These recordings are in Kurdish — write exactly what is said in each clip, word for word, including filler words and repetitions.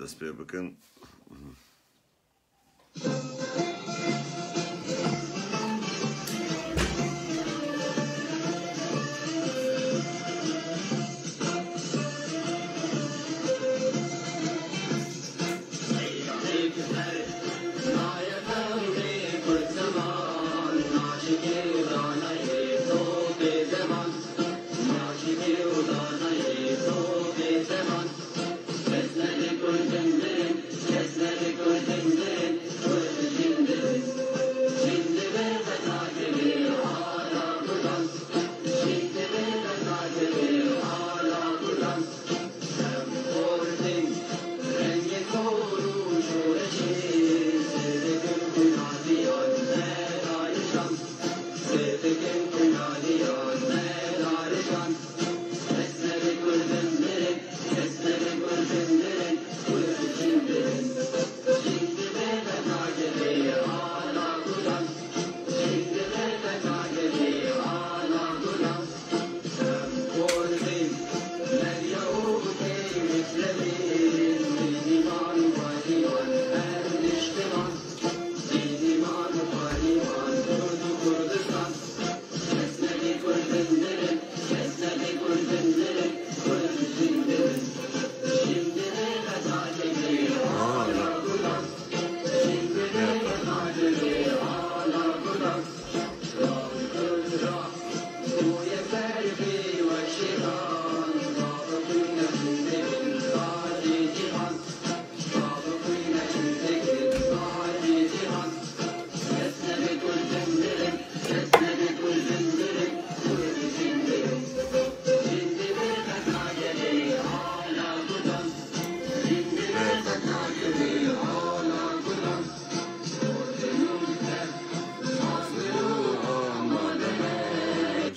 Dest pê bikin.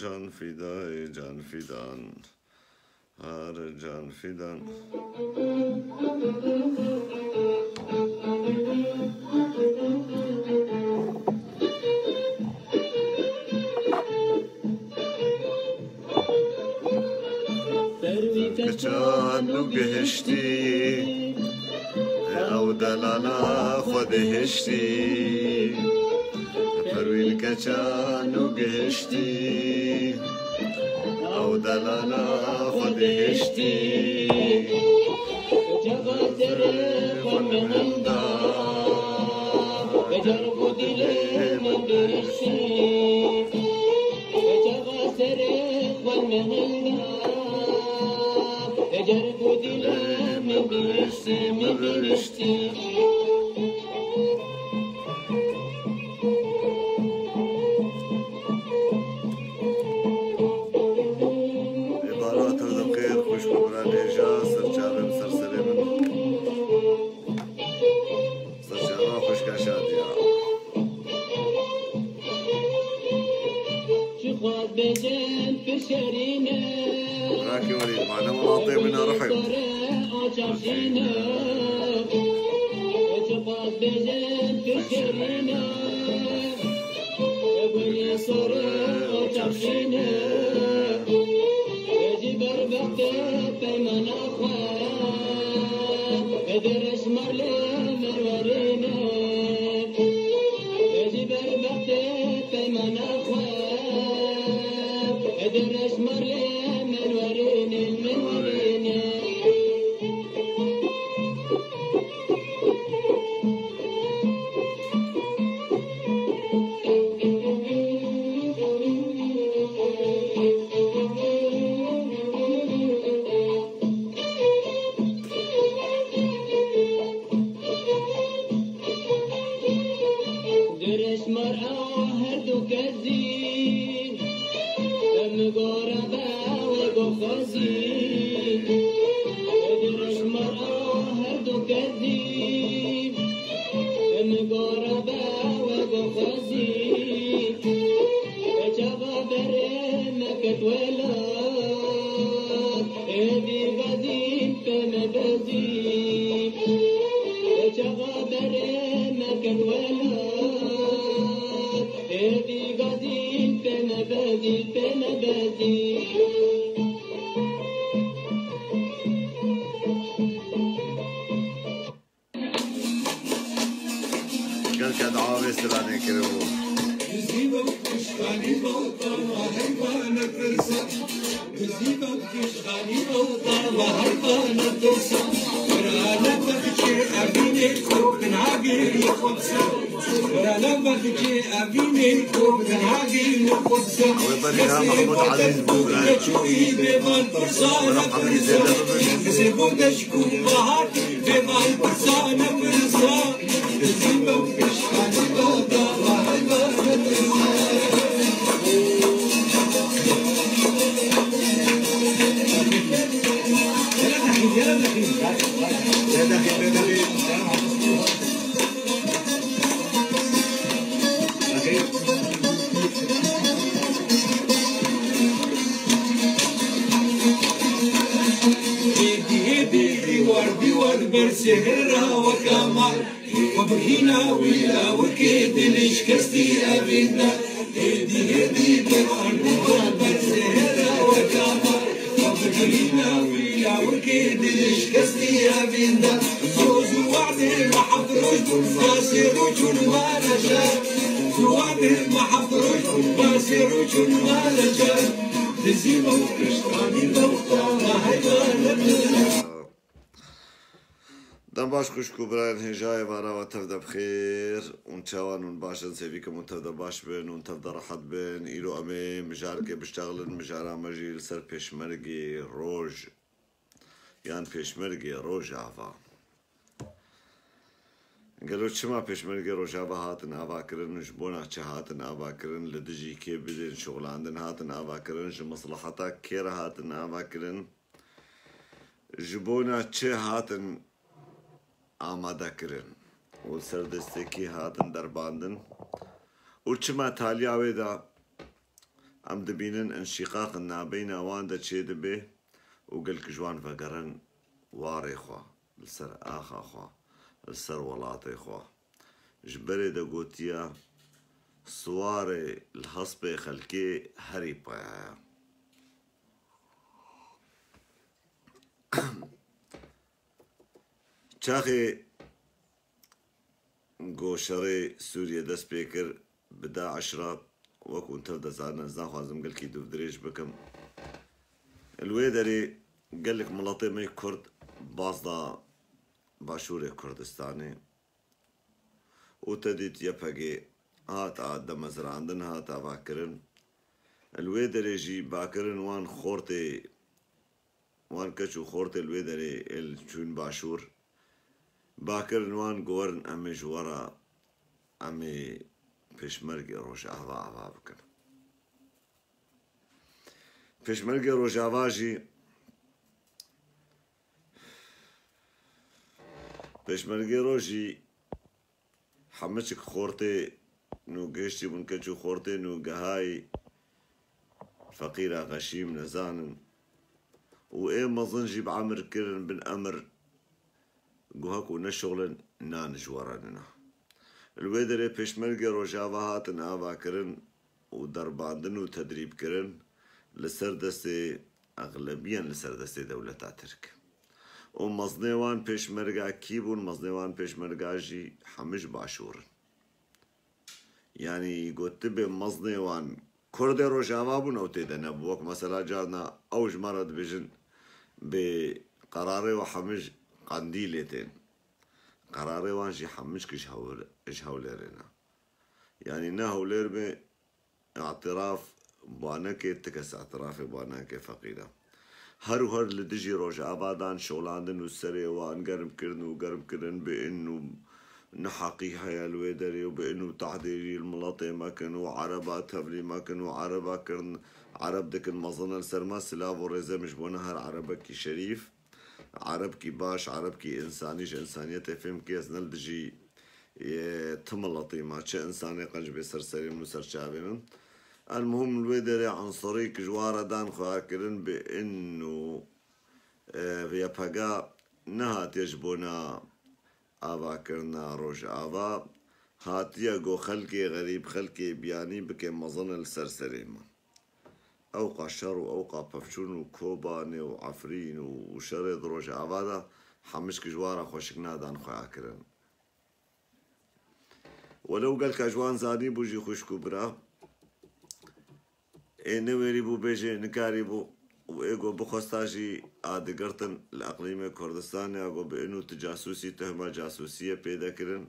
Can Fida, Can Fidan. Her Can Fidan. Perwîn keça nû gihiştî, ew delala xwe dihiştî. Perwîn keça nû gihiştî, ew delala xwe dihiştî. Çaxa serê xwe min hilda, car ku dilê min biriştî. Çaxa serê xwe min hilda, car ku dilê min biriştî, min biriştî. Ê bara tu dixêr xwişk û bira nêja, ser çavê min, ser serê min. Ser çava xwişka Şadiya. Çi xwaz bêjim pir şerîn e. Rakî welî, mane welatê min a ruhê. Sare o çarşîn e. Çi xwaz bêjim pir şerîn e. Gulê sore o çarşîn e. Ji ber bextê peymana xwe. Dirêj mar lê merwerîne. Ji ber bextê peymana xwe. Dirêj mar lê merwerîne, merwerîne. Dirêj mar a her du kezî, em gora be we go xwezî. Dirêj mar a her du kezî, em gora be we go xwezî. Çaxa berê me ket welat, êdî gazîn pê me bezî. Çaxa berê me ket welat, êdî gazîn pê me bezî, pê me bezî. Gelke dawê stranê kiribû. Wê berî ha Mehmûd Ezîz bû, birayê. Wera hemî zêde bibin. Êdî, êdî, dîwar, dîwar, ber sehera weka mar. We bihîna wî lawikê dilê şikestî evînda. Hêdî hêdî devan û ber sehera weka mar. We bihîna wî lawikê dilê şikestî evînda. Soz û wadê me heft roj bûn, basê rû çûn mala şar. Soz û wadê me heft roj bûn, basê rû çûn mala şar. Dizî me û kiştanî me û tama heyvanet. Dem baş xwişk û birayên hêja êvara we tev de bi xêr. Hûn çawan hûn baş in, sêvî kim hûn tev de baş bin, hûn tev de rehet bin. Îro em ê mijarkê biştexilin, mijara me jî li ser pêşmergê roj yan pêşmergê rojava. Gelo çima pêşmergê rojava hatin avakirin, ji bona çi hatin avakirin, li dijî kê bidên şixulandin hatin avakirin, ji mislaheta kê re hatin avakirin? Ji bona çi hatin amadekirin û li ser destê kî hatin derbandin û çima taliya wê de em dibînin înşîqaq nabeyna wan de çêdibe û gelek ji wan vegerin warê xwe, li ser axa xwe, li ser welatê xwe. Ji berê de gotiye, siwarê li hespê xelkê herî paya ye. Çaxê ku şerê Sûriyê dest pê kir, bi DAIŞ re, wek hûn tev dizanin, ez naxwazim gelkî dûvdirêj bikim. Li wê derê gelek miletê me Kurd baz da Başûrê Kurdistanê û te dît YPG hat a damezrandin, hat avakirin. Li wê derê jî bakirin wan xortê, wan keç û xortê li wê derê ê li çûn başûr, bakirin wan ku werin em ê ji we re, em ê pêşmergê Rojava ava bikin. Pêşmergê Rojava jî, pêşmergê Roj jî hemiçik xortê nû gihiştî bûn, keç û xortê nû gehayî feqîra xeşîm nezanin û ê mezin jî bi emir kirin bin emir, guha ku neşixulin nan ji we re nina. Li wê derê pêşmergê Rojava hatin avakirin û derbandin û tedrîbkirin li ser destê, exlebiyen li ser destê dewleta Tirk. Û mezinê wan pêşmerga kî bûn? Mezinê wan pêşmerga jî hemî ji başûr in. Yanî gotibê mezinê wan Kurdê Rojava bûn, ew tê de nebû. Wek mesela carna ew ji me re dibêjin, bi qerarê we hemî ji Qendîlê tên. Qerarê wan jî hemî ji, ji Hewl-, ji Hewlêrê ne. Yanî ne Hewlêr be, îtiraf bi wan neke, ti kes îtirafê bi wan neke feqîra. Her û her li dijî Rojava dan şixulandin û serê wan germ kirin û germ kirin bi in û neheqî heye li wê derê û bi in û tehdê jî li miletê me kin û Ereba tevlî me kin û Ereba kirin, Ereb dikin mezin li ser me, silav û rêzê min ji bona her Erebekî şerîf. Erebkî baş, Erebkî însanî, ji însaniyetê fêm kê, ez ne li dijî, e, ti miletî me, çi însanê qenc bê ser serê min û ser çavê min. Elmuhim li wê derê enserî ki ji wan re dan xweha kirin bi in û, e, YPG nehatiye ji bona avakirina Rojava, hatiye ku xelkê xerîb, xelkê biyanî bike mezin li ser serê me. Ewqa şer û ewqa pevçûn û Kobanê û Efrîn û, û şerê di Rojava de hemî ji wan re xweşik nadan xweha kirin. Welew gelka ji wan zanîbû jî xwişk û bira, ê newêrîbû bêjê nikarîbû û ê ku bixwesta jî a digirtin li eqlîmê Kurdistanê a ku bi inu tu casûsî, tuhma casûsiyê pê de kirin.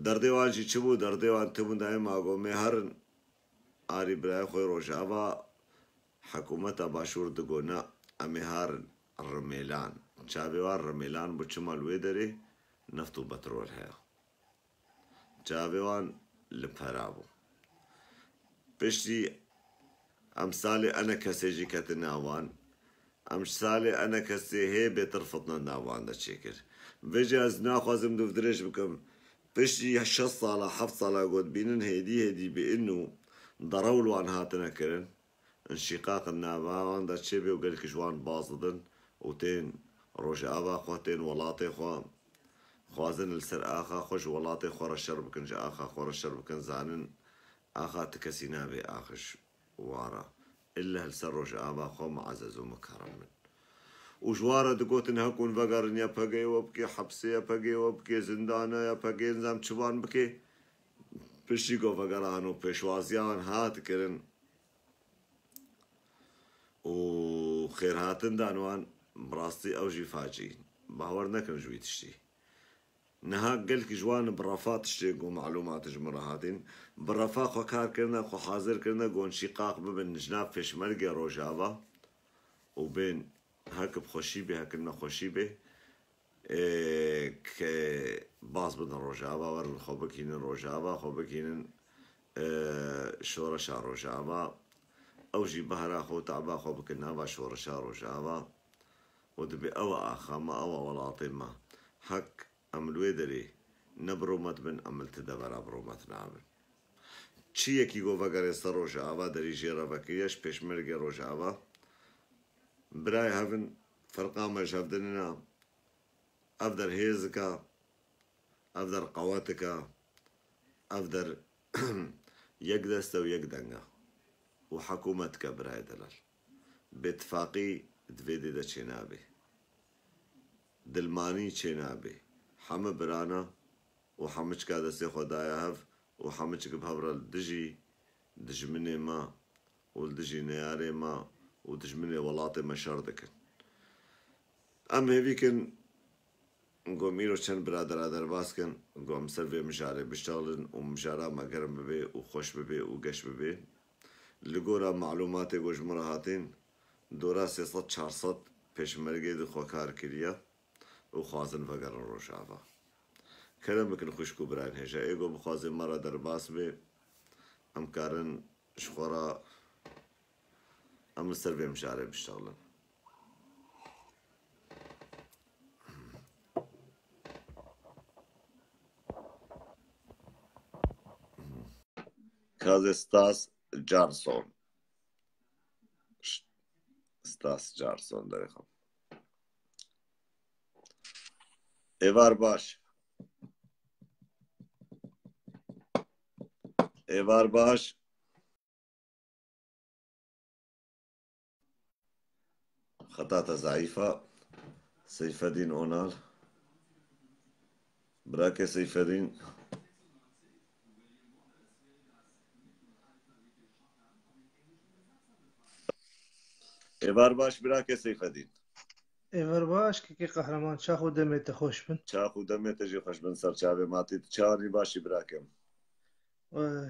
Derdê wan jî çi bû? Derdê wan tim û dayim a ku mê herin arî birayê xwe Rojava, hikûmeta Başûr digo na, em ê harin rimêlan. Çavê wan rimêlan bû, çima li wê derê neft û petrol heye. Çavê wan li pera bû. Piştî em salê enekesê jî ketin nav wan. Em salê enekesê hê bêtir fitne nav wan de çêkir. Vêca ez naxwazim dûvdirêj bikim. Piştî şeş sala, heft sala got bînin hêdî hêdî bi inu derew li wan hatine kirin. Înşîqaq nava wan de çêbê û gelek ji wan baz didin û tên Rojava xwe, tên welatê xwe, xwazin li ser axa xwe ji welatê xwe re şer bikin, ji axa xwe re şer bikin, zanin axa ti kesî nabe axa ji wan re. Îlle li ser Rojava xwe muezez û mukerrem bin. Û ji wan re digotin, heku hûn vegerin YPG'yê we bike, hepsê YPG'yê we bike, zindana YPG'yê nizam çi wan bike. Piştî ku vegeran û pêşwaziya wan hat kirin, û xêrhatin dan wan, bi rastî ew jî facî. Bawer nekin ji wî tiştî. Niha gelkî ji wan bi refa tiştê ku malûmat ji min re hatin, bi refa xwe kar kirine, xwe hazir kirine, ku înşîqaq bibin ji nav pêşmergê Rojava û bên hek bi xweşî bê, hek bi nexweşî bê. Ê, ke baz bidin Rojava, werin xwe bikînin Rojava, xwe bikînin, ê, şoreşa Rojava. Ew jî behra xwe û taba xwe bikin nava şoreşa Rojava. Û dibê ew e axa me, ew e welatê me. Hek em li wê derê ne bi rûmet bin, em li ti devera bi rûmet nabin. Çi yekî ku vegerê ser Rojava derî jê re vekiriye ji pêşmergê Rojava. Birayê hev in, ferqa me ji hev de nina. Ev der hêzika, ev der qewetika, ev der yek dest e û yek deng e û hikûmet dike birayê delal. Bêtifaqî di vê dê de çênabê. Dilmanî çênabê. Heme birana û hemiçka destê xwe daye hev û hemiçik bi hev re li dijî dijminê me û li dijî neyarê me û dijminê welatê me şer dikin. Em hêvî kin ku em îro çend biradera derbas kin, ku em ser vê mijarê biştexilin û mijara me germ bibe û xweş bibe û geş bibe. Li gora malûmatê ku ji min re hatin, dora sê sed çar sed pêşmergê di xwe kar kiriye û xwazin vegerin Rojava. Kerem bikin xwişk û birayên hêja. Ê ku bixwaze me re derbas be, em karin ji xwe re em li ser vê mijarê biştexilin. Kazê Stas Carson. Stas Carson derê xwe. Êvar baş. Êvar baş. Xeta te zeîf e. Seyfedîn Onal. Birakê Seyfedîn. Êvar baş birakê Seyfedîn. Êvar baş, kekê Qehreman, çax û demê te xweş bin. Çax û demê te jî xweş bin, ser çavê matî. Tu çawanî başî birakim?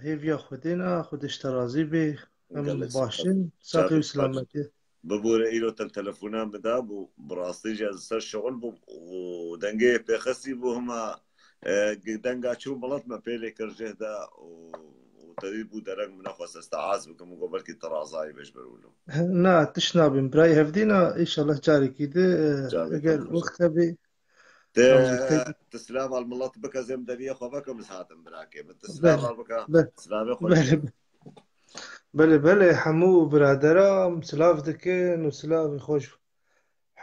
Hêviya Xwedê ne, Xwedê ji te razî bê. Em baş in, saxî û silametî. Bibûre îro te telefona min dabû, bi rastî jî ez li ser şixul bûm û dengê pêxestî bû hema, e, denga çû milet me pê lê kir jêh de û, û tevî bû dereng min nexwest ez te az bikim û got belkî tu razayî bê ji ber wilo. Na, tişt nabîm. Birayê Hevdîn a, înşallah carekî di, e, eger wext hebî. Te, te silava li milet bike, zêm deriyê xwe vekim, ez hatim birakê min. Te silava bike, silavê xwe. Belê, belê, belê, hemû biradera silav dikin û silavê xwe ji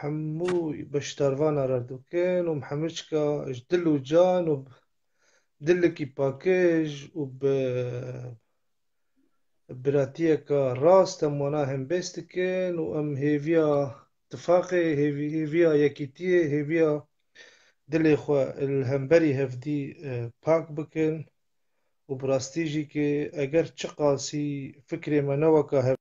hemû beşdarvana re dikin û hemiçka ji dil û can û dilekî pakêj û bi biratiyeke rast em wana hembêz dikin û em hêviya tifaqê, hêvî-, hêviya yekîtiyê, hêviya dilê xwe li hemberî hevdî, e, pak bikin û bi rastî jî ki eger çiqasî fikrê me ne weka hev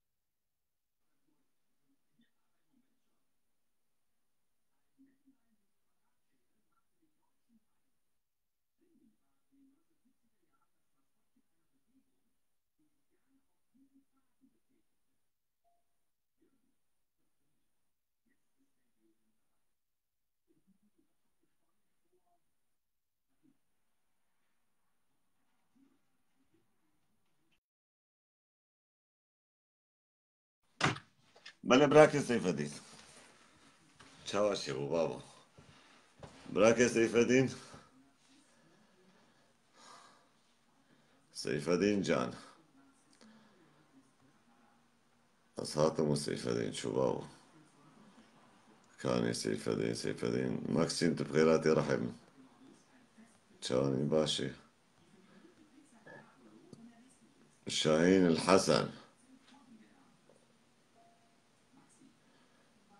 Belê, birakê Seyfedîn. Çawa çêbû babo? Birakê Seyfedîn. Seyfedîn can. Ez hatim û Seyfedîn çû babo. Kanê Seyfedîn, Seyfedîn. Maksîm, tu bi xêr hatî rihê min. Çawanî baş î? Şahîn el Hesen.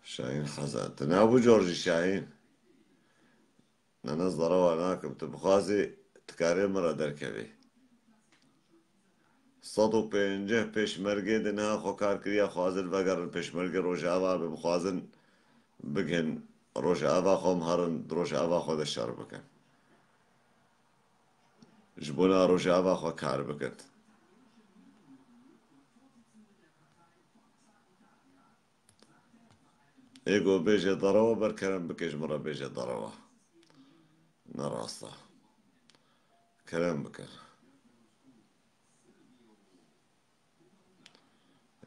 Şahîn Hesen. Tu nabû Corjî Şahîn? Nana, ez derewa nakim. Tu bixwazî, tu karê min re derkevî. Sed û pêncî pêşmergê di niha xwe kar kiriye, xwazin vegerin pêşmergê Rojava, bi bixwazin bigin Rojava xwe, em herin di Rojava xwe de şer bikin. Ji bona Rojava xwe kar bikin. Ê ku bêje derewa, ber kerem bike ji min re bêje derewa. Ne rast e. Kerem bike.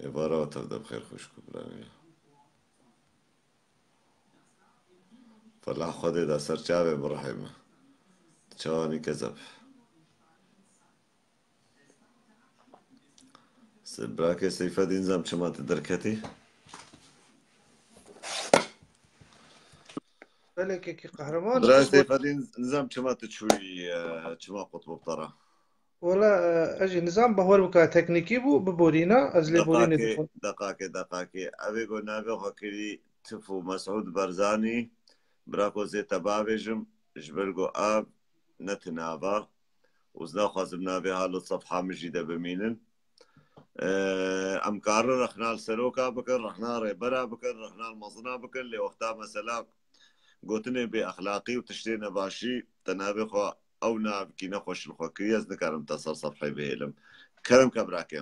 Êvara tev de bi xêr xwişk û birayê. Felah Xwedê da ser çavê min, rihê min. Çawanî kezeb. Se-, birakê Seyfedîn, zam çima tu derketî? Belê kekî Qehreman. Birayê Seyfedîn, nizam çima tu çûyî, e, çima qutbû te re? Wala, e, ez jî nizam bahwer bika teknîkî bû, biborîna, ez lêborînê Deqakê, dikim. Deqakê, deqakê. Ev ê ku navê xwe kirî Tif û Mesûd Barzanî, bira ku zê te bavêjim, ji ber ku ev ne ti nava û ez naxwazim navê halo sefha min jî de bimînin. Em karin rexna li seroka bikin, rexna rêbera bikin, rexna li mezina bikin, lê wexta mesela gotinê bêexlaqî û tiştê nebaşî te navê xwe ew navkî nexweş li xwe kiriye, ez nikarim te ser sefhê bihêlim. Kerem ke birakê.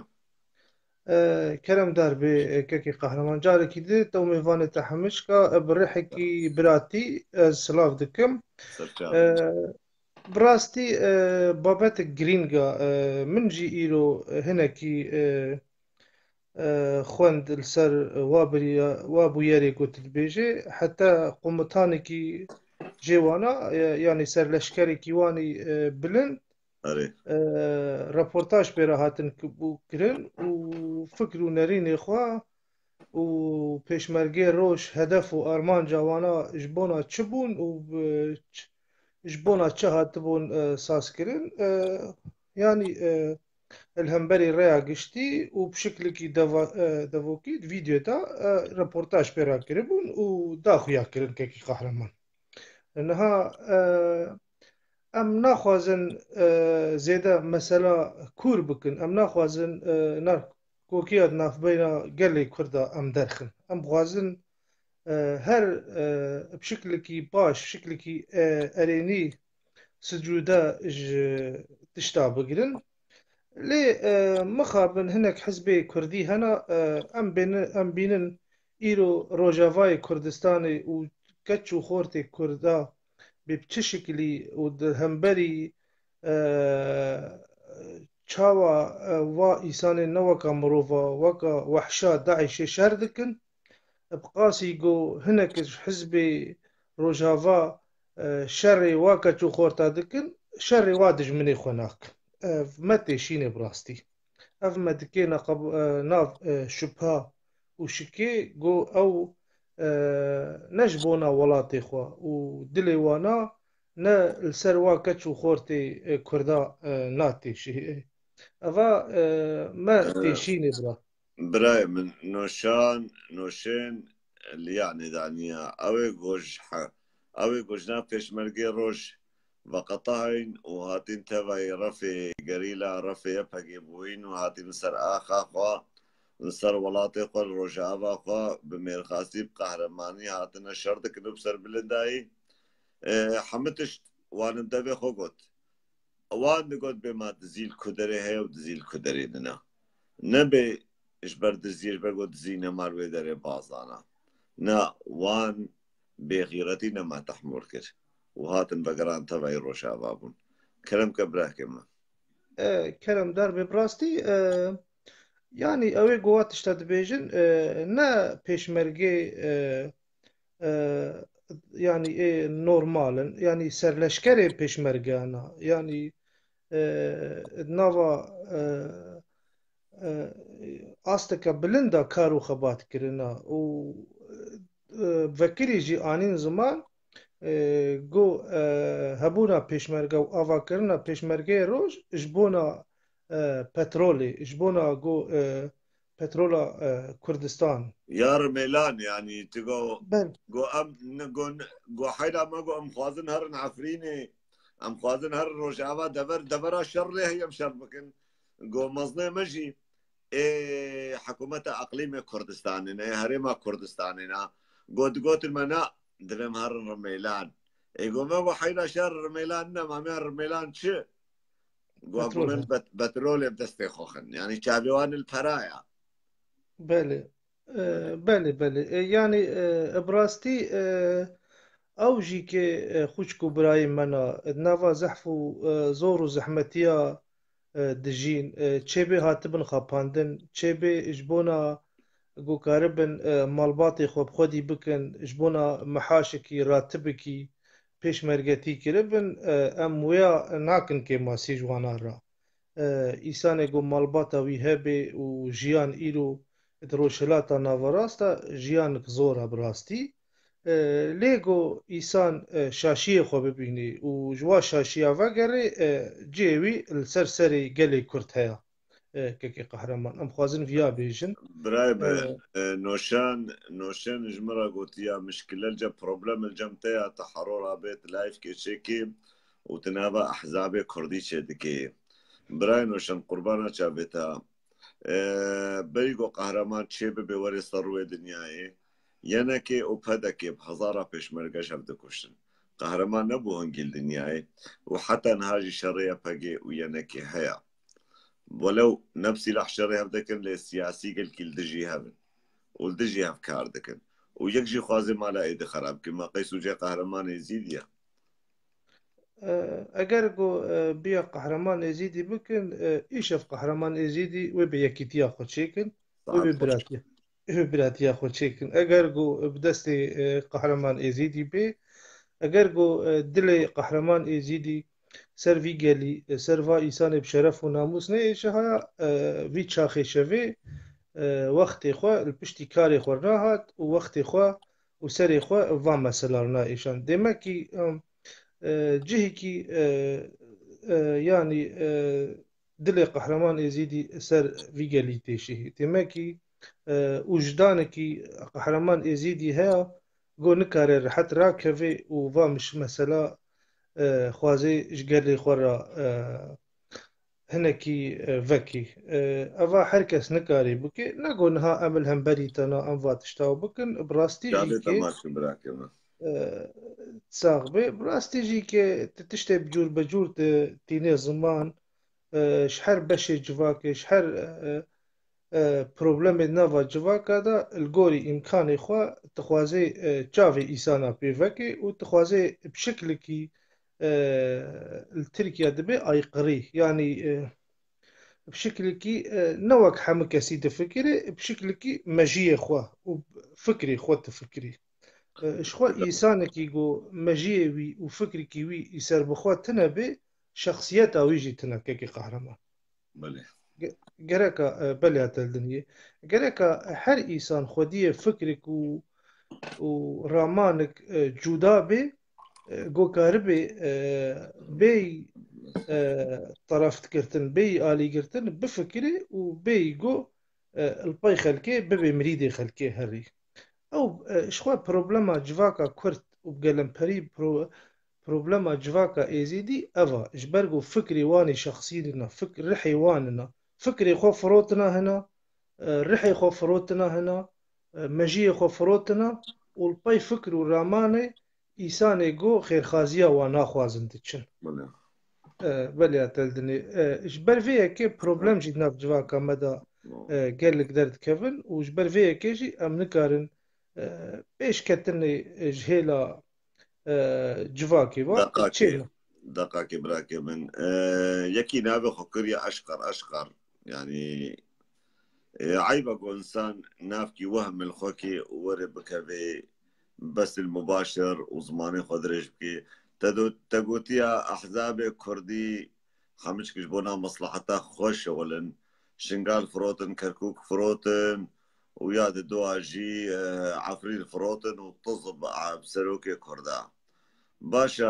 Keremdar bê kekê Qehreman. Carekî di te û mêvanê te hemîşka bi rihekî biratî ez silav dikim. Ser çavê. Bi rastî, e, babetek girîng e. E, min jî îro hinekî, e, e, xwend li ser wa biriya-, wa bûyerê ku tu dibêjê. Heta qomutanekî jê wana, e, yanî serleşkerekî wanî, e, bilind, Erê. e, reportaj pê re hatin ki-, bû kirin û fikr û nerînê xwe û pêşmergê roj, hedef û armanca wana ji bona çi bûn û bi ç-, ji bona çi hatibûn, e, sazkirin. E, yanî, e, li hemberî rêya giştî û bi şiklekî deva-, e, devokî di vîdyoyê de, e, reportaj pê re kiribûn û da xuya kirin kekî Qehreman. Niha, e, em naxwazin, e, zêde mesela kûr bikin. Em naxwazin, e, narkokiya di navbeyna gelê Kurda em derxin. Em dixwazin, e, her, e, bi şiklekî baş, bi şiklekî, e, erênî sicûde ji tişta bigirin. Lê, e, mixabin hinek hizbê Kurdî hene, e, em bêni-, em bînin îro Rojavayê Kurdistanê û keç û xortê Kurda bi çi şikilî û di hemberî, e, çawa, e, va îsanên ne weka mirova, weka wehşa DAIŞê şer dikin. Bi qasî ku hinek ji hizbê Rojava, e, şerê wa keç û xorta dikin, şerê wa dijminê xwe nakin. Ev me têşînê bi rastî. Ev me dikêne qeb-, e, nav, e, şubha û şikê ku ew, e, ne ji bona welatê xwe û dilê wana ne li ser wa keç û xortê, e, Kurda, e, natêşî. Eva, e, me têşînê bira. Birayê min, Noşan, Noşên li Yanê daniya. Ew ê ku ji he-, Ew ê ku ji nav pêşmergê roj veqetahîn û hatîn tevayî refê gerîla, refê Y P G bûyîn û hatîn li ser axa xwe, li ser welatê xwe, li rojava xwe bi mêrxasî, bi qehremanî hatine şer dikin û bi ser bilindayî, e, hemû tişt wan in devê xwe got. Wan digot bê ma dizî li ku derê heye û dizî li ku derê nina. Nebê ji ber diziyê, ji ber ku dizî nema li wê derê bazana. Na, wan bêxîretî nema tehmûl kir û hatin vegeran tevayî Rojava bûn. Kerem ke birakê min. E, kerem dar be, bi rastî, e, yanî ew ê ku wa tişta dibêjin, e, ne pêşmergê, e, e, yanî ê normal in, yanî serleşkerê pêşmergeyana, yanî, e, nava, e, e, asteke bilind a kar û xebat kirina û, e, vekirî jî anîn ziman, e, got, e, hebûna pêşmerge û avakirina pêşmergeyê roj ji bona, e, petrolê, ji bona got, e, petrola, e, Kurdistan. Ya Rimêlan, yanî tu go, Bel. go em, ne, go, ne, go heyra me go em xwazin herin Efrînê, em xwazin herin Rojava, dever, devera şer lê heye em şer bikin. Go mezinê me jî ê hikûmeta eqlîmê Kurdistanê ne, ê herêma Kurdistanê ne. Go digotin me na, divê em herin Rimêlan. Ê go me go heyra şer Rimêlan ne, ma me Rimêlan çi? Go Petrol, gumen he. bet-, petrolê bi destê xwe xin. Yanî çavê wan li peraya. Belê. E, Belê. belê, belê. E, yanî, e, bi rastî, e, ew jî ke, e, xwişk û birayê me na, di nava zehf û, e, zor û zehmetiya, e, dijîn, e, çêbê hatibin xapandin, çêbê ji bona ku karibin, e, malbatê xwe bi xwedî bikin, ji bona mihaşekî, ratibekî, pêşmergetî kiribin, e, em wêya nakin kêmasî ji wana re. E, îsanê ku malbata wî hebe û jiyan îro di Rojhilata Naverast de jiyanek zor e bi rastî. E, lê ku îsan, e, şaşiyê xwe bibînî û ji wa şaşiya vegerê, e, cihê wî li ser serê gelê Kurd heye. E, kekê Qehreman. Em xwazin viya bêjin. Birayê me, E, e, Noşan, Noşan ji min re gotiya, mişkile li cem, problem li cem te ya, te herora bê, tu layfkê çêkê û tu nava ehzabê kurdî çêdikê. Birayê Noşan, qurbana çavê te. E, berî ku Qehreman çê bibe were ser rûyê dinyayê, Y N K û P D K bi hezara pêşmerge ji hev dikuştin. Qehreman nebû hingî li dinyayê û heta niha jî şerê Y P G û Y N K heye. Welew ne bi sîlah şerê hev dikin, lê siyasî gelkî li dijî hev in û li dijî hev kar dikin. Û yek jî xwazê mala êdî xerab bikin. Ma qey sûcê Qehreman Êzîdî ye? E, eger ku, e, biya Qehreman Êzîdî bikin, e, îşev Qehreman Êzîdî wê bi yekîtiya xwe çêkin, wê Saet bi xwe. biratiya, wê biratiya xwe çêkin. Eger ku bi destê, e, Qehreman Êzîdî bê, eger ku, e, dilê Qehreman Êzîdî ser vî gelî, e, ser va îsanê bi şeref û namûs neêşe haya, e, vî çaxê şevê, e, wextê xwe li piştî karê xwe nahat û wextê xwe û serê xwe va meselan naêşan. Demekî, em, e, cihekî, e, e, yanî, e, dilê Qehreman Êzîdî ser vî gelî têşihî. Demekî, e, ûjdanekî Qehreman Êzîdî heye, go nikare rehet rakeve û va miş-, mesela, e, xwazê ji gelê xwe re, e, hinekî, e, vekî. E, eva her kes nikarî bike. Nego niha em li hemberî te na em va tişta bikin. Bi rastî jî Çavê te ke, maç in, birakê min. e, sax be. Bi rastî jî ke ti tiştê bi cûr be cûr te tîne ziman, e, ji her beşê civakê, ji her, e, e, problemê nava civaka de li gorî îmkanê xwe dixwaze, e, çavê îsana pê veke û dixwaze bi şiklekî, e, li Tirkiye dibe aykırı. Yanî, e, bi şiklekî, e, ne wek hemû kesî difikire, bi şiklekî mejiyê xwe û fikrê xwe difikirî. E, ji xwe Dikkat. Îsanekî ku mejiyê wî û fikrekî wî îserbixwe tune be, şexsiyeta wî jî tune kekê Qehreman. Belê. Ge-, gereka, e, belê hate li diniyê. Gereka her îsan xwediyê fikrek û, û ramanek, e, cuda bê, e, go karibê, e, bêy, e, taraf girtin, bêy alî girtin, bifikirê û bêy go, e, li pey xelkê bibe mirîdê xelkê herî. Ew, e, ji xwe problema civaka Kurd û bi gelemperî pro-, problema civaka êzîdî ev a. Ji ber ku fikrê wan ê şexsî nina, fik-, rihê wan nina, fikrê xwe firotina hina, e, rihê xwe firotina hina, e, mejiyê xwe firotina û li pey fikr û ramanê îsanê ku xêrxaziya wan naxwazin diçin. Belê. E, belê ya Teldinê. E, ji ber vê yekê problem jî nav civaka me de, e, gelek derdikevin û ji ber vê yekê jî em nikarin, e, pêşketinê, e, ji hêla, e, civakê ve Deqakê, çêne. Deqakê birakê min. E, yekî navê xwe kiriye Eşqer, Eşqer. Yanî, e, eyb e ku insan navkî wehm li xwe kê û were bikevê besil mubaşir û zimanê xwe dirêj bikê. Te do-, te gotiya ehzabê kurdî hemû ji bona mesleheta xwe şixulin. Şingal firotin, Kerkûk firotin û ya di dua jî, e, Efrîn firotin û tiz bi, bi serokê kurda. Baş e,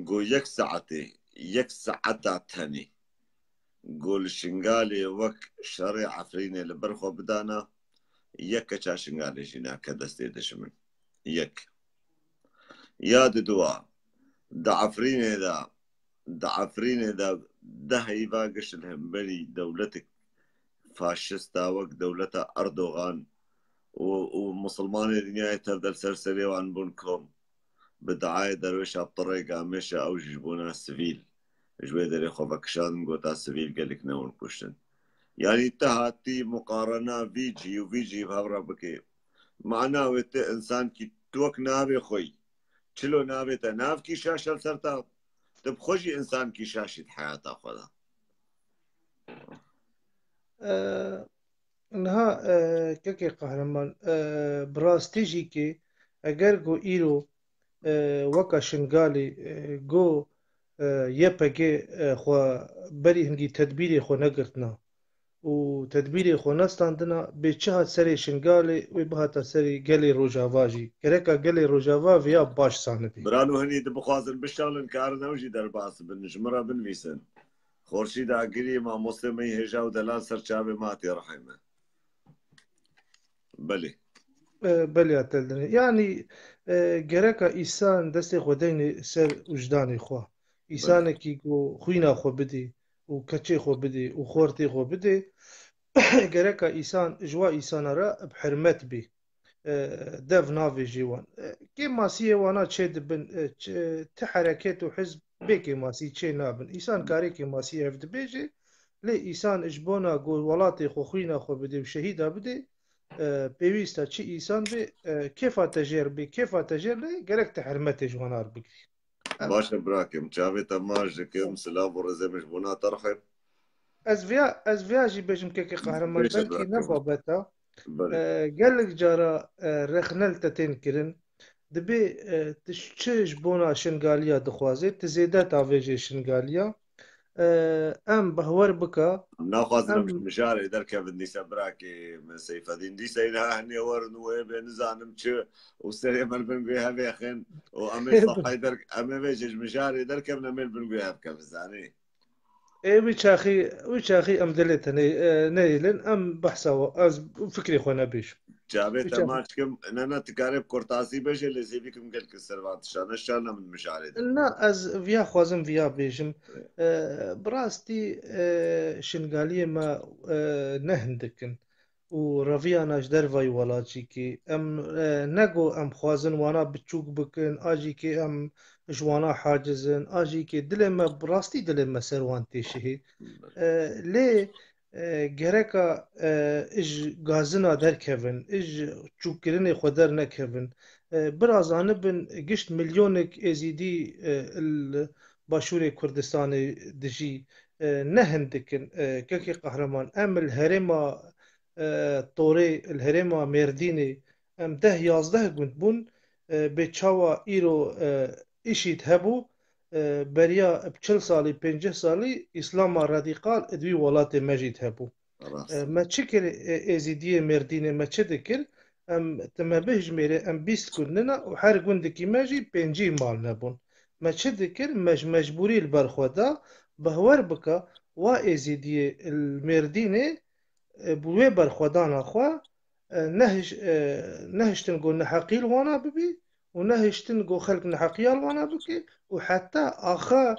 go yek saetê, yek saeta tenê go li Şingalê wek şerê Efrînê li ber xwe bidana, yek keça Şingalê jî nake destê dijmin. Yek. Ya di dua, di Efrînê de, di Efrînê de deh heyva giş li hemberî dewletek faşista wek dewleta Erdogan û, û misilmanê dinyayê tev de li ser serê wan bûn kom. Bi diayê derwêşa pirê gamêşa ew jî ji bona sivîl. Ji wê derê xwe vekişandin, gota sivîl gelek newin kuştin. Yanî te hatî muqarena vî cî û vî cî bi hev re bikê. Mana wê ti însankî tu wek navê xwe yî. Çilo navê te navkî şaş e li ser te. Tu bi xwe jî însankî şaş î di heyata xwe de. E, niha, e, kekê Qehreman, e, bi rastî jî kê eger ku îro, e, weka Şingalê, e, go, e, Y P G, e, xwe berî hingî tedbîrê xwe negirtina û tedbîrê xwe nestandina, bê çi hat serê Şingalê, wê bihata serê gelê Rojava jî. Gereka gelê Rojava vêya baş zanibî. Birano hinî dibixwazin bişalin, karin ew jî derbas bin, ji min re binivîsin. Xorşîd Agirî, mamostê me yî hêja û delal ser çavê me hatî rihê me. Belê. E, belê ya Teldinê. Yanî, e, gereka îsan destê xwe deynê ser wijdanê xwe. Belê. Îsanekî ku xwîna xwe bidê û keçê xwe bidê û xortê xwe bidê, gereka îsan ji wa îsana re bi hirmet bê. E, dev navêjê wan. E, kêmasiyê wana çê dibin, e, ç-, ti hereket û hizb bê kêmasî çê nabin. Îsan karê kêmasî hev dibêje, lê îsan ji bona ku welatê xwe xwîna xwe bidê û şehîda bidê, e, pêwîst e çi îsan bê, e, kêfa te jêr bê, kêfa te jêr lê gerek te hermetê ji wana re bigirî. Baş e birakim, çavê te maç dikim, silav û rêzê min ji bona te re. Ez viya, ez viya jî bêjim kekê Qehreman, Bêje belkî ne birakim. Babet e. Belê. E, gelek cara, e, rexne li te tên kirin. Dibê, e, tu ş-, çi ji bona Şingaliya dixwazê? Tu zêde tavêjê Şingaliya. E, em behwer bike, Naxwazin em em ji mijarê derkevin dîsa birakê min Seyfedîn. Dîsa yine ha hinê werin û ê bê nizanim çi û serê me li bin guhê hev êxin û em ê sahayê der-, em ê vêjê ji mijarê derkevin, em ê li bin guhê hev kevin, zanî. Ê wî çaxî, wî çaxî em dilê te ney-, e, neyêlin, em behsa we, ez fikrê xwe nebêjim. Çavê Wî te çaxî maç kim, ne, ne, tu karê bi kurtasî bêjê, lê zêvî kim gelkî ser van tiştan, ne şar ne min mijarê de. Na, ez viya xwazim viya bêjim. E, bi rastî, e, Şingaliyê me, e, ne hindik in. û reviyana ji dervayî welat jî kê. Em, e, ne ku em xwazin wana biçûk bikin, a jî kê em ji wana haciz in, a jî kê dilê me, bi rastî dilê me ser wan tê şihê. E, lê, e, gereka, e, ji gazina derkevin, ji çûkkirinê xwe dernekevin. E, bira zanibin, gişt milyonek Êzîdî, e, li Başûrê Kurdistanê dijî, e, ne hindik in. E, kekê Qehreman, em li herêma e, Torê, li herêma Mêrdînê em deh yazdeh gund bûn, e, bê çawa îro, e, IŞÎD hebû, e, beriya bi çil salî, pêncî salî Îslama radîkal di wî welatê me jî hebû. Rast. E, me çi kir, e, Êzîdiyê Mêrdînê me çi dikir? Em, tu me bihijmêre, em bîst gund nina û her gundikî me jî pêncî mal nebûn. Me çi dikir? Me ji mecbûrî li ber xwe da, behwer bike, wa Êzîdiyê li Mêrdînê e, bi wê berxwedana xwe, e, nehiş-, e, nehiştin ku neheqî li wana bibî û nehiştin ku xelk neheqiya li wana bike û heta axa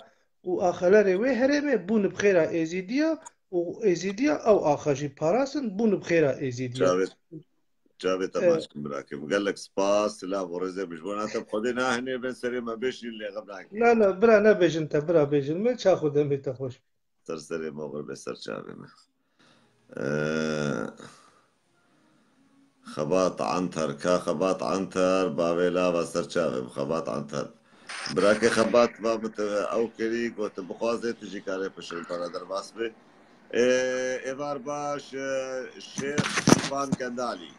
û axelerê wê herêmê bûn bi xêra Êzîdiya û Êzîdiya ew axa jî parastin bûn bi xêra Êzîdiya. Çavê, çavê te E, baş kim birakê. Gelek spas, silav û rêzê min ji bo nate. Xwedê nahinê bên serê me bêşîn lê xem nakê. Na, na, bira nebêjin te, bira bêjin min, çax û demê te xweş. Ser serê me, oxir bê ser çavê me. Ee, Xebat Anter, ka Xebat Anter, bavê lava ser çavê me, Xebat Anter. Birakê Xebat, va min te ew kirî, got tu bixwazê, tu jî karê piştrin para derbas bê. Ee, êvar baş, e, Şêx Şîvan Kendalî.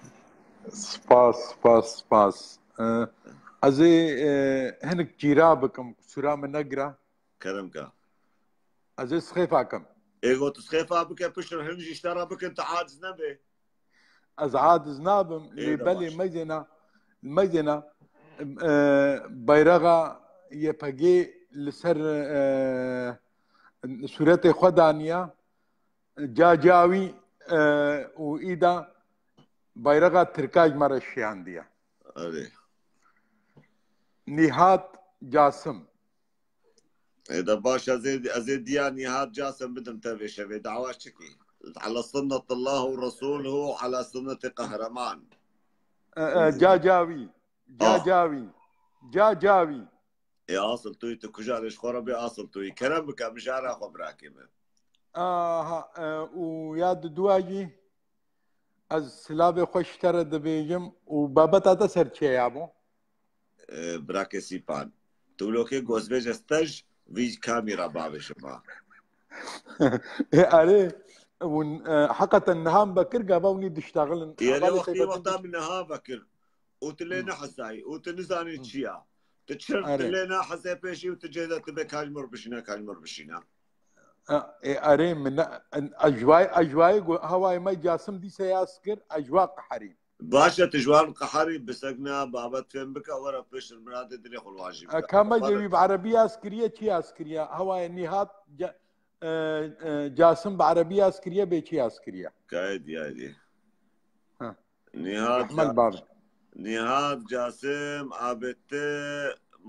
Spas, spas, spas. Ee, ez ê, e, hinek cîra bikim, qisûra min negira. Kerem ka. Ez ê sixêfa kim. Ê got sixêfa bike, piştre hin jî ji te re bikin, tu aciz nebe. Ez aciz nabim, Ê lê de belê baş. Meyzêna, meyzêna, e, bayraxa Y P G li ser, e, sûretê xwe daniya, ca ca wî, e, û îda bayraxa Tirka ji me re şiyandiye. Erê. Nîhat Casim. Ê de baş, ez ê, ez ê diya Nîhat Casim bidim te vê şevê. Dawa çi kî? Ala sunnetullah û Resûlû, ala sunneti qehreman. E, e, ca ca wî. Ca Ah. ca wî. Ca ca wî. Ê asıl tu yî, tu kujarê ji xwe re bê asıl tu yî. Kerem bike, mijara xwe birakê min. Aha, e, û ya di dua jî ez silavê xwe ji te re dibêjim û babeta te ser çi ye yabo? E, birakê Sîpan. Tu lokê gozbêje stej vî kamî re bavêje ma. Ê, erê, hûn, e, heqeten niha min vekir, gava hûnî diştexilin. Ê, erê, Hevalê wextî Seyfeddin wexta diş- min niha vekir. Û tu lê Hı. nehesayî, û tu nizanî Hı. çi ya. Tu çir, tu Erê. lê nehesê pêşî û tu cê de tu bê kajmir bişîne, kajmir bişîne. E, e, erê min ne, en, ejwayê, ejwayê go, hawayê me Casim dîse yaz kir, ejwa qeherî. Baş e, tu ji wan qeherî, bisekne, babet fêm bike, were pişt miradê dilê xwe li wan jî E, bike. ka me Xwe jê wî bi erebî yaz kiriye, çi yaz kiriye? Hawayê Nîhat, Ca-, e, e, Casim bi erebî yaz kiriye, bê çi yaz kiriye? Ka êdî, êdî. Ha. Nîhat Rehmet Ca-, babi. Nîhat Casim, abê tu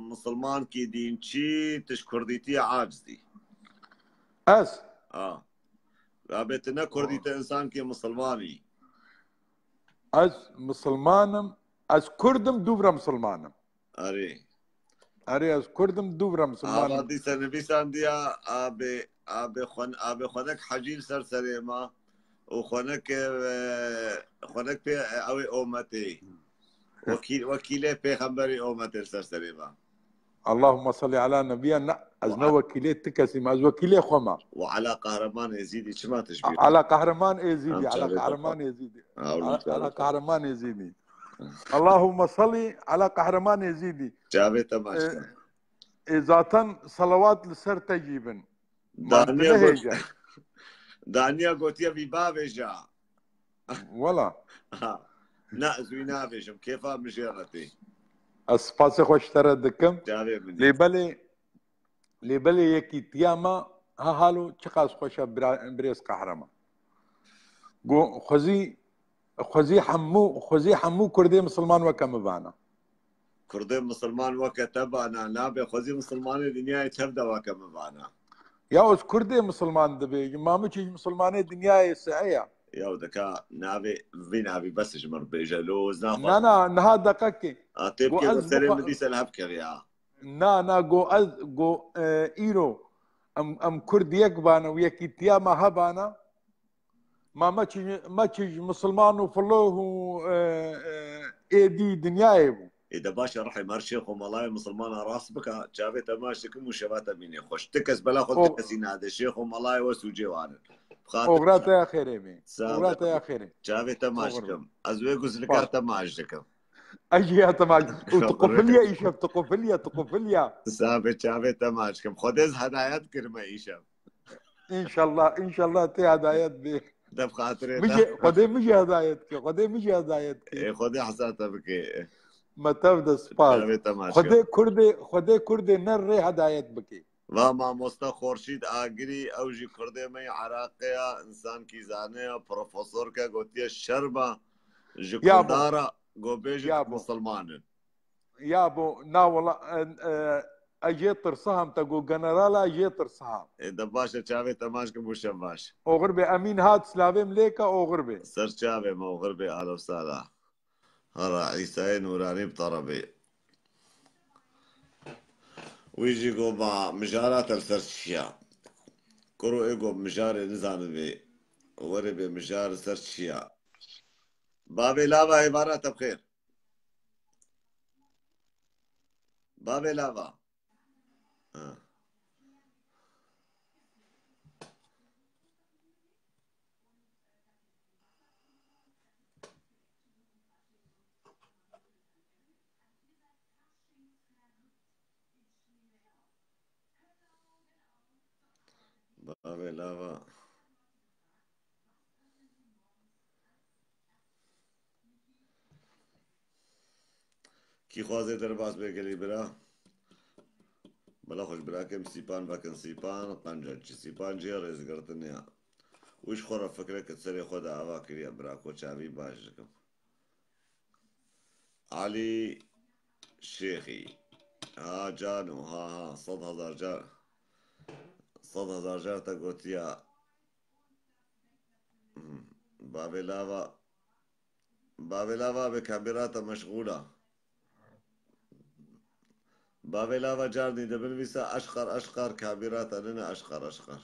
misilmankî dînçî, tu ji kurdîtiyê aciz î. Ez? Ha. Abê tu ne kurdî, tu insankî misilman î. Ez misilman im, ez kurd im, dûvre misilman im. Erê. Erê, ez kurd im, dûvre misilman im. Ava dîse nivîsandiya, abê, abê xwe, abê xwenek hecî li ser serê ma û xwenek, e, xwenek pê, e, ew ê ometê. Wekîl, wekîlê pêxemberê ometê li ser serê ma. Allahümme salli ala nebiyyina, ez ne wekîlê ti kesî me, ez wekîlê xwe me. Ve ala Qehreman Êzîdî çima tişbîh? Ala Qehreman Êzîdî, ala Qehreman Êzîdî. Ala Qehreman Êzîdî. Allahümme salli ala Qehreman Êzîdî. Çavê te maç. E, e, zaten salawat li ser te jî bin. Daniya got-, Daniya gotiye vî bavêje. Wela. Ha. Na, ez wî navêjim. Kêfa min jê re tê. Ez spasê xwe ji te re dikim. Çavê min. Lê belê, lê belê yekîtiya me ha halo çiqas xweş e bira-, birêz Qehreman. Go, xwezî, xwezî hemû, xwezî hemû Kurdê misilman weke min vana. Kurdê misilman weke te bana, nabe xwezî misilmanê dinyayê tev de weke min vana. Ya ez Kurdê misilman dibêjim, ma min çi ji misilmanê dinyayê sihe ya. Ya dika navê, vî navî bes ji min bêje lo, ez naxwazim. Na, na, niha deqekê. A tê bikê serê min dîse li hev kiriya. Na, na, go ez, go, e, îro em, em Kurd yek bana û yekîtiya me hebana. Ma me çi, me çi ji misilman û filoh û, e, e, êdî dinyayê bû. Ê de baş e, rihê me her şêx û melayê misilmana rast bika, çavê te maç dikim û şeva te bînê xweş. Ti kes bela xwe ti kesî nade, şêx û melayê we sûcê wan in. Oxira te ya xêrê bê. Oxira te ya xêrê. Çavê te maç dikim. Ez wê guzlika te maç dikim. Ay ya te maç. Û tu qufiliye îşev, tu qufiliye, tu qufiliye. Sabe çavê te maç dikim. Xwedê ez hedayet kirime îşev. Înşallah, înşallah tê hedayet bê. Def xatirê te. Min jî, Xwedê min jî hedayet ke, Xwedê min jî hedayet ke. Ê, Xwedê hesa te bike. Me tev de spas. Çavê te maç ke. Xwedê Kurdê, Xwedê Kurdê ne rê hedayet bike. Va mamoste Xorşîd Agirî, ew jî Kurdê me yê Iraqê ya, însankî zane ya, profesorke gotiye şerm e ji Kurda re, go bêjin misilman in. Ya bo, na wala, e, e, ez jê tirsaham, te got generala, ez jê tirsaham. Ê, de baş e, çavê te maç kim, bû şev baş. Oxir bê, Emîn hat, slavêm lê ke, oxir bê. Ser çavê me, oxir bê, alo sala. Hara Îsayê Nûranî bi terebê. Wî jî got, ma mijara te li ser çi ya? Kuro ê got, mijarê nizanim vê. Werê bê mijar li ser çi ya? Bavê lava, êvara te bi xêr. Bavê lava. Ha. Bavê lava. Kî xwazê derbas bê gelî bira? Bila xweş birakim, sîpan vekin, sîpan qenca çi, sîpan cihê rêzgirtin ya. Wî ji xwe re fikreke serê xwe de ava kiriye, bira, ko çavî baş dikim. Alî Şêxî. Ha cano, ha, ha, sed hezar car. Sed hezar car te gotiya. Hmm. Bavê lava. Bavê lava be, kamera te meşxûl a. Bavê lava carnî de binivîse eşqar, eşqar, kamera te nine eşqar, eşqar.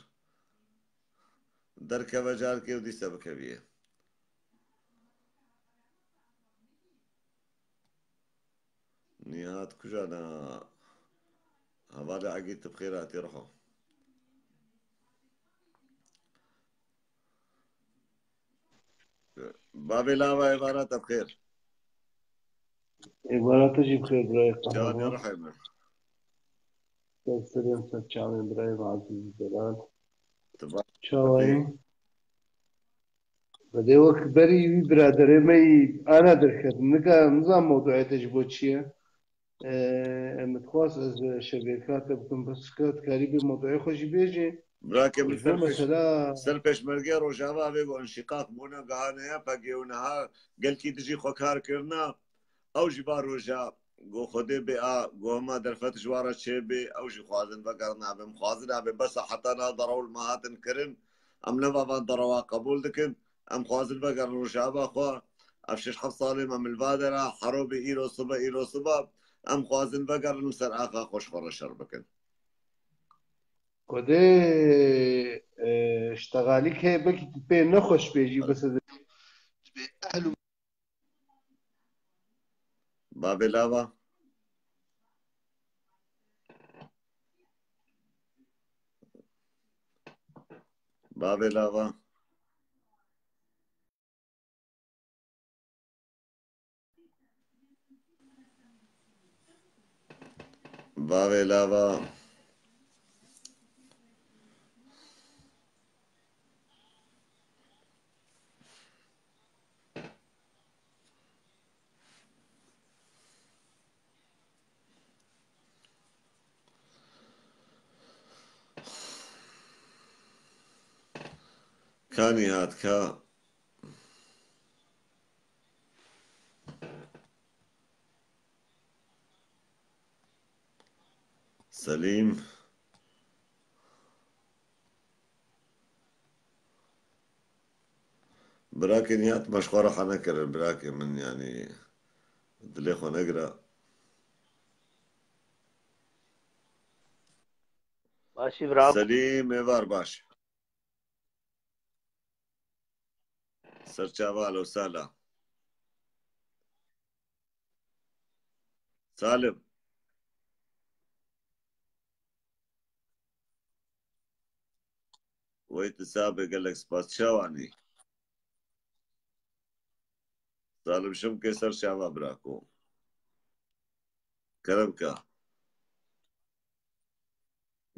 Derkeve carkê û dîse bikeviyê. Nîhat kuja na? Hevalê Egîd, tu bi xêr hatî, riho. Bavê lava, êvara te bi xêr. Êvara te jî bi xêr birayê Canê qehreman. Rihê min. Ser serê ser çavên birayê min ezîz Delal. Tu baş Çawa yî? Xwedê wek berî wî biraderê me yî ana derket. Nika nizam mewduê te ji bo çi ye? Ee, em dixwast ez şevêrka te bikim, bes ka dikarî bê mewduê xwe jî bêjê. Birakê min, ser pêş-, mesela ser pêşmergeya Rojava vê ku înşîqaq bûne, gihane ya P G û niha gelkî dijî xwe kar kirina. Ew jî va roja go Xwedê bê a, go hema derfet ji wan re çêbê, ew jî xwazin vegerin, nabê em xwazin nabê, bes a heta niha derew li me hatin kirin, em neva van derewa qebûl dikin, em xwazin vegerin rojava xwe, ev şeş heft salê me min li va dera, hero bê îro sibe, îro sibe, em xwazin vegerin li ser axa xwe ji xwe re şer bikin. Xwedê, e, ştexalîk heye, belkî tu pê nexweş bêjî, bes ez dibê ehl û Bavê lava. Bavê lava. Bavê lava. Kanî hat ka? Selîm. Birakê Nîhat, me ji xwe re hane kirin, birakê min, yanî dilê xwe negire. Başî, bravo. Selîm, êvar baş. Serçava, alo, sala. Salim. Wey tu sabe, gelek spas. Çawanî? Salim Şimkê, ser çava birako. Kerem ka.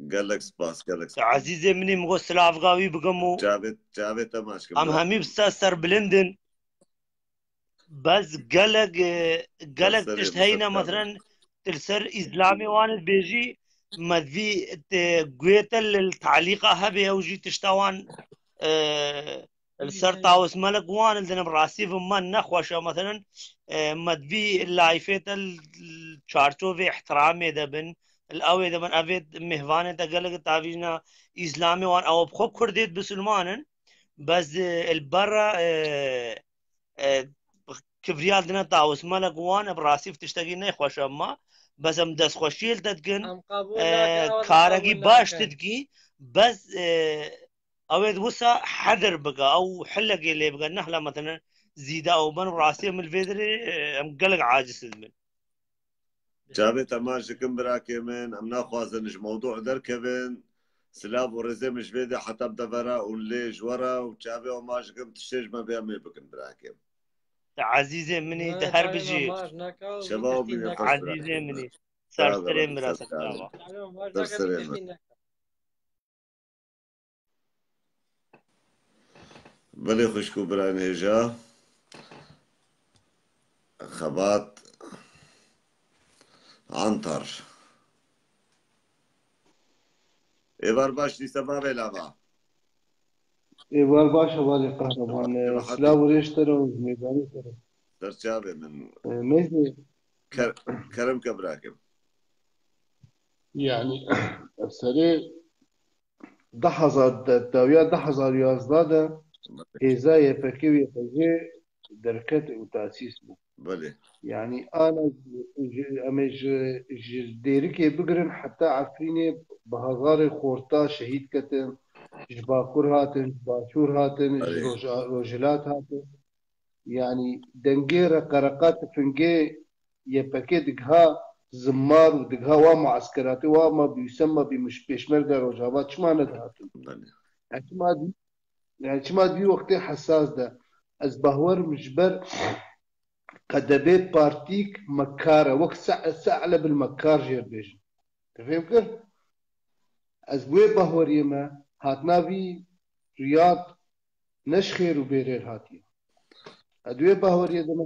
Gelek spas, gelek spas. Ezîzê min î, min got silavga wî bikim û çavê, çavê te maç kim em bira. Hemî bi ser serbilind in. Bes gelek, e, gelek tişt heyne, meselen, tu li ser Îslamê wan dibêjî, me divî te guhê te li talîqa hebe, ew jî tişta wan, e, Li ser Tawus Melek Wan li dinim rastî bi me nexweş e. Meselen, e, me di vî layfê te li çarçovê ihtiramê de bin, li ewê de bin, evê mêhvanê te gelek tavîjna Îslamê wan ew bi xwe Kurdê bisilman in. Bes, e, li berra, e, e, kibriya dine Tawus Melek Wan bi rastî tiştekî nexweş e me. Bes em destxweşiyê li te dikin, Em qebûl e, nakin, ew karekî qebûl baş nakin. Didikî, bes, e, Ew ê wisa hedir bike, ew hilekê lê bike, nehla metene zîde ew ben û rastiyê min li vê dirê, e, em gelek aciz dibin. Çavê te maç dikim birakê min, em naxwazin ji mewdû derkevin. Silav û rêzê min ji vê de heta bi devera û lê ji we re û çavê we maç dikim, tiştê ji me bê em ê bikin birakê min. Te ezîzê min î, te her bijî. Şeva û bîne xweş birakê min. Ezîzê min î. Ser serê min re ser çava. Ser serê min. Belê xwişk û birayên hêja. Xebat Antar. Êvar baş dîsa bavê lava. Êvar baş hevalê qehreman. Êvar hatî. Silav û rêş te re û mêvanê te re. Ser çavê min. E, Mehdi. Ker-, kerem ke birakim. Yani, serê du hezar de, dawiya du hezar û yazdeh de hêza Y P G û Y P G derket û tasîs bû. Belê. Yani ana ji, em ê ji, ji Dêrikê bigirin heta Efrînê bi hezarê xorta şehîd ketin, ji Bakur hatin, ji Başûr hatin, ji Belê. Roja-, Rojhilat hatin. Yani dengê reqereqa tifingê Y P G digiha zimmar û digiha wa mueskeratê wa ma bi Ûsema bi muş-, pêşmerga Rojava çima nedihatin? Belê. Yani çima dî, yani çima dî wextê hesas de ez bahwerim ji ber qedebê partîk mekar e, wek se-, se'le bil mekar jê bêjin. Te fêm kir? Ez wê bahweriyê me hatina vî Riyad ne ji xêr û bêrêr hatiye. Ez wê bahweriyê de me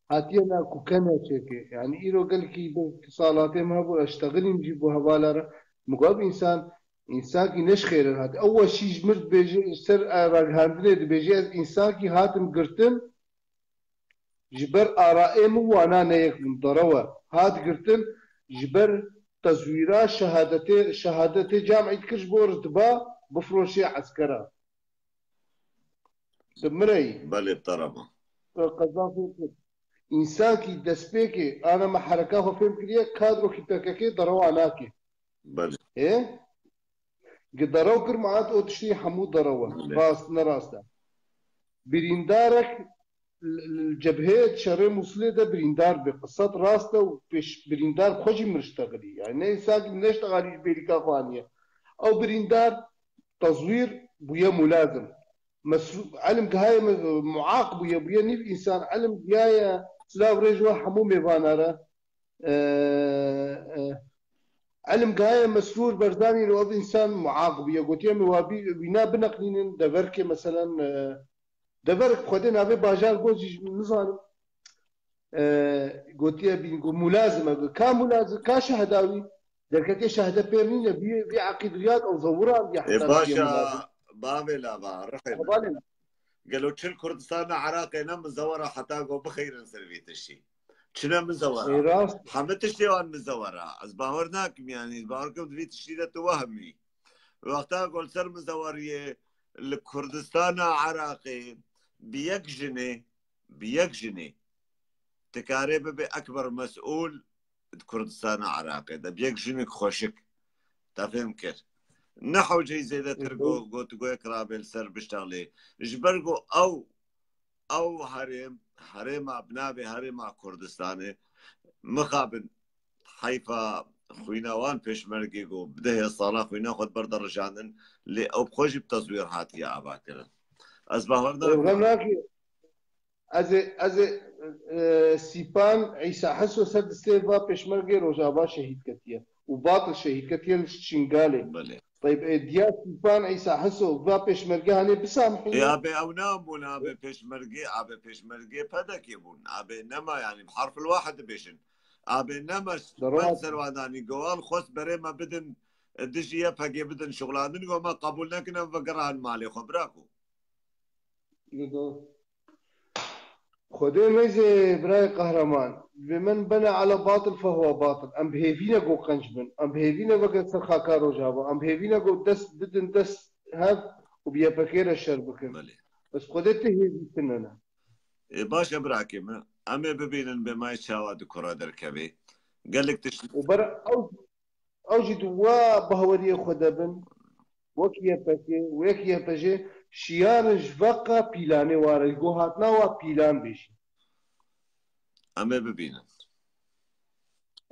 hatiye na ku kene çêkê. Yani îro gelkî bi salatê me hebû, ez ştexilîm jî bo hevala re. Min got, ev însan, însankî ne ji xêr hatiye. Ew weşî ji mir dibêje, ji ser, e, ragihandinê dibêje, ez însankî hatim girtin, ji ber arayê min wana neyek bûn, derew e. Hat girtin, ji ber tezwîra şehadetê, şehadetê camî dikir ji bo ritba bifroşê eskera. Di mireyî. Belê, bi te re me. Qezafê kir. Însankî destpêkê, ana me hereka xwe fêm kiriye, kadrokî P K K derewa nake. Belê. Ê? Gi derew kir, mehat o tiştî hemû derew e. Belê. Rast, ne rast e. Birîndarek li, li cebheyê şerê Mûsilê de birîndar bi. Qisat rast e û pêş birîndar xwe jî min ştexilî. Yani ne însankî min neştexalî ji bêrîka xwe aniye. Ew birîndar tezwîr bûye mulazim. Mesrû-, Elim gihaye me-, muaq bûye, bûye nîv însan. Elim gihaye, silav rêj we hemû mêvana re. E, e, Elim gihaye Mesrûr Barzanî ro ev însan muaq bûye. Gotiye min wa bî-, wîna bineqlînin, deverkê meselen, e, deverek xwedê navê bajar got jî nizanim. E, gotiye bîn, got, mulazim e. Ka mulazim, ka şehda wî? Derketê şehde pêr nîne, vî, vî eqîd riyad ew zewiran ya Ê, heta baş e, bavê lava, rixê min. Hevalê min. Gelo çil Kurdistana Iraqê ne mizewera heta go bixeyrin ser vî tiştî? Çi ne mizewera? Ê, rast. Hemî tiştê wan mizewera. Ez bawer nakim, yani, ez bawer kim di vî tiştî de tu wehmî. Wexta go li ser mizeweriyê li Kurdistana Iraqê bi yek jinê, bi yek jinê dikarê bibe ekber mesûl di Kurdistana Iraqê de, bi yek jinik xweşik. Te fêm kir? Ne hewceyî zêdetir go-, gotigoyek rabe li ser biştexlê. Ji ber ku ew, ew herêm, herêma bi navê Herêma Kurdistanê, mixabin heyfa xwîna wan pêşmergê ku bi dehê sala xwîna xwe di ber de rijandin, lê ew bi xwe jî bi tezwîr hatiye avakirin. Ez bawer nakim. Ew xem nake. Ez ê, ez ê, e, Sîpan Îsa Heso ser distê va pêşmergê Rojava şehîd ketiye û batil şehîd ketiye li Şingalê. Belê. Teyb, e, diya Sîpan Îsa Heso va pêşmerge hanê bisamhîne. E, abê ew ne bûn, abê pêşmerge, abê pêşmerge P D K bûn. Abê nema, yani, bi harfil wahid dibêjin. Abê nema. Derewa ben serwadanî, gowal xwest berê me bidin, e, dijî Y P G bidin şuxlandin, go me qebûl nekin, em vegeran malê xwe, bira ku. Xwedê meyzê birayê qehreman. Vê min bene ala batil fehuwa batil. Em bi hêvî ne go qenc bin. Em bi hêvî ne veke ser xaka Rojava. Em bi hêvî ne go dest bidin dest hev û bi Y P G re şer bikin. Belê. Bes Xwedê ti hêvî tine ne. Ê, baş e birakê min. Em ê bibînin bê mayê çawa di kura derkevê. Gelek tişt. Û ber ew, ew jî di wa bahweriyê xwe de bin. Wek Y P G, wek Y P G, şiyarin ji veqa pîlanê ware, ji go hatina wa pîlan bêjî. Em ê bibînin.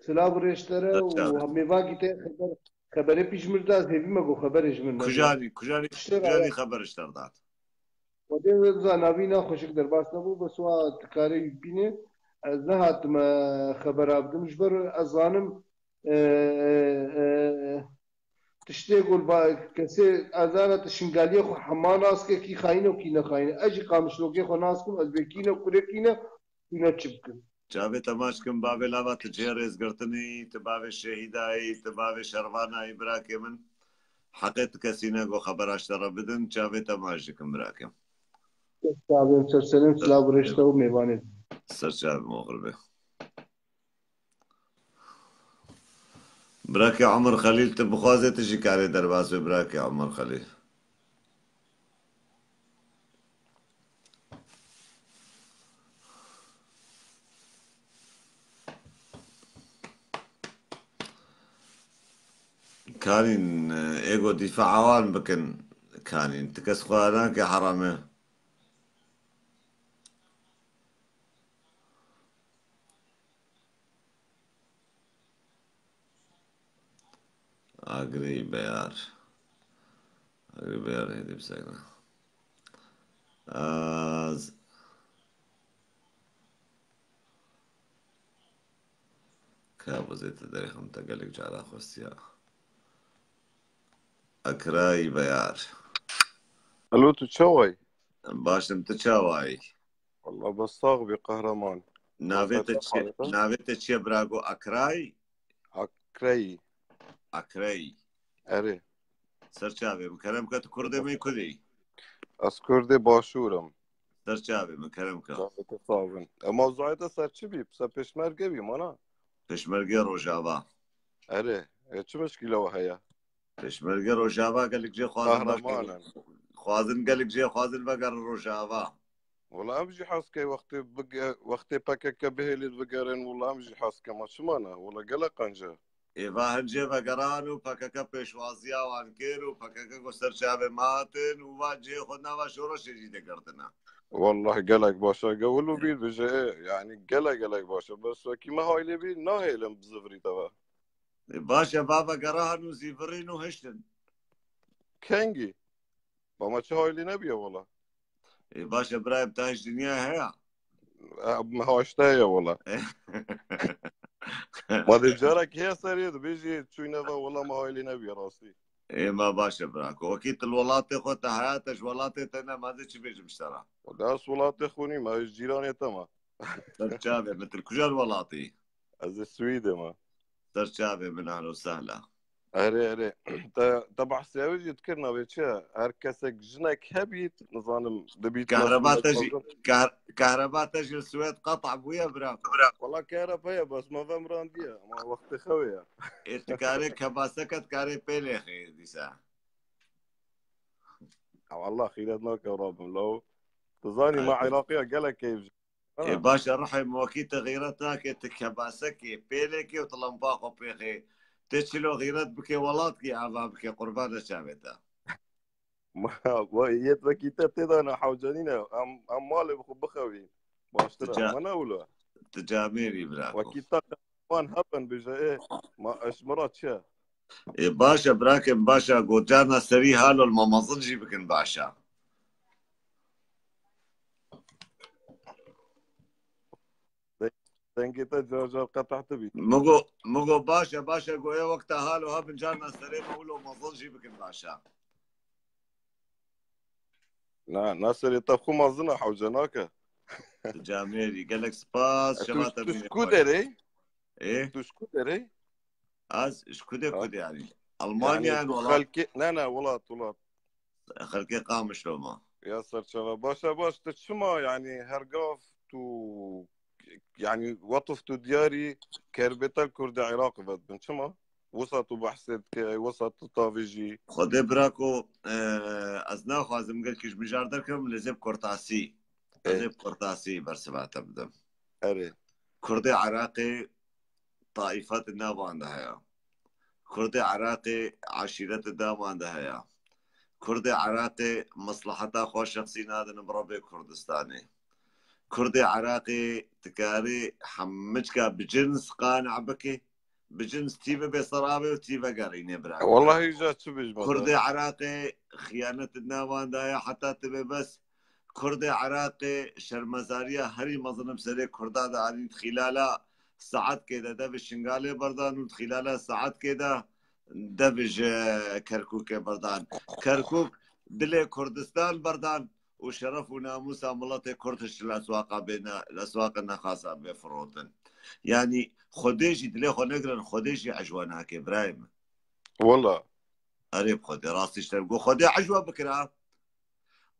Silav û rêştere û mêvagî te xeber, xeberê pî ji mir da, ez hêvî me go xeberê ji mir nediya. Kujanî, kujanî, kujanî xeber ji te dat. Xwedê wê biza navî na xweşik derbas nebû, bes wa dikarê bîne. Ez nehatime xebera bidim, ji ber ez zanim, e, e, e, tiştê gul ba, kesê ezana tu şingaliyê xwe hema nas ke kî xayîn û kî ne xayîn. Ez jî qamişlokê xwe nas kim, ez bê kî ne, kurê kî ne, kî ne çi bikim. Çavê te maç kim, bavê lava tu cihê rêzgirtinî, tu bavê şehîdayî, tu bavê şervanayî, birakê min. Heqê tu kesî ne go xebera ji te re bidin, çavê te maç dikim, birakê. Çavê min ser serê min, silav û rêşte û mêvanê. Ser çavê min oxir be. Birakê Omer Xelîl, tu bixwazê tu jî karê derbas be, birakê Omer Xelîl. Kanîn, ê go dîfaa wan bikin, kanîn. Ti kes xwe nake herame. Agirî Beyar. Agirî Beyar hêdî bisegna. Az. Ka bizê te derê xim te gelek cara xwestiya. Akrayî Beyar. Alo, tu çawayî? Baş im, tu çawayî? Wallah, bes sax bî, qehreman. Navê te çi, navê te çi ye, birago? Akrayî? Akreyî. Akreyî. Erê. Ser çavê min, kerem ke, tu kurdê me kudê? Ez kurdê başûr im. Ser çavê min, kerem ke. Çavê te sax bin. Ema zayê te ser çi bî? Ser pêşmerge bî, mana? Pêşmerge Rojava. Erê. E, çi mişkîle we heye? Pêşmerge Rojava gelek cê xwazin vegerin. Xwazin gelek cê xwazin vegerin Rojava. Wala em jî hez ke wextê bige-, wextê P K K bihêlît bigerin, wala em jî hez ke, ma çima ne? Wala gelek qenc e. Ê va hin cê vegeran û P K K pêşwaziya wan kir û P K K go ser çavê me hatin û va cihê xwe nava şoreşê jî digirtine. Wallah gelek baş e. Ge wilo bîr bije, e, yanî gelek gelek baş e. Bes wekî me haylê bî, nahêlin bi zivirî te ve. Ê, baş e, va vegera hin û zîvirîn û hiştin. Kengî? Ba me çi haylî nebiye wala. Ê, baş e, birayê, bi te hiş dinya heye? E, me haşte heye wala. Ma dê carek heye serê dibêjî çûyne ve wala me haylî nebiye rastî. Ê, ma baş e, bira. Ko wekî tu li welatê xwe te heye, te ji welatê te ne, ma dê çi bêjim ji te re? Wala ez welatê xwe nî, me ji cîranê te me. Ser çavê min, tu li kujan welatî? Ez ê Swîdê me. Ser çavê min, ehlen û sehlen. Erê, erê. Te, te behsê ew jî dikir navê çi ye? Her kesek jinek hebît, nizanim, dibît. Kahreba te jî, kah-, kahreba te jî li Swêd qeta bûye, bira. Wala kahreba ye, bes me vemirandiye. Ama wextê xewê ye. Ê, tu karê kebaseke, tu karê pêlê xê dîsa. Ew Allah xîret nake, rabim law. Tu zanî me Iraqiya gelek keyf. Ê, baş e, ruhê min, wekî te xîret nake, tu kebasekê, pêlekê û tu lampa xwe pêxê. Tê çilo xîret bike, welat kî ava bike, qurbana çavê te. Ma, we yet wekî te tê de ne hewce nîne, em, em malê bi xwe bixewîn. Baştir e, ma ne wilo. Tu camêrî, bira. Wekî te wan hebin bije, ê, ma eş mira çi ye? Ê, baş e, birakê min, baş e, go carna serî halo li me mezin jî bikin, baş e. Dengê te car car qetehti bî. Min go, min go baş e, baş e, go ê wexta halo hebin carna serê me wilo mezin jî bikin, baş e. Na, na serê te xwe mezin e, hewce nake. Tu camêrî, gelek spas, şema te bîne xweş. Tu ji ku derê? Ê? Tu ji ku derê? Ez ji kudê kudê, yanî Almanya, yanî welat? Xelkê, ne, ne, welat, welat. Xelkê Qamişlo me. Ya serçava. Baş e, baş. Tu çima, yani, hergav tu, yani, wekî tu diyarî kerbêtel Kurdê Iraqê vedibin. Çima? Wisa tu behsê dike, wisa tu tavêjî. Xwedê birako, e, ez naxwazim gelkî ji mijar derkevim, lê zê bi kurtasî. Ez Ê. ê bi kurtasî bersiva te bidim. Erê. Kurdê Iraqê taîfet di nav wan de heye. Kurdê Iraqê eşîret di nav wan de heye. Kurdê Iraqê mesleheta xwe şexsî nadin bi rebê Kurdistanê. Kurdê Iraqê dikarî hemicka bi cins qane bike, bi cins tî bibe ser avê û tî vegerîne bira. Wellahî, ja çi bêjim, Kurdê Iraqê xiyanet di nav wan de ye heta tu bê bes. Kurdê Iraqê şermezariya herî mezin bi serê Kurda de anîn, di xîlala saetkê de dev ji Şingalê berdan û di xîlala saetkê de dev ji Kerkûkê berdan. Kerkûk dilê Kurdistan berdan û şeref û namûsa miletê Kurd hişt li eswaqa bêne, li eswaqa nexasa bê firotin. Yanî Xwedê jî dilê xwe negirin, Xwedê jî ecwa nake birayê min. Wela. Erê bi Xwedê, rastî ji te got, Xwedê ecwa bikira.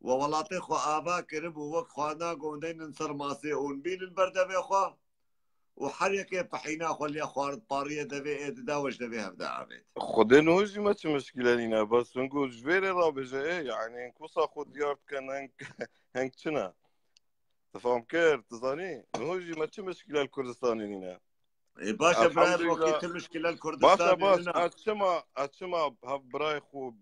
We welatê xwe ava kiribû, wek xwarina gondeynin ser masê ûn bînin ber devê xwe. Û her yekê pehîna xwe lê xward, pariyê devê ê dida, we ji devê hevde avêt. Xwedê niho jî me çi mişkîle nîne, bes hingû ji vê rê rabêje ê, yani, hing wisa xwe diyar dikin, hing, hing çi ne? Tu fam kir, tu zanî? Niho jî me çi mişkîle li Kurdistanê nîne? Ê, baş e, birayê, Elhamdulillah. Wekî tu mişkîle li Kurdistanê nîne. Baş e, baş. Ez çima, ez çima hev birayê xwe,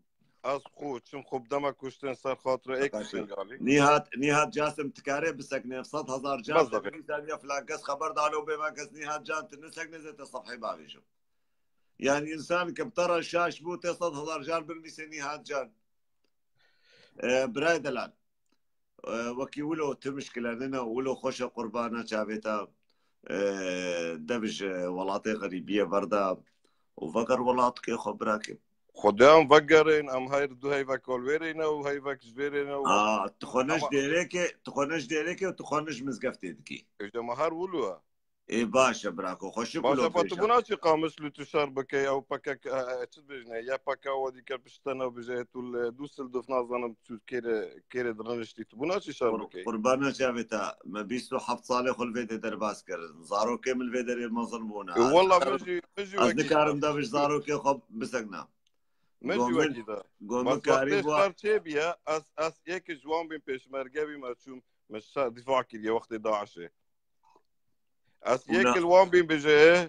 ez xwe, çim xwe bi dema kuştin ser xatira êk Şingalî. Nîhat, Nîhat Casim, tu karê biseknê, sed hezar can, bes, te bibîsaniya filan kes xeber dano bê me kes Nîhat Can, tu niseknê zê te sefhê bavêjim. Yani, însan ke bi te re şaş bû, tê sed hezar can binivîsê Nîhat Can. E, birayê delal. E, wekî wilo tu mişkile nine, wilo xweş e, qurbana çavê te, e, dev ji welatê xerîbiyê verda û veger welatikê xwe birakê. Xwedê em vegerên, em her du heyvek li wêrê ne û heyvek ji vêrê ne û A, tu xwe ne ji dêrêkê, tu xwe ne ji dêrêkê û tu xwe ne ji mizgeftê dikî. Êje me her wilo e. Ê, baş e, birako. Xweşik wilo pêşa. Baş e, ba tu bûna çi Qamişlo tu şer bikey, ew P K K, e, e, çi dibêjine? Y P G we dî ker pişt te ne bije, tu li Dusseldorf nazanim tu kêrê, kêrê diriniştî, tu bûna çi şer bikey? Qurbana çavê te, me bîst û heft salê xwe li vê dê derbas kirin. Zarokê min li vê derê mezin bûne. E, wela min jî, min jî wekî. Ez nikarim dev ji zarokê xwe bisekna. Min jî wekî de. Gomin karî bû. Şer çê bûye, ez, ez yek ji wan bîm pêşmerge bîm, ez çûm, min şer dîfa kiriye wextê DAIŞê. Ez yek li wan bîm bije,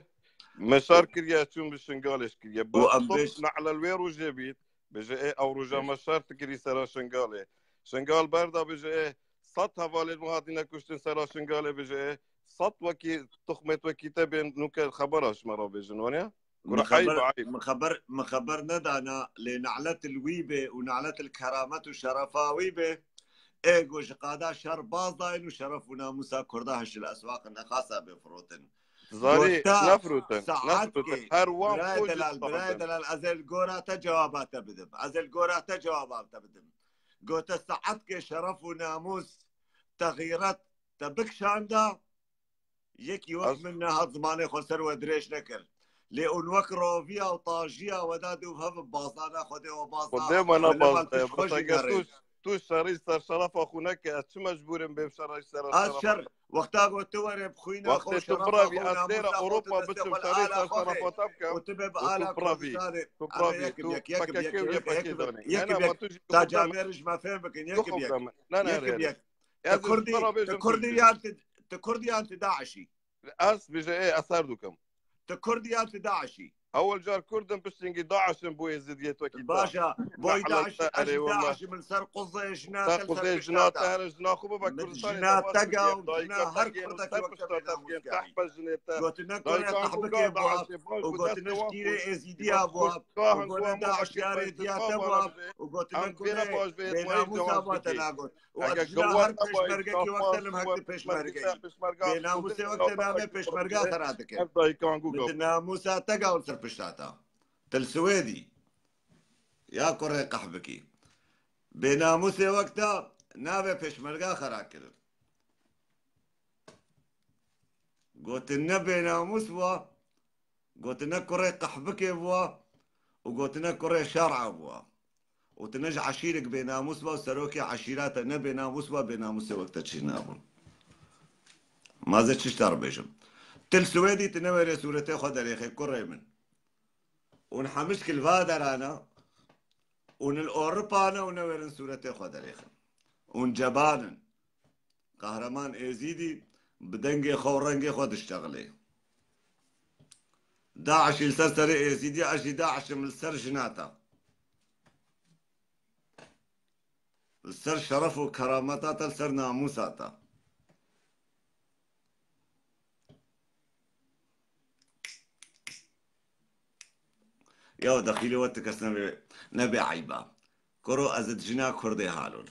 me şer kiriye, çûm bi Şingalê ji kiriye. Bes top ne'le li wê rojê bît, bije ê ew roja me şer tu kirî sera Şingalê. Şingal berda bije ê sed hevalên me hatine kuştin sera Şingalê bije ê sed wekî tuxmêt wekî te bên nûke xebera ji me re bêjin, waniye? Kura eyb, eyb. Min xeber, min xeber nedana, lê ne'let li wî bê û ne'let li keramet û şerefa wî bê. Ê ku ji qada şer baz dayên û şeref û namûsa Kurda hişt li eswaq nexasa bê firotin. Zarî, gote, nefirotin, nefirotin. Her wan birayê delal, birayê delal, ez ê li gora te cewaba te bidim. Ez ê li gora te cewaba te bidim. Gote saetkê şeref û namûs, te xîret, te bikişanda, yekî wek min nehat zimanê xwe ser we dirêj nekir. Lê hûn wek roviya û tajiya we da dûv hev bazana Xwedê we bazna. Xwedê me ne bazna, bes ege tu, tu şerî ser şerefa xwe neke, ez çi mecbûr im bêm şerî ser şerefa? Ez şer, wexta got tu were bi xwîna xwe, şerefa xwe, ez lêre Ewropa biçim şerî ser şerefa te bikim. Û tu bê bi ala Kurdistanê. Tu pravî, tu pravî, tu P K K û Y P G danê. Yek bi yek, yek bi yek, yek bi yek. Ta camêr ji me fêm bikin, yek bi yek. Yek bi yek. Tu Kurdî, tu Kurdî yan tu, tu Kurdî yan tu DAIŞî? Ez bije ê, ez her dukim. Tu Kurdî yan tu DAIŞî? Ewel car Kurd im, piştî hingî DAIŞ im, bo Êzidiyê wekî te. Baş e, boy DAIŞ, ez ji DAIŞ im, min ser quzê jina te, ser quzê jina te, her jina xwe bibe Kurdistanê. Jina te ga û jina her Kurdekî wek te bênamûs kayî. Gotine kurê qehbikê bû û gotine şkîrê Êzidiya bû û gotine DAIŞ yarê diya te bû û gotine kurê bênamûsa bû te nagot. Û ez jina her pêşmergekî wek te lim hek di pêşmergeyî. Bênamûsê wek te namê pêşmerga xera dike. Min di namûsa te ga û li ser pişta te. Te li Swêdî. Ya kurê qehbikî. Bênamûsê wek te navê pêşmerga xera kirin. Gotine bênamûs bû. Gotine kurê qehbikê bû. Û gotine kurê şer'a bû. û tu ne ji eşîrek bênamûs ba û serokê eşîra te ne bênamûs ba, bênamûsê wek te çênabûn. Ma ez ê çi ji te re bêjim? Tu li Swêdî tu newêrê sûretê xwe derêxê kurê min. Hûn hemişk li va derane, hûn li Ewropa ne û newêrin sûretê xwe derêxin. Hûn ceban in. Qehreman Êzîdî bi dengê xwe û rengê xwe diştexilê. DAIŞ li ser serê Êzîdî, ez jî DAIŞ im li ser jina te. Li ser şeref û kerameta te, li ser namûsa te. Ya dexîlê we ti kes nebê, nebê eyba. Kuro ez di jina Kurdê halo.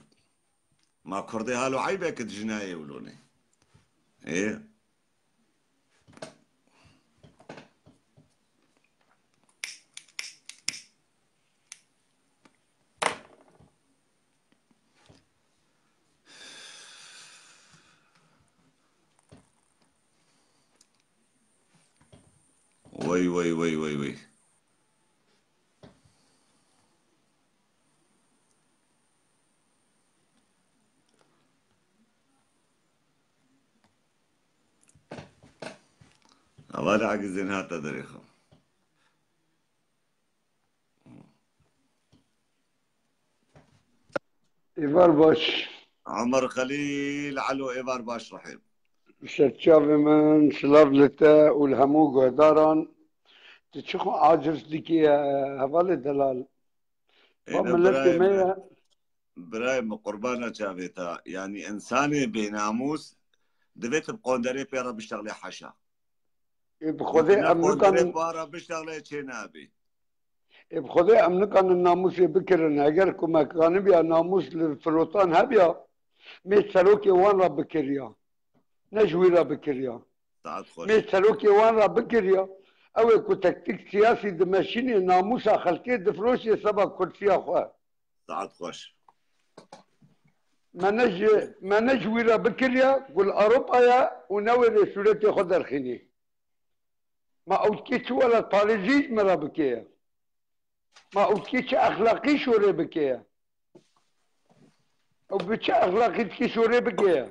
Ma Kurdê halo eyb e ki di jina yê wilo ne? Ê? Wey, wey, wey, wey, wey. Hevalê Egizên hate derê xwe. Êvar baş. Omer Xelîl, alo, êvar baş Rehîm. Serçavê min, silav li te û li hemû guhdaran. Tu çi xwe aciz dikî, hevalê delal? Ê, va ne miletê birayê me min, ye. Birayê min, qurbana çavê te. Yanî, însanê bênamûs divê tu bi qonderê pê re biştexlê, haşa. Ê, bi Xwedê em nikanin, bi ara biştexlê çê nabê. Ê, bi Xwedê em nikanin namûsê bikirin. Eger ku me kanibiya namûs li firotan hebiya, mê serokê wan re bikiriya. Ne ji wî re bikiriya. Saet xweş. Mê serokê wan re bikiriya. Ew ê ku tektîk siyasî dimeşînê, namûsa xelkê difiroşê seba kursiya xwe. Saet xweş. Me ne ji, me ne ji wî re bikiriya ku li Ewropa ye û newêrê sûretê xwe derxînî. Ma ew dikê çi welatparêzî ji me re bike ye? Ma ew dikê çi exlaqî şorê bike ye? Ew bi çi exlaqî dikê şorê bike ye?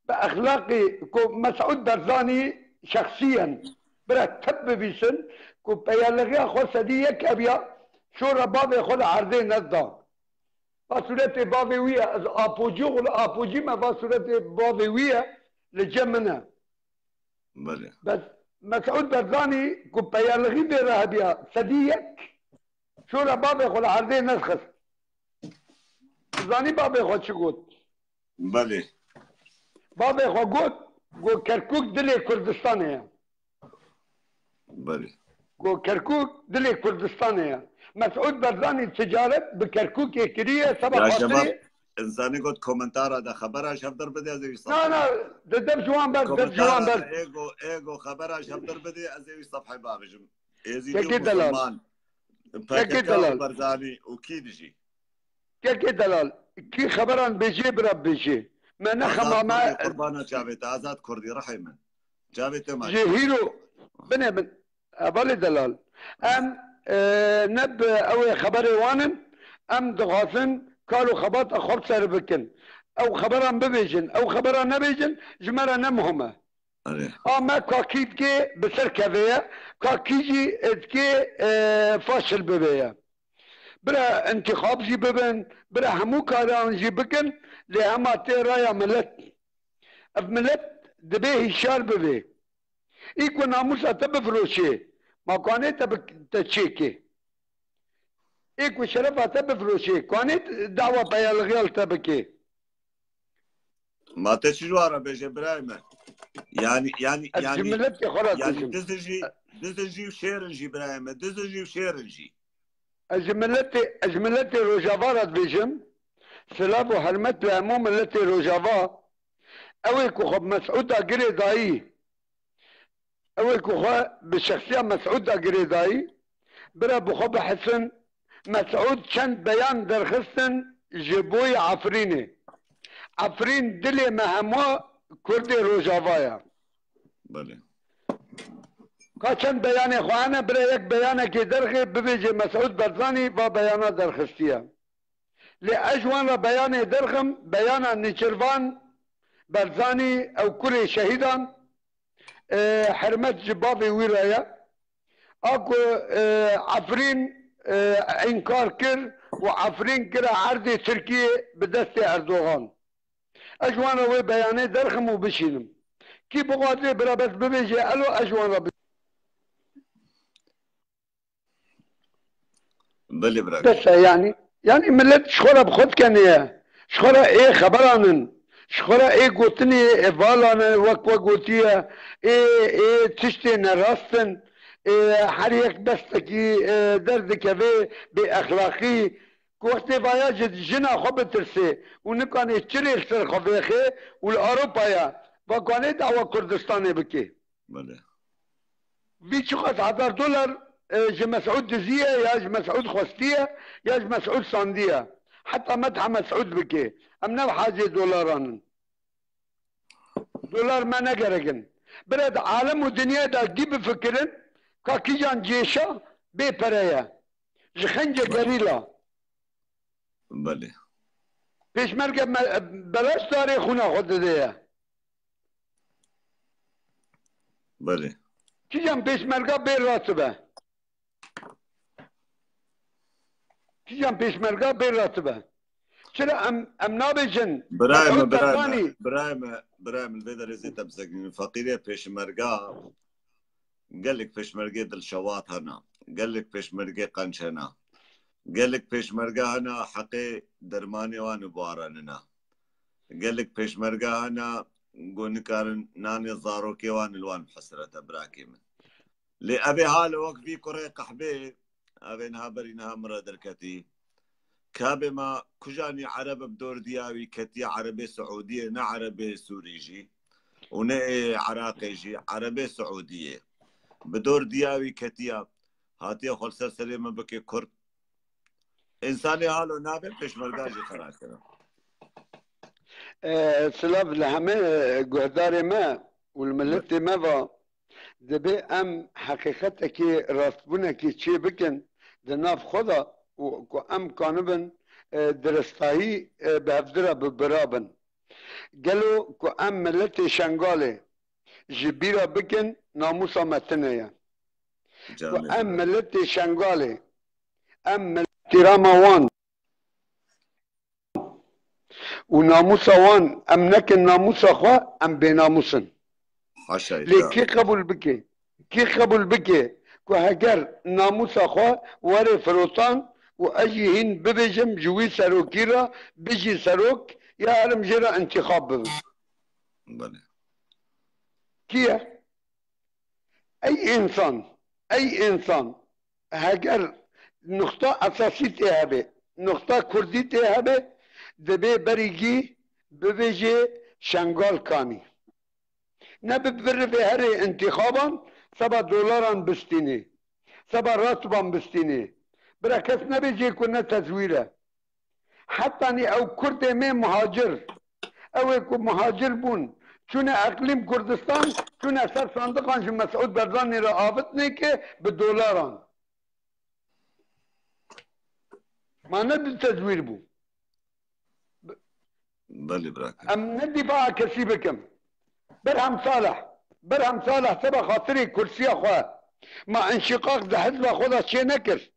Bi exlaqî ku Mesûd Barzanî şexsiyen bira tep bibîsin ku peyalixiya xwe sedî yek ebiya, şora bavê xwe li erdê neda. Va sûretê bavê wî ye, ez apocî û li apocî me, va sûretê bavê wî ye, li cem min e. Belê. Bes Mesûd Barzanî ku peyalixî vê re hebiya, sedî yek şora bavê xwe li erdê nedixist. Zanî bavê xwe çi got? Belê. Bavê xwe got, got Kerkûk dilê Kurdistanê ye. Belê. Got Kerkûk dilê Kurdistanê ye. Mesûd Barzanî ticaret bi Kerkûkê kiriye, seba Ya xatirê şebab, însanê got komentara de xebera ji hev derbidê, ez ê wî Na, sefhê na, de dev ji wan ber, dev ji wan Komentara ber. de ê go, ê go xebera ji hev derbidê, ez ê wî sefhê bavêjim. Êzîdî û Kekê delal. Musulman, Kekê P K K û delal. Barzanî û kî dijî? Kekê delal, kî xeberan bêjê bira bêjê. Me ne Azad xema me Kurdî, qurbana çavê te, Azad Kurdî, rihê min. Çavê te ma Ji hîro, binê min, hevalê delal. Em, e, ne bi ew ê xeberê wan in, em dixwazin kar û xebata xwe bi ser bikin. Ew xeberan bibêjin, ew xeberan nebêjin, ji me re ne muhim e. Erê. A me ka kî dikê bi ser kevê ye, ka kî jî dikê, e, faşil bibê ye. Bira intixab jî bibin, bira hemû karan jî bikin, lê hema tê raya milet. Ev milet dibê hişyar bibê. Î ku namûsa te bifiroşê, ma kanê te bi-, te çêkê. Ê ku şerefa te bifiroşê, kanê dawa peyalixiya li te bikê. Ma te çi ji wan re bêje birayê me? Yanî, yanî, Ez ji yanî, miletê xwe re yanî dibêjim. Dizin jî, dizin jî û şêr in jî birayê me. Dizin jî û şêr in jî. Ez ji miletê, ez ji miletê Rojava re dibêjim. Silav û hermet li hemû miletê Rojava. Ew ê ku xwe bi Mesûda girê dayî, ew ê ku xwe bi şexsiya Mesûda girê dayî, bira bi xwe bihesin, Mesûd çend beyan derxistin ji boyê Efrînê. Efrîn dilê me hemû Kurdê Rojava ye. Belê. Ka çend beyanê xwe hene, bira yek beyanekê derxê, bibêje Mesûd Barzanî va beyana derxistiye. Lê ez ji wan re beyanê derxim, beyana Nêçîrvan Barzanî, ew kurê şehîdan, e, hermet ji bavê wî re ye. A ku, e, Efrîn, e, înkar kir û Efrîn kire erdê Tirkiyê bi destê Erdogan. Ez ji wan re wê beyanê derxim û bişînim. Kî bixwaze bira bes bibêje elo, ez ji wan re bi- Belê bira. Bes e, yanî, yanî millet ji xwe re bi xwe dikenê ye. Ji xwe re ê xeberan in. Ji xwe re ê gotinê, ê valan e, wek we gotiye, ê, ê tiştê nerast in. Ê her yek bestekî, e, derdikeve bêexlaqî. Ku wextê vaya ji jina xwe bitirsê û nikanê çirê li ser xwe vêxê û li Ewropaya va kanê dawa Kurdistanê bikê. Belê. Vî çiqas hezar dolar, e, ji Mesûd diziye, ya ji Mesûd xwestiye, ya ji Mesûd sandiye. Heta metha Mesûd bikê. Em ne hacê dolaran in. Dolar me negerekin. Bira di alem û dinyayê de gî bifikirin, ka kîjan cêşa bê pere ye. Ji xencê gerîla. Belê. Pêşmerge me, belaş darê xûna xwe dide ye. Belê. Kîjan pêşmerga bê ratibe? Kîjan pêşmerga bê ratibe? Çira em, em nabêjin Birayê Mesûd me, birayê Barzanî me, birayê me, birayê me, li vê derê zê te bisekînim. Feqîrê pêşmerga, gelek pêşmergê dilşewat hene. Gelek pêşmergê qenc hene. Gelek pêşmerga hene heqê dermanê wan û baranina. Gelek pêşmerga hene ku nikarin nanê zarokê wan li wan bi hesret e, birakê min. Lê ev ê hale wek vî kurê qehbê, ev ê niha berî niha min re derketî. Kabê me kujanî Ereb bi dor diya wî ketiye Erebê Siûdiyê, ne Erebê Sûrî jî û ne ê Iraqê jî, Erebê Siûdiyê. Bi dor diya wî ketiye, hatiye xwe li ser serê me bike Kurd. Însanê halo nabe pêşmerga jî xera kira. E, silav li heme, e, guhdarê me û li miletê me va, dibê em heqîqetekî rastbûnekî çê bikin di nav xwe de û ku em kanibin, e, diristahî, e, bi hevdira bi bira bin. Gelo ku em miletê Şengalê ji bîra bikin, namûsa me tune ye. Ku Canê em bira. Miletê Şengalê, em miletê rama wan û namûsa wan em nekin namûsa xwe, em bênamûs in. Haşa Lê îta. Kî qebûl bike? Kî qebûl bike ku heger namûsa xwe were firotan û ez jî hîn bibêjim ji wî serokî re, bijî serok, ya herim jê re întîxab bibim? Belê. Kî ye? Ey însan, ey însan, heger nuxta esasî tê hebe, nuxta kurdî tê hebe, dibê berî gî bibêje Şengal kanî. Ne bi birivê herê întîxaban seba dolaran bistînê, seba ratiban bistînê. Bira kes nebêje ku ne tezwîr e. Hetanî ew kurdê me muhacir, ew ê ku muhacir bûn, çûne Eqlîm Kurdistan, çûne ser sandiqan ji Mesûd Barzanî re avitnê ke bi dolaran. Ma ne di tezwîr bû? Belê birakim. Em ne dîfaa kesî bikim. Berhem Salih, Berhem Salih seba xatirê kursiya xwe ma înşîqaq di hizba xwe de çê nekir.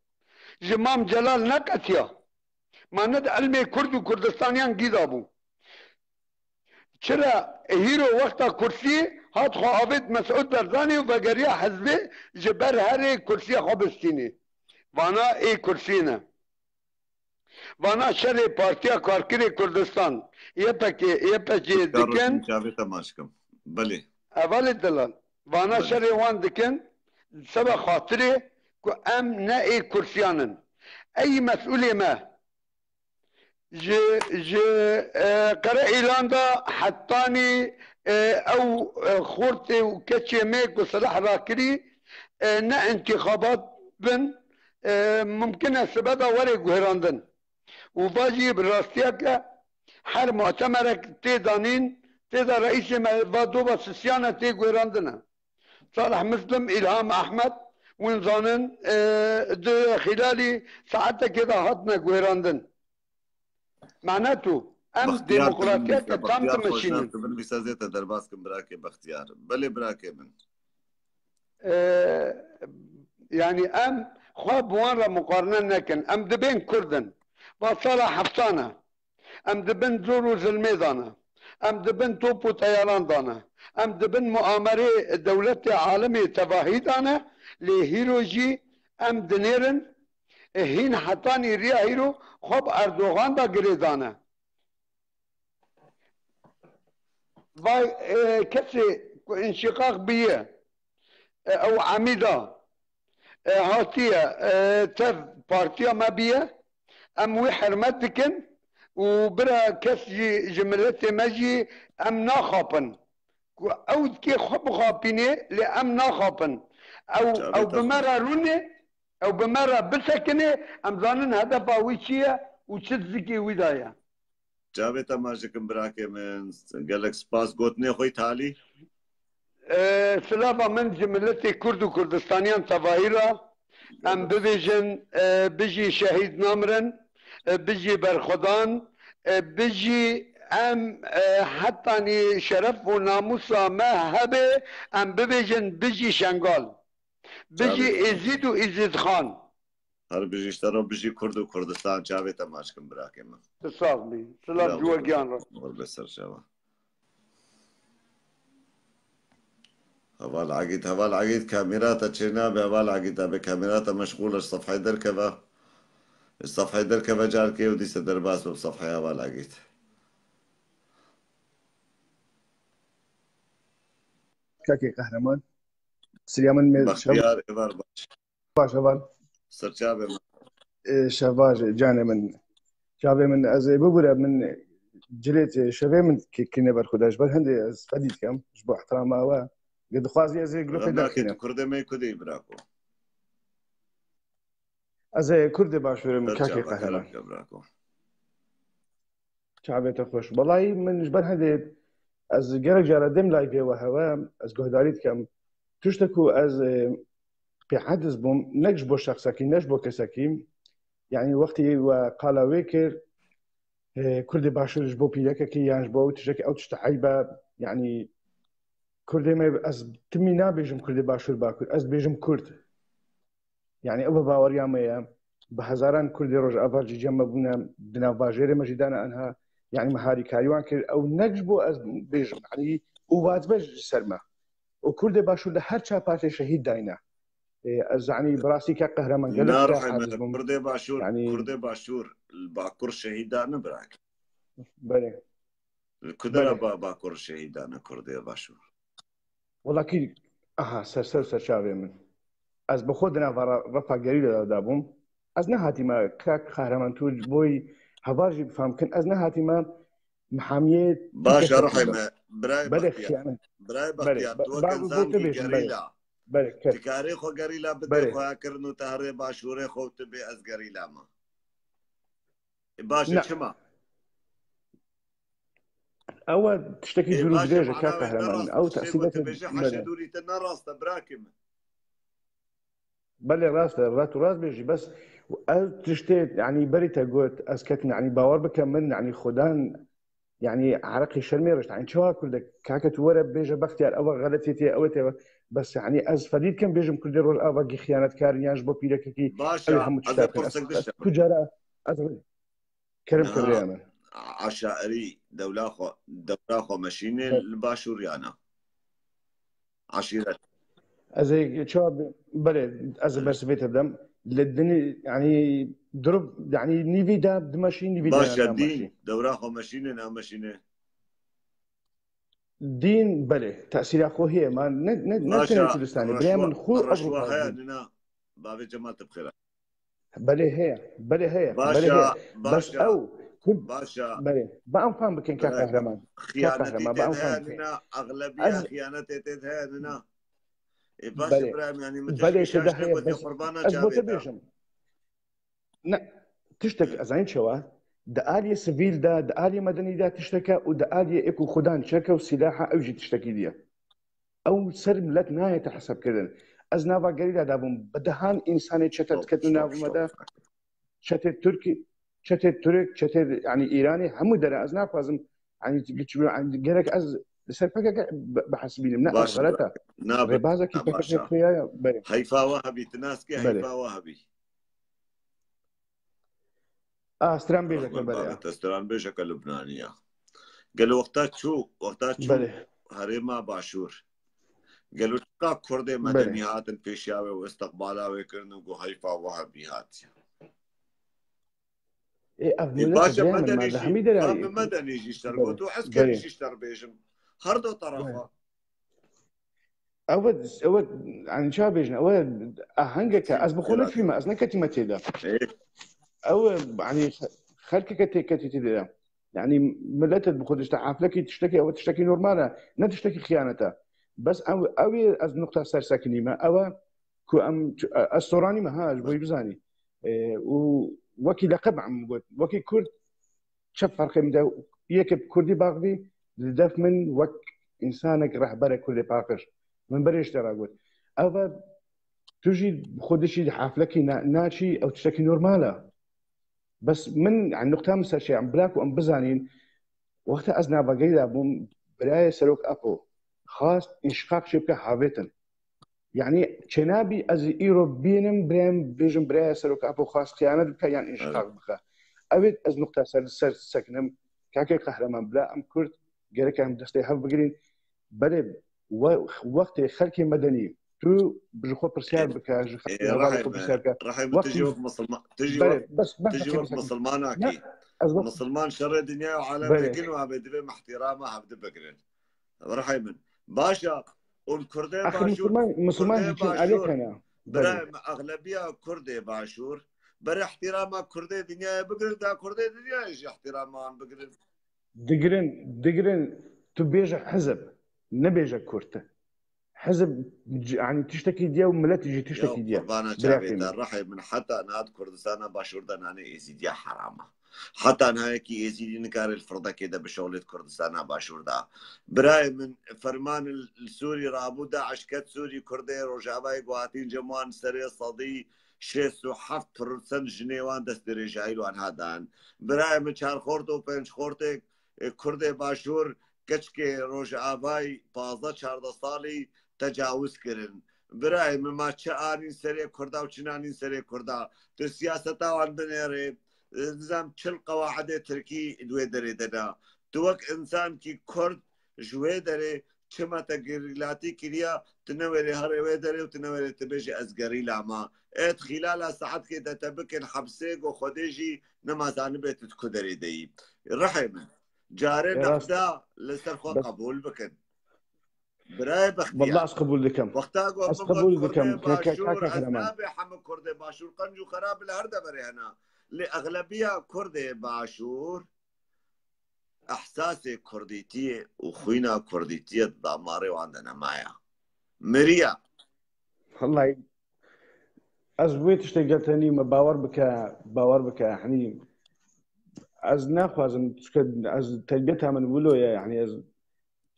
Ji Mam Celal neqetiya. Ma ne di ilmê Kurd û Kurdistaniyan gî de bû. Çira hîro wexta kursiyê hat xwe avêt Mesûd Barzanî û vegeriya hizbê ji ber herê kursiya xwe bistînê. Vana ê kursiyê ne. Vana şerê Partiya Karkerê Kurdistan, Y P G, Y P G dikin. Çavê te maç kim. Belê. Hevalê delal. Vana Belê. Şerê wan dikin, seba xatirê ku em ne ê kursiyan in. Ey mesûlê me ji, ji, e, Qereîlan de hetanî, e, ew, e, xortê û keçê me ku silah rakirî, e, ne întîxabat bin, e, mumkin e sibe de were guherandin. Û va jî bi rastiyeke her mutemerek tê danîn, tê de reîsê me va doba sisiyane tê guherandine. Salih Muslim, Îlham Ehmed, win zanin, e, di xîlalî saetekê de hatine guherandin. Mana tu, em demokratiyeke tam dimeşînin. Bextiyar Xweşnav, tu binivîse zê te derbas kim birakê Bextiyar. Belê birakê min. E, yanî em xwe bi wan re muqarene nekin. Em dibên Kurd in. Ba sala heftan e. Em di bin zor û zilmê de ne. Em di bin top û teyaran de ne. Em di bin muamerê dewletê alemê tevahî de ne. Lê hîro jî em dinêrin, e, hîn hetanî riya hîro xwe bi Erdogan de girê dane. Vay, e, kesê ku înşîqaq biye, e, ew emîda, e, hatiye, e, tev partiya me biye, em wî hurmet dikin û bira kes jî ji miletê me jî em naxapin. Ku ew dikê xwe bixapînê, lê em naxapin. Ew, ew bi me re rûnê, ew bi me re bisekinê, em zanin hedefa wî çi ye û çi di zikê wî de ye. Çavê te maç dikim birakê min. Gelek spas. Gotinê xwe yî talî. Ee, silava min ji miletê Kurd û Kurdistaniyan tevahî re. Em bibêjin, e, bijî şehîd namirin, e, bijî berxwedan, e, bijî em, e, hetanî şeref û namûsa me hebe, em bibêjin bijî Şengal. Bijî Êzîd û Êzîdxan. Her bijî ji te re, bijî Kurd û Kurdistan. Çavê te maç kim birakê min. Tu sax bî. Silav ji we giyan re. Qurbe ser çava. Heval Egîd, Heval Egîd, kamera te çênabe, Heval Egîd, abe kamera te meşxûl e, ji sefheyê derkeve. Ji sefheyê derkeve carkê û dîse derbas be bi sefheyê Heval Egîd. Kakê Qehreman. Siriya min mê Bextiyar, êvar baş. Baş, heval. Ser çavê min. Ee, şev baş, canê min. Çavê min, ez ê bibûre min cilêt şevê min ki-, kine ber xwe de. Ji ber hindê ez fedî dikem, ji bo ihtirama we. Ge dixwazî ez ê gulopê derxînim. Kurdê me kudê birako. Ez ê Kurdê başûrê min, kakê Qehreman. Çavê te xweş. Welayî min ji ber hindê ez gelek cara dem live we hewe, ez guhdarî dikem. Tiştek ku ez, e, pê eciz bûm, ne ji bo şexsekî, ne ji bo kesekî. Yanî wextî we qala wê kir, e, Kurdê başûr ji bo pîrekekî yan ji bo ew tiştekî, ew tişt eyb e. Yanî Kurdê me, ez timî nabêjim Kurdê başûr bakur, ez dibêjim Kurd. Yanî ev baweriya me ye. Bi hezaran Kurdê Rojava jî cem me bûne, di nav bajêrê me jî dane anha. Yanî me harîkarî wan kir. Ew ne ji bo ez bêjim, yanî û vacibe ji ser me. Û Kurdê başûr de her çar partê şehîd dayne. Ê, ez, yanî bi rastî kek Qehreman gelek te aciz bûm. Kurdê başûr, yanî Kurdê başûr li Bakur şehîd dane birak. Belê. Li ku dera ba-, Bakur şehîd dane Kurdê başûr? Wela kî, aha, ser ser û ser çavê min. Ez bi xwe di nava re-, refa gerîla de dabûm. Ez nehatîme kak Qehreman tu ji boy heval jî bifam kin. Ez nehatîme mihamiyê Baş e, ruhê me. Birayê Bextiyar. Belê, Birayê Bextiyar, tu weke zangî gerîla. Belê, kes. Dikarê xwe gerîla bidê xwe kirin û te herê başûrê xwe û tu bê ez gerîla me. E, baş e, çima? Ew e tiştekî dûr û dirêj e, kak Qehreman. Ew tesîbeke, belê. Haşê dûrî te ne rast e, birakê min. Belê rast e, rast û rast bêjî, bes ev tiştê, yanî berî te got, ez ketim, yanî bawer bike min, yanî xudan, yanî ereqî şermê rişt. Yanî çawa Kurdek, kake tu were bêje Bextiyar, ew e xeletiyê te, ew e te, bes yanî ez fedî dikim bêjim Kurdê Rojava gî xiyanetkar in yan ji bo pîrekekî, ew ê hemû tişta bikin. Ez, ez tu cara, ez Kerem kevrêya me. Aşairî dewla xwe, dewra xwe meşînê li başûr ya na? Aşîret. Ez ê çawa bi-, belê, ez ê bersivê te dem. Li dinî, yanî, durup, yanî, nîvî de dimeşî, nîvî de nameşî. Baş e, dîn, dewra xwe meşînê, nameşînê? Dîn, belê, tesîra xwe heye. Ma ne, ne, ne tenê Kurdistanê. Birêya min xwe Ewropa. Bavê Cemal te bi xêr. Belê heye, belê heye, belê heye. Bes ew, belê. Ba em fam bikin, ka Qehreman. Ka Qehreman, ba em fam bikin. Exlebiya xiyanetê tê de heye, nina. E, baş e, Îbrahim, yanî min teşkîşaş te gotiye, qurbana çavê te. Ne, tiştek ez zanî çawa, di aliyê sivîl de, di aliyê medenî de tiştek e û di aliyê êk û xudan çek e û sîlaha ew jî tiştekî diye. Ew ser milet nayête hesabkirin. Ez nava gerîla de bûm. Bi dehan însanê çete diketin nav me de. Çetê Tirkî, çetê Tirk, çetê, yanî, Îranê, hemû dere. Ez naxwazim, yanî, yanî, gerek ez li ser P K K bi-, bihesibînim. Ne, ev Baş, xelet e. na, Rêbazekî na, P K K baş e. xuya ye, belê. Heyfa we hebî, tu nas kî Belê. heyfa we hebî. A, stranbêjeke, Rahman belê. Babet, stranbêjeke Lubnanî ya. Gelo wexta çû, wexta çû Belê. herêma Başûr. Gelo çiqa Kurdê Belê. medenî hatin pêşiya wê û istiqbala wê kirin û got heyfa we hebî hatiye. Ê, ev Ê, milet baş e, birêya min, medenî me li jî, hemî derê ha, min medenî jî ji te re Belê. got û ez Belê. kerdî jî ji te re bêjim. Her do terefa. Belê. Ew e, ew e, yanî, ça bêjin, ew e ahengeke, ez bi xwe Ê, nefîme, ez neketime tê de. ê. Ew e, yanî, xelkeke tê ketî tê de. Yanî, milet e bi xwe dişte heflekî tiştekî, ew e tiştekî normal e, ne tiştekî xiyanet e. Bes ew, ew ê ez nuqta ser sekinîme, ew e ku em, ez soranîme, ha, ji bo wî bizanî. Ê, û wekî leqeb em got, wekî Kurd, çi ferqê min de, yekê bi Kurdî baxivî, li def min wek însanek rehberek Kurdê paqij. Min berê ji te re got. Ev e, tu jî bi xwe dişî di heflekî na-, naçî, ew tiştekî normal e. Bes min, yani, nuqta min ser şey, em bila ku em bizanîn, wexta ez navageyê de bûm, birayê Serok Apo xwast înşiqaq çê bike havêtin. Yani, çênabî ez îro bînim, birayê min bêjim, birayê Serok Apo xwast xiyanet bike yan înşiqaq Evet. bike. Ew ê ez nuqta ser, ser sekinim, kake Qehreman, bila em Kurd gerek em destê hev bigirîn. Belê, we-, wextê xelkê medenî, tu ji xwe pirsiyar Ê, bike, ji ê, xelkê hevalê xwe Rehîm, pirsiyar bike. Rehîm, tu jî Wextê wek misilma-, tu jî Belê, wek, bes, bes tu jî wek misilmanakî. Ne, ez wek Misilman şerê dinyayê û alemê Belê. kin û em ê divê mihtirama hevdi bigrin. Rehîm min. Baş e, hûn Kurdê Axir Başûr, misilman, misilman Kurdê jî çin Başûr, alêkana. Belê. birayê min, exlebiya Kurdê Başûr, ber ihtirama Kurdê dinyayê bigirin, da Kurdê dinyayê jî ihtirama wan bigirin. Digirin, digirin, tu bêje hizib, nebêje Kurd. Hizib, c-, yanî tiştekî diye û milet jî Ya tiştekî diye. qurbana Birayê çavê min. te, rehê min, heta niha di Kurdistana Başûr de nanê Êzîdiya heram e. Heta niha yekî Êzîdî nikare li firdekê de bişewlê di Kurdistana Başûr de. Birayê min, ferman li Sûrî rabû, DAIŞ ket Sûrî, Kurdê Rojavayê guhatîn cem wan serê sedî şêst û heft prosent jinê wan destdirêjayî li wan hadan. Birayê min, çar xort û pênc xortê, e, Kurdê Başûr, keçikê Rojavayî pazdeh çardeh salî tecawuz kirin. Birayê min, ma çi anîn serê Kurda û çi nanîn serê Kurda? Tu siyaseta wan binêrê, e, nizam çil qewaidê Tirkî di wê derê de ne. Tu wek însankî Kurd ji wê derê çima te gerîlatî kiriya, tu newêrê herê wê derê û tu newêrê tu bêjî ez gerîla me. Êt xîlala saetkê de te bikin hepsê, go Xwedê jî nema zanibê tu di ku derê de yî. Rihê min. Carê Ê, rast e. nexda li ser xwe Bes qebûl bikin. Birayê Bextiyar. Wallah ez qebûl dikim. Wexta go Ez min got qebûl dikim. Kurdê Ka-, ka-, Başûr, ka-, ez Kahraman. nabê hemû Kurdê Başûr, qenc û xerab li her deverê hene. Lê exlebiya Kurdê Başûr ehsasê kurdîtiyê û xwîna kurdîtiyê di damarê wan de nemaye. Miriye. Wellahî, ez wê tiştê gel tenî me bawer bike, bawer bike, henî ez naxwazim, çunke ez terbiyeta min wilo ye, yani ez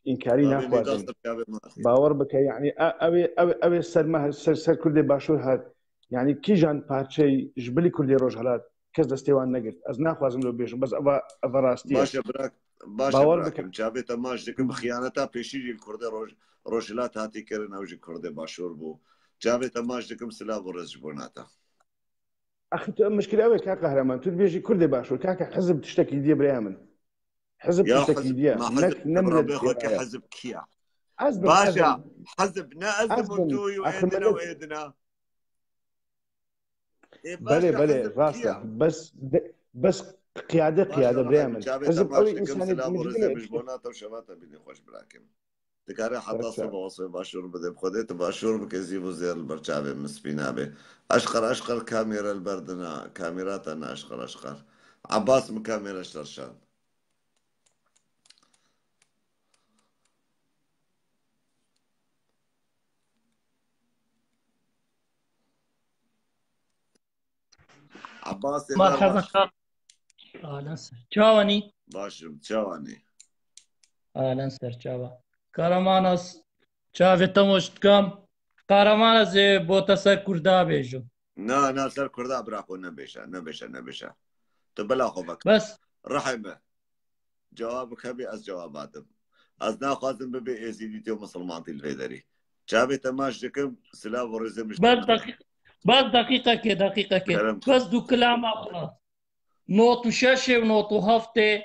înkarî Babê naxwazim. Nîdas de piya bê ma. Bawer bike, yani e-, ew ê, ew ê, ew ê ser me, ser, ser Kurdê Başûr her, yani kîjan parçeyê ji bilî Kurdê Rojhilat kes destê wan negirt. Ez naxwazim lo bêjim, bes eva, eva rastî ye. Baş e, birak, baş e, Bawer birakim. bikim. Çavê te maç dikim, xiyaneta pêşî jî li Kurdê Roj-, Rojhilat hatî kirin, ew jî Kurdê Başûr bû. Çavê te maç dikim, silav û rêz ji bo nata. Axir tu, mişkile ew e ka Qehreman, tu dibêjî Kurdê Başûr, kake hizib tiştekî diye biraya min. Hizib Ya tiştekî hizib, diye. ma Nek, hizib, ne tu bi milet rabê xwe ke diye. hizib kiya? Ez bim, Baş ez e, bim. hizib, ne ez Ez dim û bim. tu yû Axir êdine û milet êdine. Ê, baş Belê, e, belê, hizib rast e. kiya? Bes, de, bes qiyade, Baş qiyade e, biraya rehîm, min. çavê te Hizib maç ew dikim, însanê silav û dimijî rêzê ne min ji bo nata û şeva te bînî xweş birakim. Dikare heta Baş e. siba wesfê Başûr bide bi Xwedê, tu Başûr bike, zîv û zêr li ber çavê min spî nabe. Eşqer, eşqer, kamera li ber dina, kamera te ne eşqer, eşqer. Abbas min kamera ji te re şand. Abbasê Merhaba, merhaba. Xan. Alen ser. Çawanî? Başim, çawanî? Alen ser çawa. Kahraman, ez çavê te moş dikam. Kahraman, ez ê bo te ser Kurda bêjim. Na, na, ser Kurda bira xwe nebêje, nebêje, nebêje. Tu bila xwe veke. Bes. Rihê me. Cewabek hebe ez cewaba dim. Ez naxwazim bibe êzîdîtî û misilmantî li vê derê. Çavê te maç dikim, silav û rêzê min ji te. Bes deqîq-, bes deqîqekê, deqîqekê. Kerem. Bes du kilama xwe. Not û şeş û not û heft e,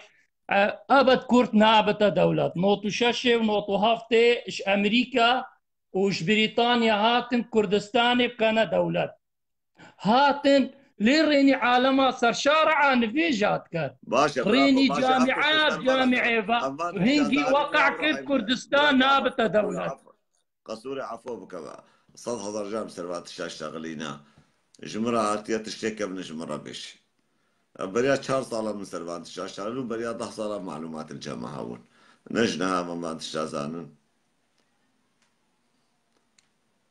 ebed Kurd nabite dewlet. Not û şeş û not û heft e ji Amerîka û ji Brîtanya hatin Kurdistanê bikene dewlet. Hatin lê rênî alema serşara anivêja diket. Baş e, bravo, rênî baş e, camiya, afo, camiê va, hingî weqa kir Kurdistan nabite dewlet. Qesurê efo bike ve. Sed hezar car min ser van tişta şaxilîna. Ji min re hatiye tiştê kevne ji min re bêş. Ev beriya çar sala min ser van tişta şaxilîn û beriya deh sala malûmat li cem me hebûn. Ne ji niha min van tişta zanin.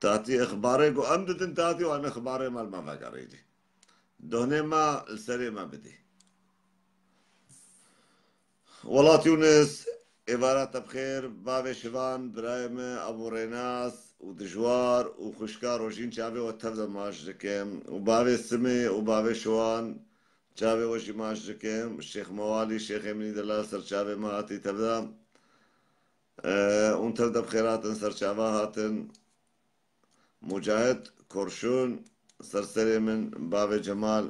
Tatî ixbarê ku em didin tatî wan ixbarê me li me vegerînî. Dohnê me li serê me bidî. Welat Yûnis, êvara te bi xêr, bavê Şivan, birayê me, Ebû Rênas û Dijwar û xwişka Rojîn çavê we tev de maç dikim û bavê Simê û bavê Şiwan çavê we jî maç dikim. Şêx Mewalî, şêxê min î delal ser çavê me hatî tev de. E, hûn tev de bi xêr hatin, ser çava hatin. Mucahid Kurşun, ser serê min, bavê Cemal.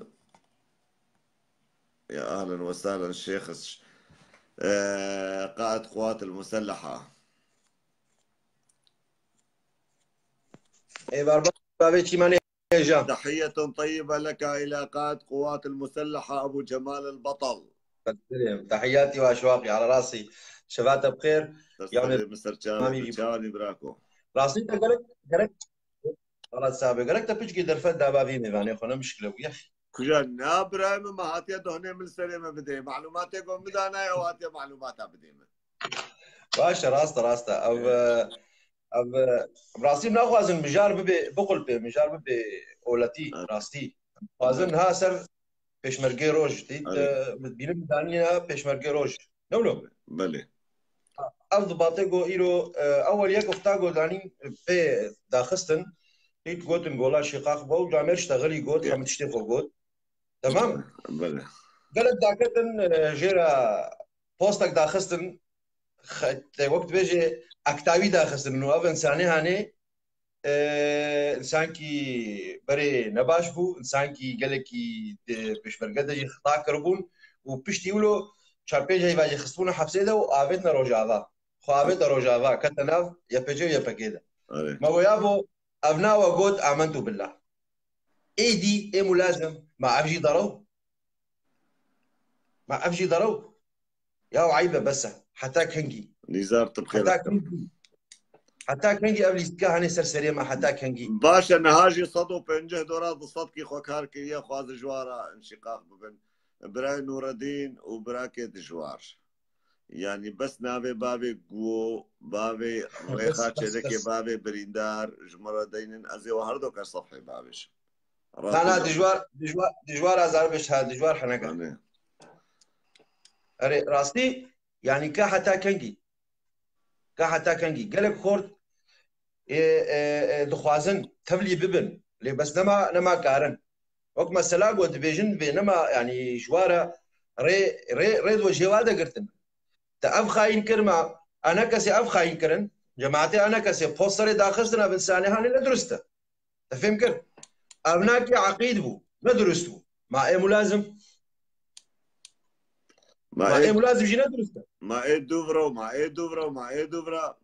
Ya ahlen ve sahlen Şêx, e, qaid quwat el muselleha. Ê berbat bavê çîmanê hêja. Tehiyyetun teyyibe leke ila qaid quwat el muselleha Ebu Cemal el Batal. Tehiyyatî ve eşwaqî, ala rasî. Şeva te bi xêr. Ser serê min, ser çavê min, çawanî birako. Rastî te gerek, gerek, Allah sabe, gerek te piçkî derfet daba vî mêvanê xwe, ne muşkile bûye. Kuja na birayê min, me hatiye dohnê min serê me bidê. Malûmatê ku min danaye, ew hatiye malûmata bidê min. Baş e, rast e, rast e. Ev, e, ev, e, rastî naxwazin mijar bibe, biqulpê, mijar bibe oletî, rastî. Xwazin ha ser Pêşmergê Roj. Dît, e, bînim danîna Pêşmergê Roj. Ne wilo? Belê. Ev dibatê go îro, e, ewel yek wexta go danîn pê daxistin, dît gotin gola şîqaq bo û camêr ştexilî got, hemû tiştê xwe got. Tamam? Belê. Gelek daketin, e, jêra postek daxistin, xe-, te wek dibêje, ektavî daxistin û ev insanê hanê, e, insankî berê nebaş bû, insankî gelekî di pêşmerge de jî xeta kiribûn û piştî wilo çar pênc heyva jî xistibûne hepsê de û avêtine Rojava. Xwe avête Rojava, kete nav Y P C û Y P G de. Erê. Me goya bo, ev nawa got, amentu billah. Êdî, ê mulazim, ma ev jî derew? Ma ev jî derew? Ya eyb e, bes e. Heta kengî? Nîzar, tu bi xêr. Heta kengî? Heta kengî ev lîstika hanê ser serê me, heta kengî? Baş e, niha jî sed û pêncî dora du sedkî xwe kar kiriye, xwaze ji wan re înşîqaq bibin. Birayê Nûredîn û birakê Dijwar. Yanî bes navê bavê Guo, bavê Rêxa Çêlekê, bavê Birîndar, ji min re deynin, ez ê we her do kes sefhê bavêjim. Na, na, dijwar, dijwar, dijwar azar biş ha, dijwar heneka. Erê, rastî, yanî ka heta kengî? Ka heta kengî? Gelek xort, e, e, e, dixwazin tevlî bibin, lê bes nema, nema karin. Wek mesela got dibêjin vê nema, yanî ji wa re rê, rê, rê do jêwa de girtin. Te ev xayîn kir ma, enekesê ev xayîn kirin, cemaetê enekesê post serê daxistin ev insanê hanê ne durist e. Te fêm kir? Ev nakê eqîd bû, ne durist bû. Ma ê mulazim? Ma ê mulazim jî ne durist e. Ma ê duvra, ma ê duvra, ma ê duvra.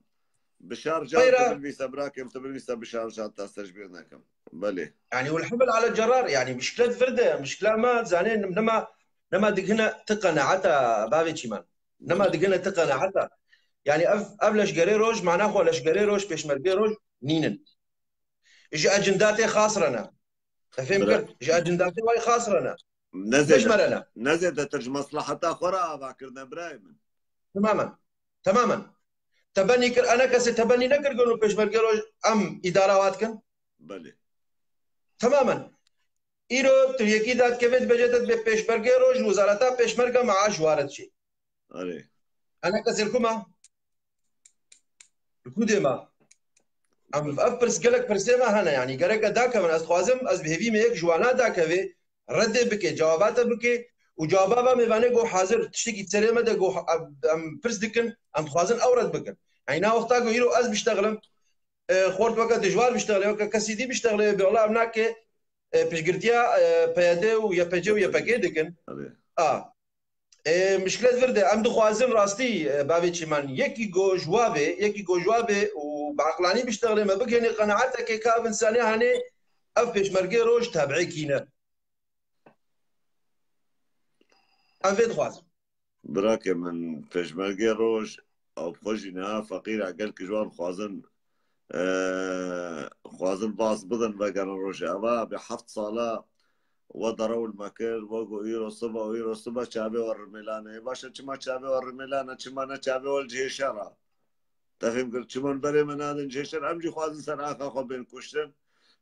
Bişar can, tu binivîse, birakim, tu binivîse Bişar can, te ser ji bîr nekim. Belê. Yanî, wal himl ala cerar, yanî, muşkilet vir de, muşkila me, zanê, nema, nema digihine ti qenaeta bavê çîman. Nema digihine ti qenaeta. Yanî, ev, ev leşgerê roj, mana xwe leşgerê roj, pêşmergê roj, nînin. Ji ecindatê xas re ne. Te fêm kir? Ji ecindatê way xas re ne. Ne zêde, ne ji me re ne. Ne zêdetir ji meslaheta xwe re ava kirine, birayê min. Temamen. Temamen. Tebenî kir, enekesê tebenî nekir, got pêşmergê roj em îdara wa dikin. Belê. Temamen. Îro tu yekî dadikeve dibêje te dibê pêşmergê roj, wezareta pêşmerge maaş warid çê. Erê. Enekesê li ku ma? Li ku dê ma? Em ev pirs gelek pirsê me hene, yanî gereke dakevin, ez dixwazim, ez bi hêvî me yek ji wana dakeve, redê bike, cewabate bike û cewaba va mêvanê go hazir, tiştekî serê me de go em pirs dikin, em dixwazin ew red bikin. Eyna wexta go îro ez biştexilim, e, xort weke dijwar biştexile, weke kesî dî biştexile, bê wela ev nake, e, piştgirtiya, e, P Y D û Y P C û Y P G dikin. Tabii. A. E, mişkilet vir de, em dixwazin rastî, e, bavê çîman, yekî go ji wa bê, yekî go ji wa bê û bi eqlanî biştexile me bigihêne qenaeteke ka ev insanê hanê ev pêşmergê roj tabiekî ne. Em vê dixwazin. Birake min, pêşmergê roj, ew bi xwe jî niha feqîr e, gelkî ji wan xwazin, e, xwazin bas bidin vegerin rojê. Eva bi heft sala we derewil me kir, we got îro siba û îro siba çavê we rimêlane. Ê baş e, çima çavê we rimêlane, çima ne çavê we li cihê şer e? Te fêm kir, çiman berê me nadin cihê şer, em jî xwazin ser axa xwe bên kuştin.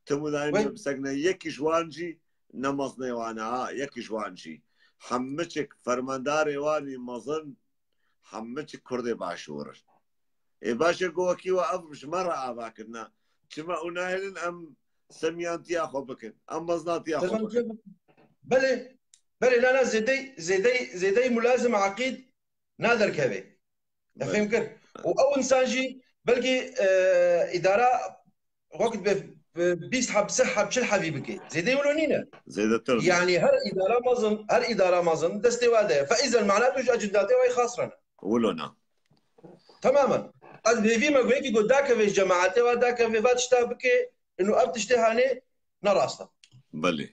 Tim û dayim Wek- bi sekne yekî ji wan jî ne mezinê wan e, ha, yekî ji wan jî. Hemmiçik fermandarê wan î mezin, hemmiçik Kurdê başûr in. Ê baş e, go wekî we ev ji me re ava kirine. Çima û nahêlin em semiyantiya xwe bikin, em mezinatiya xwe bikin. Belê, belê, na, na, zêdey, zêdey, zêdey mulazim aqîd naderkeve. Te fêm kir. Û ew insan jî belkî, e, îdara wekî be, be bîst heb, sih heb, çil hebî bike. Zêdeyî wilo nîne. Zêdetir. Yanî her îdara mezin, her îdara mezin destê wa de ye. Fe îzel mena tu ji ecindatê wa yî xas re ne. Wilo na. Temamen. Ez hêvî me go yekî go dakeve ji cemaetê wa dakeve va tişta bike, ino ev tiştê hanê ne rast e. Belê.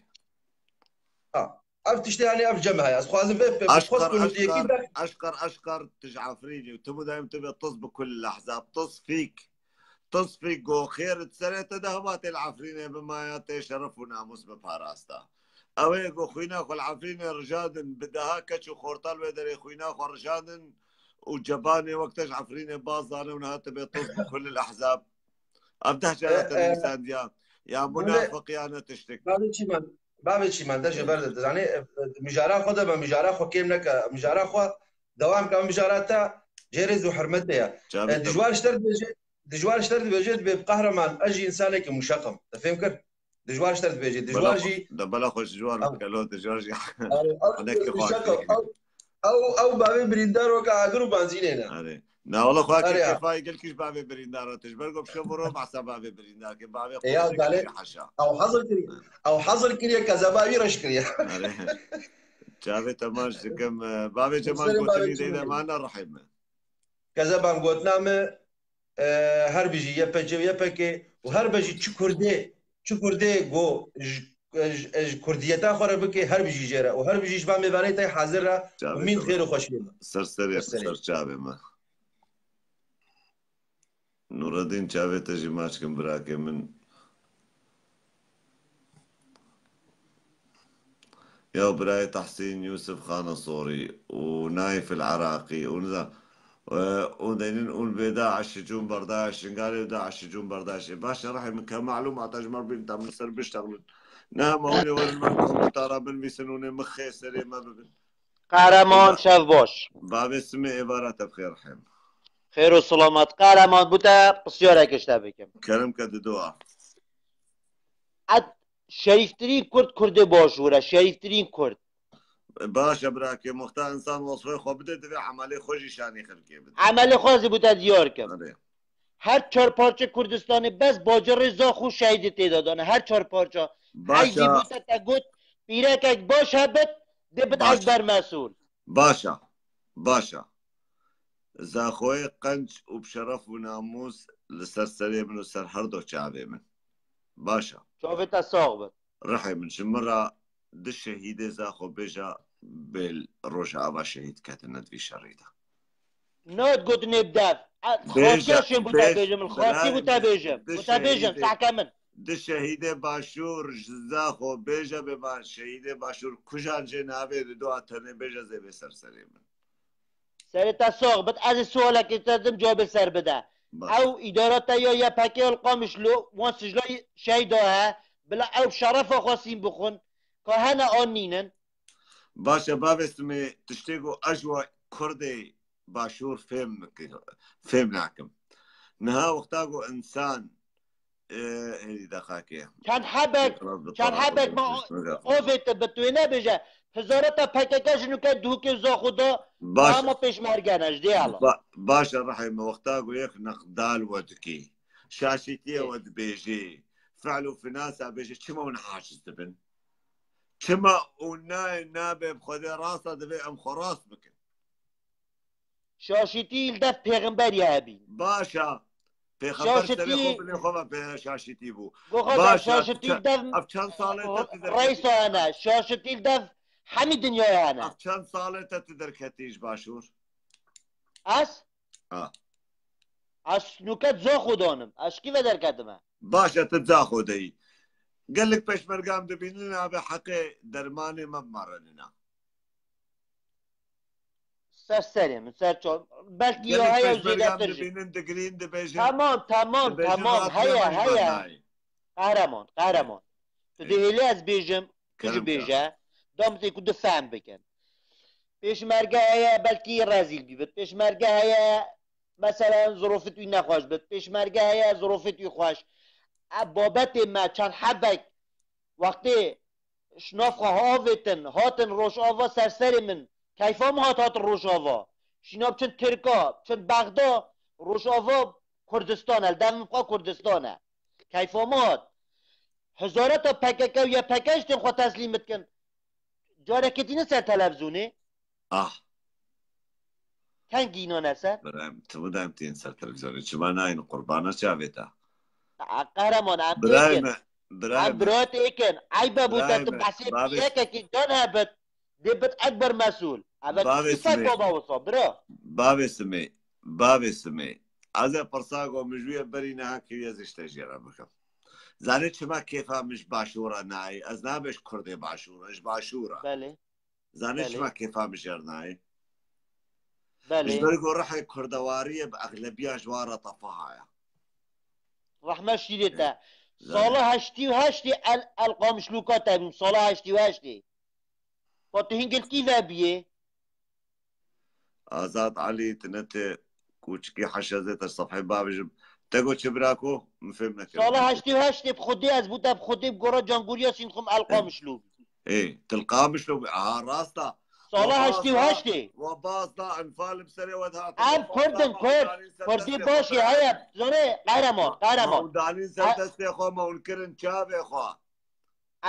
Ha. Ev tiştê hanê ev cem heye. Ez xwazim vê pe-, Eşqer, xwest ku hûn yekî eşqer, der- eşqer, eşqer, tu ji Efrînê û tu mudayim tu bê tis bi kul lehzab, tis fîk. Tis fîk go xêr di serê te de hema tê li Efrînê bimaya, tê şeref û namus biparasta. Ew ê go xwîna xwe li Efrînê rijandin, bi deha keç û xorta li wê derê xwîna xwe rijandin û cebanê wek te ji Efrînê baz dane û niha tu bê tis bi kul lehzab. Ev deh cara E, te e, nivîsandiya. Ya Bavê, munafiq ya ne tiştik. Bavê çîman, bavê çîman, de ji ber de dizanî, e, e, mijara xwe de be, mijara xwe kêm neke, mijara xwe dewam ke, mijara te jê rêz û hurmetê ye. Çavê E, te dijwar ji te re dibêje, dijwar ji te re dibêje, dibê bi qehreman, ez jî însanekî muşeq im. Te fêm kir? Dijwar ji te re dibêje, dijwar Bela jî xwe, de bela xwe ji dijwar Ew. bike, lo dijwar jî Ew, ew hinekî xwe muşeq im. Ew, ew, ew bavê birîndar weke agir û banzînê ne. Erê. Na, wala xwe Erê ke ya. Kefayê gelkî ji bavê birîndar re tij. Bergo bi şev û roj behsa bavê birîndar ke. Bavê E ya, xwe dalê, kiriye haşa. Ew hazir kiriye. Ew hazir kiriye, kezeba wî reş kiriye. Erê. Çavê te maç dikim. E, bavê Cemal Serê gotinî bavê deyde Cemal. Mane rihê me. Kezeba gotina me, e, her bijî Y P C û Y P K û her bijî çi Kurdê, çi Kurdê go ji, ji, ji Kurdiyeta xwe re bike, her bijî jê re. Û her bijî ji van mêvanê te hazir re. Çavê Umîd te xêr û xweşiyê me. Ser serê, Ser serê. ser çavê me. Nureddin, çavê te jî maç kim, birakê min. Ya birayê Tehsîn, Yûsif Xana Sorî û Naif el Iraqî û niza-, e, û deynin ûn bê DAIŞ hicûm berdaş, Şingalê û DAIŞ hicûm berdaş. Baş e, rehê min ke malûm ata ji me bîn, ta min ser biştexlin. Ne hema hûn ê werin me komentara binivîsin, hûn ê min xê serê me bibin. Qehreman, şev baş. Bavê Simê êvara te bi xêr, rehê min. Xêr û selamet. Qehreman, bû te pisyarek ji te bikim. Kerem ke didoa. Et şerîftirîn Kurd, Kurdê başûr e. Şerîftirîn Kurd. Baş e, birakê, muxta insan wesfê xwe bide, divê emelê xwe jî şanî xelkê bide. Emelê xwe zî bû te diyar kim. Erê. Her çar parçe Kurdistanê bes bacirê zax û şehîdê tê de dane. Her çar parça. Baş e. Ey zî bû te, te got, pîrekek baş hebit, dê bit Baş e. Ekber Mesûl. Baş e. Baş e. Zaxoyê qenc û bi şeref û namûs li ser serê min û ser her do çavê min. Baş e. Çavê te sax be. Rihê min, ji min re du şehîdê Zaxo bêje bê li Rojava şehîd ketine di vî şerî de. Nat gotinê bi dev. Bêje, Xatirê şên bû te bêj-, bêjim, xatî bû te bêjim. Bû te bêjim, sehke min. Du şehîdê başûr ji Zaxo bêje bê ma şehîdê başûr kujan jê navê di dua tenê bêje zê bê ser serê min. Serê te sax bit. Ez ê sualekê te dim, cewabê ser bide. Baş. Ew îdara te ya Y P G li Qamişlo wan sicla şehîda he. Bila ew şerefa xwe sîn bixwin. Ka hene an nînin. Baş e, bavê Simê, tiştê ku ez ji we Kurdê başûr fêm, fêm nakim. Niha wexta ku insan, e, herî deqakê. Çend hebek, Biraz bi çend tarafa hebek ma konuşmaya. Ovê te bi tu wê nebêje. Hizareta P K K ji nûke dûkê zaxo da. Baş. Ama pêşmerge ne ji dê ala. Ba-, baş e, rehê me wexta ku yek neqdal we dikî. Şaşîtiyê we dibêjî. Fe'l û finasa bêjî çima hûn aciz dibin? Çima û nayê nabe bi Xwedê rasta divê em xwe rast bikin? Şaşitî li dev pêxemberî hebî. Baş e. Pêxember serê xwe binê xwe ve pê şaşitî bû. Goxa Baş e. Şaşitî li dev ev çend salê te tu derketî? Reysa hene. Şaşitî li dev hemî dinyaya hene. Ev çend salê te tu derketî ji başûr? Ez? Ha. Ez nûke zaxo danim. Ez kî ve derketime? Baş e, tu zaxo deyî. Gelek pêşmergam dibînin, abi heqê dermanê me bimarenina. Ser serê min, ser çav. Belkî ya heye zêdetir jî. Dibînin, digirîn, dibêjin. Tamam, tamam, tamam. Heye, heye. Qehreman, qehreman. Tu dê hêlê ez bêjim, tu jî bêje. Dam tê ku tu fehm bikin. Pêşmerge heye, belkî rezîl bîbit. Pêşmerge heye, meselen, zirofit wî nexweş bit. Pêşmerge heye, zirofit wî xweş. Ev babetê me çend hebek wextê ji nav xwe avêtin, hatin Rojava ser serê min. Keyfa min hat hatin Rojava. Şîna biçin Tirka, biçin Bexda, Rojava Kurdistan e, li dev min xwe Kurdistan e. Keyfa min hat. Hizareta P K K û Y P G ji tên xwe teslîm bikin. Carekê tînin ser televizonê. Ah. Kengî nane ser? Birayê min, tu bidayim tên ser televîzyonê. Çima nayên qurbana çavê te? A, qehreman, em Birayê têkin. Me, birayê Em me. Bira têkin. Eybe bû te Birayê tu me, behsê bavê yekekî can hebit. Dê bit ekber mesûl. Evet, Bavê tu fek Simê. Baba wisa, bira. Bavê Simê. Bavê Simê. Ez ê pirsa ku min ji wî berî niha kiriye, ez ê ji te jê re bikim. Zanî çima kêfa min ji başûra nayê? Ez nabe ji Kurdê başûra, ji başûra. Belê. Zanî Belê. Çima kêfa min jê re nayê? Belê. Ji ber ku rihê kurdewariyê bi exlebiya ji wan re tefa haya. Rehme şîrê te. Zanî. Sala heştî û heştê el, el qamişlûka te bûm. Sala heştî û heştê. Pa tu hingil kî ve biyê? Azad Elî, tu ne tê kûçikî heşezê te sefhê bavêjim. Te got çi bira ku? Min fêm nekir. Sala heştê û heştê bi Xwedê ez bû te bi Xwedê bi gora cangoriya sînxim el qamişlû. Ê, til qamişlû. Aha, rast e. Sala heştê û heştê. We baz da, enfal bi serê we dihat. Em Kurd in, Kurd. Kurdî başî heye. Zanê, qehreman, qehreman. Me hûn danîn ser destê xwe, me hûn kirin çavê xwe.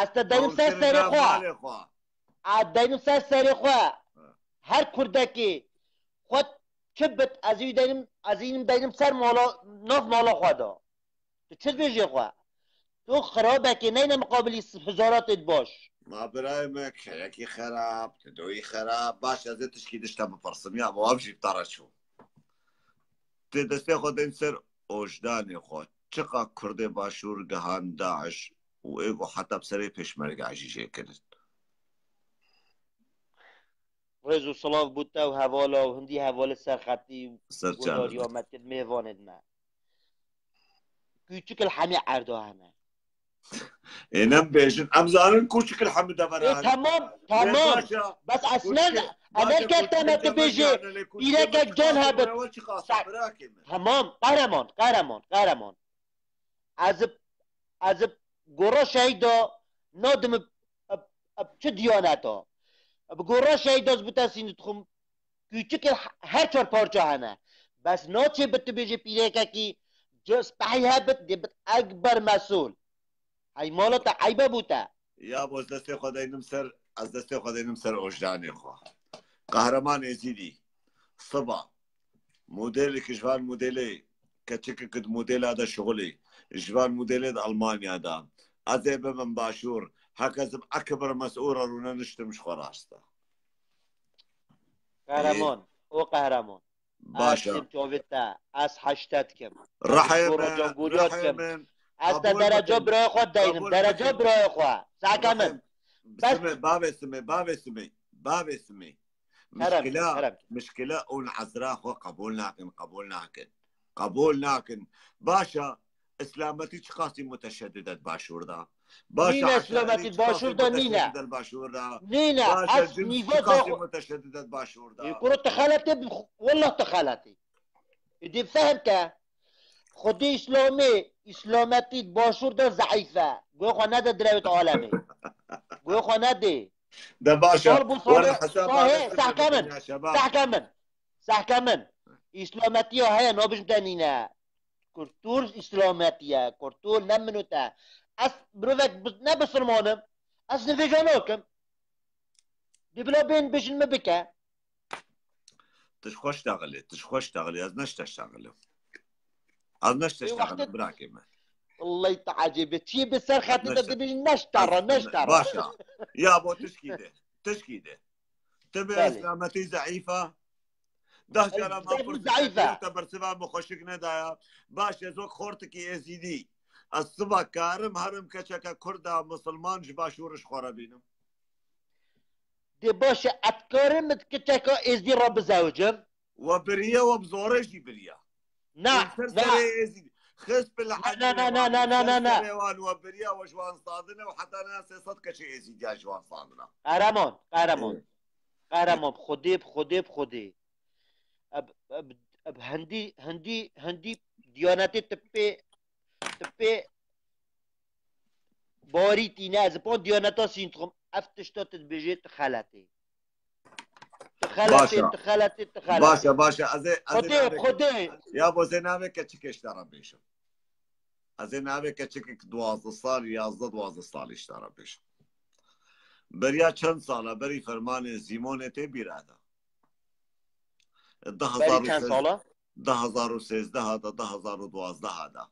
Ez te deynim ser serê xwe. Ez deynim ser serê xwe. Her kurdekî xwe çi bit, ez ê deynim, ez ê deynim ser mala, nav mala xwe de. Tu çi dibêjê xwe? Tu xirabekê neyne miqabilî hizaratê baş. Ma birayê me, keyekî xerab, tu doyî xerab. Baş, ez ê tişkî dişte bipirsim ya, ma ev jî bi te re çû. Tê destê xwe deynim ser ojdanê xwe. Çiqa Kurdê başûr gihan DAIŞ û ê ku heta bi serê pêşmerge jî jê kirin. Rêz û silav bo te û hevala û hindî hevalê serxetî û Ser çavê guhdariya me. Me kir mêvanê me. Kûçik li hemî erda hene. Ê, nem bêjin. Em zanin kûçik li hemî devera hene. Ê, tamam, tamam. Bes eslen, kûçikê, em her kel te me tu bêjî, pîrekek can hebit. Tamam, qehreman, qehreman, qehreman. Ez, ez gora şehîda nadim, eb, eb, çi diyaneta. Bi gora şehîda ez bû te sînî dixwim. Kûçikê her çar parça hene. Bes naçê bi tu bêjî pîrekekî, spehî hebit, dê bit ekber mesûl. Hey mala te eybe bû te. Ya bo ez destê xwe deynim ser, ez destê xwe deynim ser ojdanê xwe. Qehreman Êzîdî. Siba. Modelek ji van modelê, keçikek di modela de şixulî. Ji van modelê di Almanya de. Ez ê bibim başûr. Heke ez bi ekber mesûra rûne niştim ji xwe rast e. Qehreman. O qehreman. Baş e. Ez çavê te, ez heşte dikim. Rehê min, rehê min. Ez te dereca birayê xwe deynim, dereca birayê xwe. Seke min. Bes. Simê, bavê Simê, bavê Simê, bavê Simê. Kerem, mişkila, kerem. Mişkila û ezra xwe qebûl nakin, qebûl nakin. Qebûl nakin. Baş e, Îslametî çiqasî muteşedid e di başûr de? Baş e, Nîne Îslametî di başûr de nîne. Nîne, ez nîva daxwe. Muteşedid e di başûr de? Ê kuro tu xeletê, wallah tu xeletê. Ê dê fehm ke. Xwedê Îslamê, Îslametî di başûr de zeîf e. Guhê xwe nede direwê di alemê. Guhê xwe nedê. De baş e. Sal bo sal, were hesaba sahê, sehke min, sehke min. Sehke min. Îslametiya heye, nabijim te nîne. Kultur îslametiye, kultur ne min û te. Ez mirovek bi-, ne bisilmanim. Ez nivêja nakim. Dê bila bên bijin min bike. Tu ji xwe ştexilê, tu ji xwe ştexilê, ez ne ji te ştexil im. Ez ne ji te ştexil im, birakê me. Wellahî te ecêb e. Çiyê bi ser xetê te dibêjin, neştera, neştera. Baş e. Ya bo tişkî de, tişkî de. Tu bi îslametî zeîf e. Deh cara me pirsiya te bersiva min xweşik nedaya. Baş e, ez wek xortikî êzîdî. Ez siva karim herim keçeke kurda misilman ji başûr ji xwe re bînim. Dê baş e, ez karim bi keçeka êzdî re bizewicim? We biriye, we bi zorê jî biriye. Na, na. Ser serê êzdî. Xist bi lehemê wan, na, na, na, na, na, na, na, na, ser serê wan we biriye, we ji wan standine û heta niha sê sed keçê êzîdiya ji wan standine. Qehreman, qehreman. Ê. Qehreman, bi Xwedê, bi Xwedê, bi Xwedê. Eb, eb, eb hindî, hindî, hindî diyanetê tipê, tipê barî tîne, ez ê pan diyaneta sîn dixwim. Ev tişta tu dibêjê, tu xeletê. Tu xeletê, tu xeletê, tu xeletê. Baş e, baş e. Ez ê, ez ê Xwedê, navê Xwedê. Ya bo ez ê navê keçikê ji te re bêjim. Ez ê navê keçikek duwazdeh salî, yazdeh duwazdeh salî ji te re bêjim. Beriya çend sala berî fermanê Zîmonê tê bîra te? Berî çend sala? Du hezar û sêzdeh de, du hezar û duwazdeh de.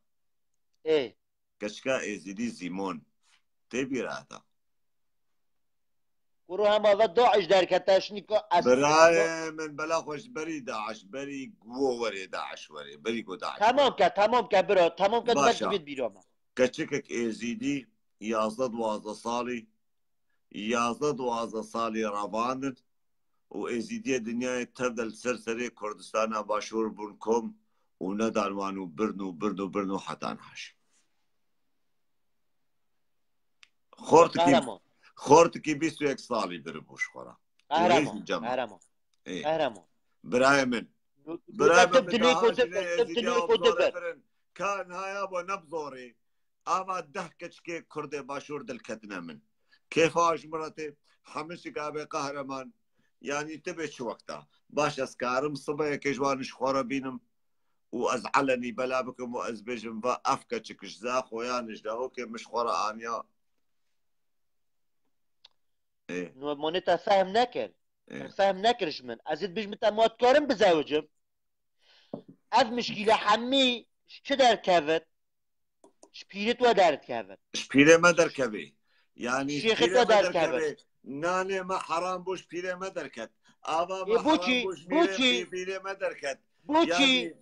Ê. Keçika Êzîdî Zîmon tê bîra te? Kuro hema ve DAIŞ derkete, şinîka ez Birayê min, bela xwe ji berî DAIŞ, berî go werê DAIŞ werê, berî go DAIŞ. Tamam ke, tamam ke bira, tamam ke, baş e. Belkî bît bîra me. Keçikek Êzîdî, yazdeh duwazdeh salî, yazdeh duwazdeh salî revandin û Êzîdiyê dinyayê tev de li ser serê Kurdistana Başûr bûn kom û nedan wan û birn û birn û birn û heta niha jî. Xortikî, qehreman. Xortikî bîst û yek salî biribû ji xwe re. Û hêj û cem. Qehreman, qehreman. Ê. Qehreman. Birayê min. Birayê min, tu dilê xwe dibir, tu dilê xwe dibir. Ka niha ya bo ne bi zorê. Ava deh keçikê Kurdê Başûr dilketine min. Kêfa ji min re tê, hemişik avê qehreman. Yanî tu bê çi wexta. Baş ez karim sibeyekê ji wan ji xwe re bînim û ez elenî bela bikim û ez bêjim, va ev keçik ji Zaxoyan, ji Dahokê min ji xwe re aniya. Ê. No, monê te fehm nekir. Ê. Te fehm nekir ji min. Ez ê dibêjim te ma dikarim bizewicim. Ev mişkîle hemî ji çi derkevit? Ji pîrê we derdikevin. Ji pîrê me derkevê. Yanî ji pîrê me derkevê. Nanê me heram bû, ji pîrê me derket. Ava me heram bû, ji pîrê me derket. Boçî? Yanî,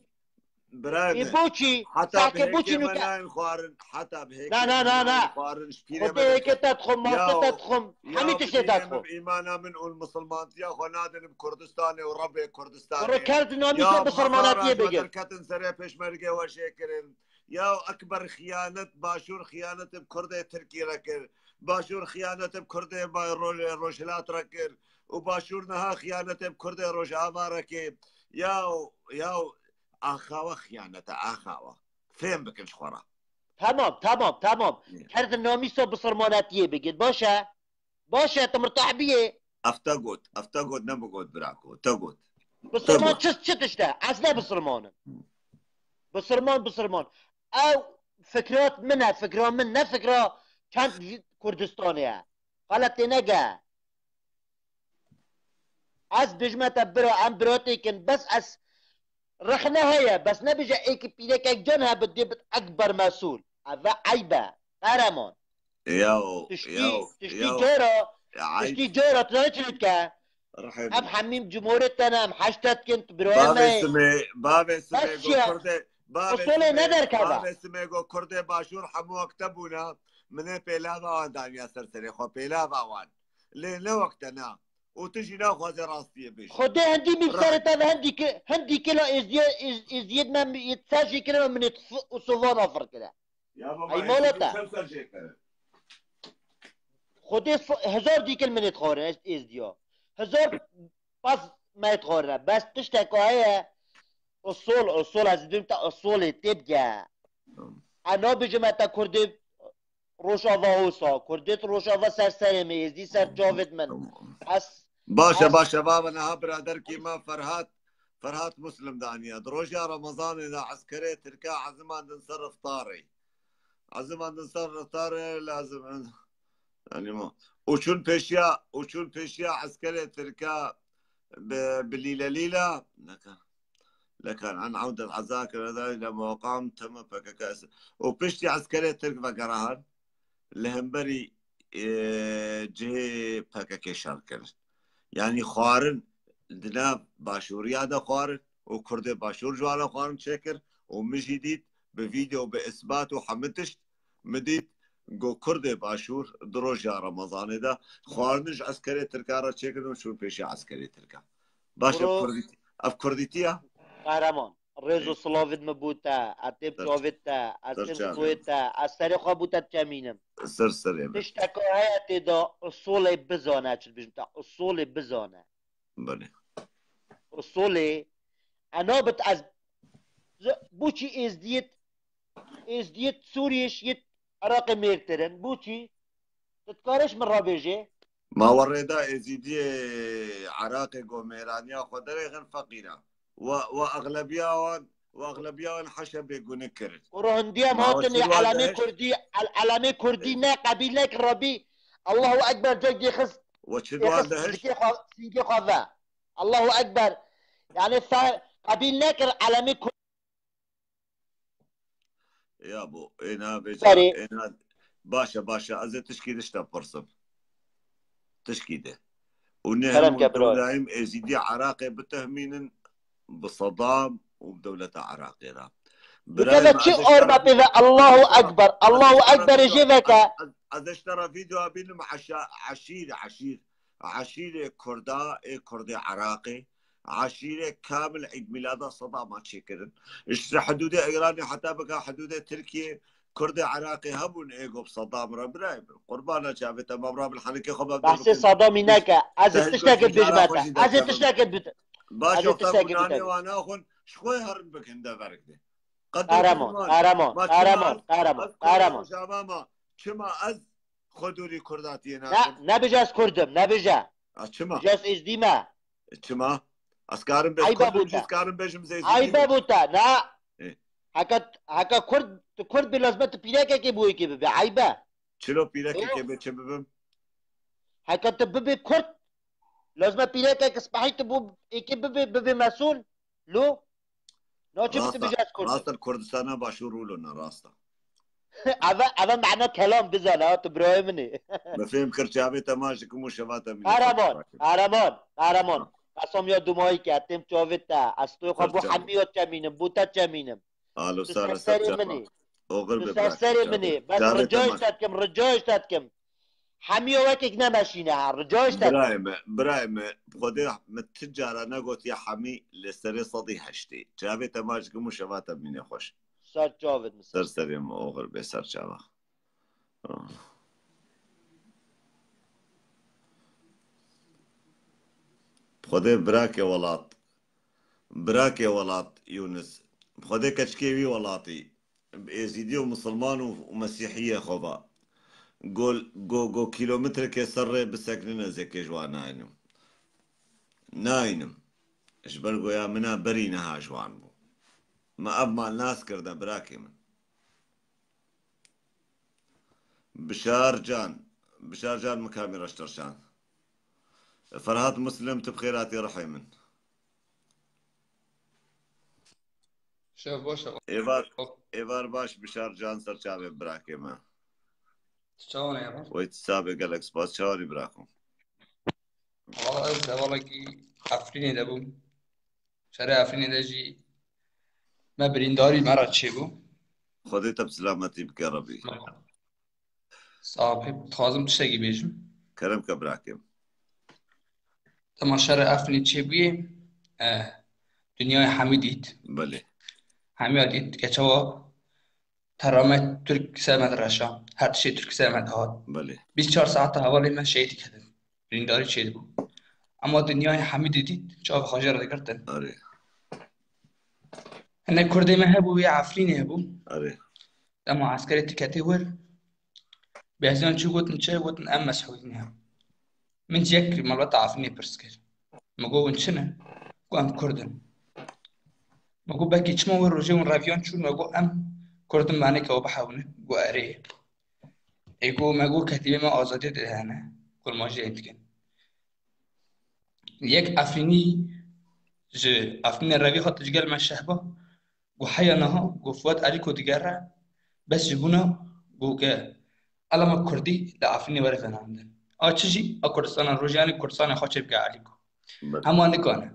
birayê me, heta bihêkê me nayên xwarin, heta bihêkê me nayên xwarin, ji pîrê me derket. Xwedê te dixwim, mafê te dixwim, hemî tiştê te dixwim. Îmana min û misilmantiya xwe nadin bi Kurdistanê û Rebbê Kurdistanê. Kuro ker di namîsa bisilmanatiyê bigir. Derketin serê pêşmergê we jê kirin. Ya Ekber xiyanet, Başûr xiyanet bi Kurdê Tirkî re kir. Başûr xiyanet bi Kurdê ba-, ro-, Rojhilat re kir. Û Başûr niha xiyanet bi Kurdê Rojava re kir. Ya, ya axawa xiyanet e, axawa. Fêm bikin ji xwe re. Tamam, tamam, tamam. Ê. Ker di namîsa bisilmanatiyê bigir. Baş e. Baş e, tu mirtah biyê. Ev te got, ev te got, ne min got birako, te got. Bisilman çi, çi tişt e? Ez ne bisilman im. Bisilman, bisilman. Ew fikrat min e, fikra min, ne fikra çend Kurdistanê ye. Xelet tê nege. Ez bijme te bira, em biratêk in, bes ez rexne heye, bes nebije êkî pîrekek can hebe dê bit Ekber Mesûl. Ev e eyb e, qehreman. Yaw, tiştî, yaw, tiştî yaw. Cara, ya, tiştî cara, tu zanî çi dike? Rehim. Em hemî cumhuriyet te ne, em heşte dikin, tu birayê me yî. Bavê Simê, bavê Simê go Kurdê, bavê Simê, bavê Simê go Kurdê Başûr hemû wek te bûne. Min ê pêlava wan daniya ser serê xwe, pêlava wan. Lê ne wek te ne. Û tu jî naxwaze rastiyê bêjî. Xwedê hindî min serê te ve hindî ki-, hindî kilo êzdiye-, êz-, êziyet me mi-, yê ser jî kirine min ê f-, û sovana fir kire. Ya baba, ey mala te. Çend ser jê kere? Xwedê f-, hezar dîkil min ê dixwarin, ez êzdiya. Hezar pas me ê dixwarine. Bes tiştek heye, usul, usul, ez dibim te usulê tê bige. Tamam. Ez nabêjim te Kurdê Rojava hosa, Kurdê tu Rojava ser serê me, Êzdî ser çavê min. Tamam. Ez Baş e, baş e, baba, niha biraderkî me Ferhat, Ferhat Muslim daniye. Di roja Remezanê de eskerê Tirke ezimandin ser iftarê. Ezimandin ser iftarê lazim. Yani ma. Û çûn pêşiya, û çûn pêşiya eskerê Tirke bi, bi lîle lîle. Neka. Lekan an awdet ezakir eda ile muqam teme P K K. Û piştî eskerê Tirk vegerahan. Li hemberî, e, cihê P K K şer kirin. Yanî xwarin di nav başûriya de xwarin û Kurdê başûr ji wan re xwarin çêkir û min jî dît bi vîdeo, bi isbat û hemî tişt min dît ku Kurdê başûr di roja Remezanê de xwarin ji eskerê Tirkan re çêkirin û çûn pêşiya eskerê Tirkan. Baş e, Bro. Kurdî-, ev Kurdîtî ye? Qehreman. Rêz û silavit min bo te, ez têm çavê te, ez têm soyê te, ez serê xwe bo te çemînim. Ser serê min. Tişteka heye tê de usolê bizane, çi dibêjim te, usolê bizane. Belê. Usolê, e, nabit ez, z-, bo çi êzdiyêt, êzdiyêt Sûriyê ji yêt Iraqê mêrtirin, bo çi? Tu dikarî ji min re bêjî? Ma we rê da Êzîdiyê Iraqê ku mêraniya xwe derêxin feqîran. We, we exlebiya wan, we exlebiya wan heşe bêgunik kirin. Kuro hindiya Ma we hatin çi ê wa elamê dehiş? Kurdî, el-, elamê Kurdî ne qebîl nekir Rabî. Allahu Ekber cek dê xist. We çi Dê wa xist dehiş? Zikê xwe, sîngê xwe ve. Allahu Ekber. Yani sen qebîl nekir elamê Kurdî. Ya bo, êna vêca, Serê. Êna, baş e, baş e, ez ê tişkî dişte pirsim. Tişkî de. Û ne Kerem hemû ke bro. Dewleyên Êzîdî Iraqê bitehmînin bi Sedam û bi dewleta Iraqê re. Dikeve çi orma pê ve? Allahu Ekber. Allahu Ekber jê veke. Ez, ez, ez ji te re vîdeo bînim eşa-, eşîr, eşîr. Eşîrê Kurda, ê Kurdê Iraqê. Eşîrê kamil Îd Mîlada Sedama çêkirin. Ji hidûdê Îranê heta bika hidûdê Tirkiyê, Kurdê Iraqê hebûn ê ku bi Sedam re birayê min. Qurbana çavê te, Mem Rabil Henikê xwe be Behsê Sedamî neke. Ez ê tiştekê bêjime te. Ez ê tiştekê bit-, Baş ez ê tiştekê biterim. Wan naxwin, ji xwe herin bikin deverek de. Qehreman, qehreman, qehreman, qehreman, qehreman. Rojava ma, çima ez xwe dûrî Kurdatiyê Ne, nakim? Nebêje ez Kurd im, nebêje. A, çima? Bêje ez Êzdî me. Çima? Ez karim bêjim Kurd im jî, ez karim bêjim Êzdî. Eybe bo te, ne? Ê. Heke, heke Kurd, tu Kurd bî, lazim e tu pîrekekê bo êkê bibî, eybe. Çilo pîrekekê bê çi bibim? Heke tu bibî Kurd, lazim e pîrekek spehî tu bo êkê bibî, bibî mesûl. Lo? Naçe tu bêje ez Kurd im. Rast e, Kurdistana Başûr wilo ne, rast e. Eve, eve mena kelam bizane, ha, tu birayê min î. Min fêm kir, çavê te ma ji kim û şeva te mîne. Qehreman, qehreman, qehreman. Qesam ya dumayî ke, têm çavê te. Ez toy xwe bo hemî ya çemînim, bo te çemînim. Alo, tu ser serê min î. Oxir be, bira. Tu ser serê min î. Bes rica ji te dikim, rica ji te dikim. Hemiya wekek nemeşîne ha, rica ji te dikim. Birayê me, birayê me, Xwedê me ti cara negotiye hemî li serê sedî heştê. Çavê te ma ji kim û şeva te mîne xweş. Ser çavê min. Ser serê min, oxir bê, ser çava. Xwedê birakê welat. Birakê welat Yûnis. Xwedê keçikê wî welatî. Êzîdî û misilman û, û mesîhiyê xwe va. Go, go, go kîlometrekê ser rê biseknine zêkê ji wan naynim. Naynim. Ji ber goya min a berî niha ji wan bû. Me ev mal nas kirde birakê min. Bişar Can. Bişar Can mikamî reşterşan. Ferhat Muslim, tu bi xêr hatî rihê min. Şev baş e. Êvar, êvar baş, Bişar Can, ser çavê birakê me. Tu çawan e ya? Wey, tu sabê, gelek spas, çawanî birakim? Valla ez hevalekî Efrînê de bûm. Şerê Efrînê de jî me birîndarî me re çêbû. Xwedê te bi silametî bike Rebî. Sax bî, dixwazim tiştekî bêjim. Kerem ke birakêm. Dema şerê Efrînê çêbûyê, e, dinyayê hemî dît. Belê. Hemiya dît, ke çawa terame Tirk ser me direşa, her tiştê Tirk ser me dihat. Belê. Bîst çar saeta hevalê me şehîd diketin. Birîndarî çêdibû. Ema dinyayê hemî didît, çavê xwe jê re digirtin. Erê. Hinek Kurdê me hebû, wê Efrînê hebû. Erê. Dema eskerê Tirk ketê wir, Beziyan çi gotin, çi gotin, em Mesûdî ne. Min ji yek malbata Efrînê pirs kir. Min got, hûn çi ne? Got, em Kurd in. Min got, belkî çima wê rojê hûn reviyan çûn? Min got, em Kurd in, me neke we bihewne. Got, erê. Ê got, me got, ketîbê me azadiyê dihêne. Kurmancî hê dikin. Yek Efrînî ji Efrînê revî hat ji gel me şehba. Got, heya niha, got, Fuat Elîko digere, bes ji bona, got, ke elama Kurdî li Efrînê were venandin. A çi jî, a Kurdistana Rojî, yanî Kurdistanê xwe çêbike Elîko. Belê. Hema nikane.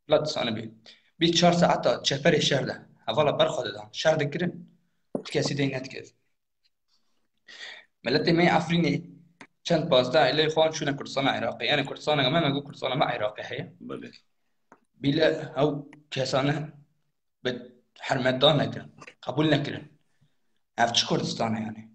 Bila tu zanibî. Bîst çar saeta çeperê şer de, hevala ber xwe didan. Şer dikirin, tu kesî dey nedikir. Miletê me yê Efrînê çend pazdeh êlê xwe çûne Kurdistana Iraqê. Yanî Kurdistana me, me got Kurdistana me Iraqê heye. Belê. Bîle ew kesane bi hermetdan nekirin, qebûl nekirin. Ev çi Kurdistan e yanî?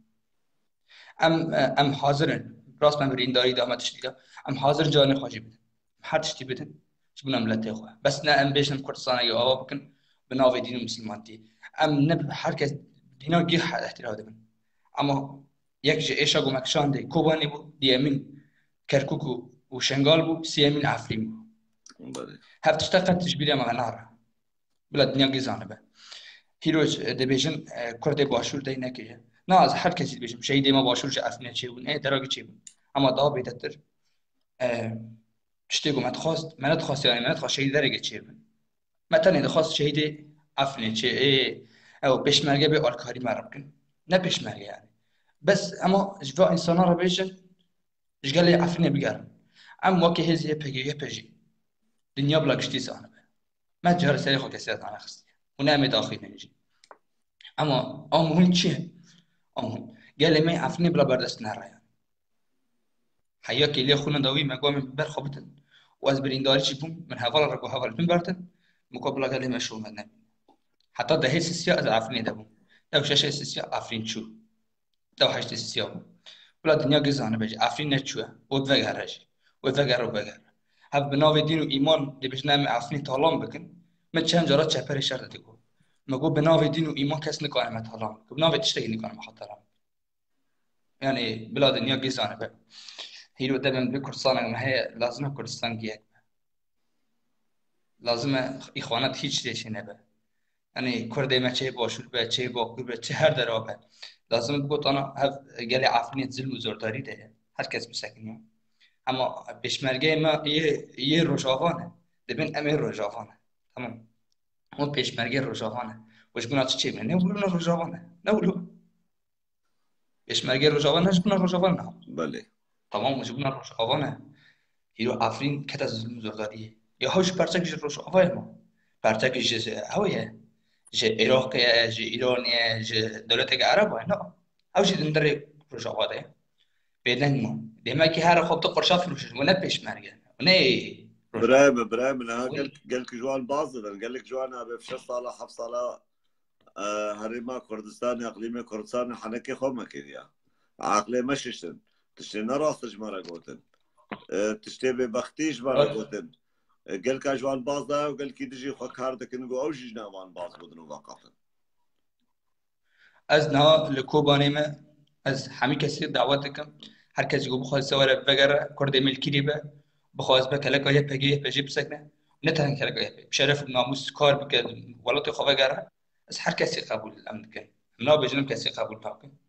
Em, em hazir in. Rast me birîndarî da, me tiştî da. Em hazir in canê xwe jî bidin. Her tiştî bidin. Ji bona miletê xwe. Bes ne em bêjin Kurdistanekî ava bikin bi navê dîn û misilmantî. Em ne her kes dîna gî he-, ihtiraf dibin. Ama yek ji êşa ku me kişandê Kobanê bû, diyemîn Kerkûk û, û Şengal bû, siyemîn Efrîn bû. Belê. Hev tişta qet ji bîrê me nare. Bila dinya gî zanibe. Hîro, e, dibêjin, e, Kurdê Başûr dey nekiriye. Na, ez her kesî dibêjim. Şehîdê me Başûr ji Efrînê çêbûn. Ê, deragî çêbûn. Ama daha bêdetir, e, tiştê ku me dixwast, me nedixwast, yanî me nedixwast şehîd dereke çêbin. Me tenê dixwast şehîdê Efrînê çê, ê, ew pêşmerge bê alkarî me re bikin. Ne pêşmerge yanî. Bes ema ji va însana re bêjin, ji gelê Efrînê bigerin. Em wekî hêzê Y P G, Y P G. Dinya bila giştî zanibe. Me carê serê xwe kesê dane xistiye. Û ne em ê daxînin jî. Ema a muhîm çi ye? A muhîm. Gelê me Efrînê bila berdest nere. Heya kêliya xwîna dawî me got em ê ber xwe bitin. Û ez birîndarî jî bûm, min hevala re got heval min bertin. Min got bila gelê me şûmet nebîne. Heta dehê sisiya ez Efrînê de bûm. Dew şeşê sisiya Efrîn çû. Dew heştê sisiya bû. Bila dinya gî zanibe jî Efrîn neçûye. Wê vegere jî. Wê vegere û vegere. Hev bi navê dîn û îman dibêjin em ê Efrînê talan bikin. Min çend cara çeperê şer de digot. Me got bi navê dîn û îman kes nikare me talan bikin. Bi navê tiştekî nikare me xwe talan bikin. Yanî bila dinya gî zanibe. Hîro demên bi Kurdistanek me heye, lazim e Kurdistan giyek be. Lazim e îxwanat hiç tiştê çê nebe. Yanî Kurdê me çê Başûr be, çê Bakur be, çi her dera be. Lazim e bigotana hev gelê Efrînê zilm û zordarî de ye. Her kes bisekiniya. Ema pêşmergeyê me yê, yê Rojava ne. Dibên em ê Rojava ne. Tamam. Hûn pêşmergê Rojava ne. Û ji bona çi çêbûne? Ne wilo ne Rojava ne. Ne wilo. Pêşmergê Rojava ne ji bona Rojava ne. Belê. Tamam, ji bona Rojava ne. Hîro Efrîn kete zilm û zordariyê. Ya hew jî parçekî ji Rojava ye ma. Parçekî ji hew ye. Ji Iraqê ye, ji Îranê ye, ji dewleteke Ereba ye. Na. Ew jî di hundirê Rojava de ye. Bêdeng ma. Demek ki her xwe tu qurşa firoşin. Û ne pêşmerge. Û ne Rojava. Birayê min, birayê min, ha, Wî- gel, gelek ji wan baz didin. Gelek ji wan abi şeş sala, heft sala, e, herêma Kurdistanê, eqlîmê Kurdistanê henekê xwe me kiriya. Aqlê me şiştin. Tiştê ne rast ji me re gotin. E, tiştê bêbextî ji me re Rast. gotin. E, gelka ji wan baz daye û gelkî dijî xwe kar dikin, got ew jî ji nav wan baz gotin û veqetin. Ez niha li Kobanê me, ez hemî kesî dawet dikim. Her kesî ku bixwaze were vegere, Kurdê me li kirî be, bixwaze be keleka Y P G, Y P G bisekine. Ne tenê keleka Y P G, bi şeref û namûs kar bike, welatê xwe vegere. Ez her kesî qebûl em dikin. Em nabêjin em kesî qebûl nakin.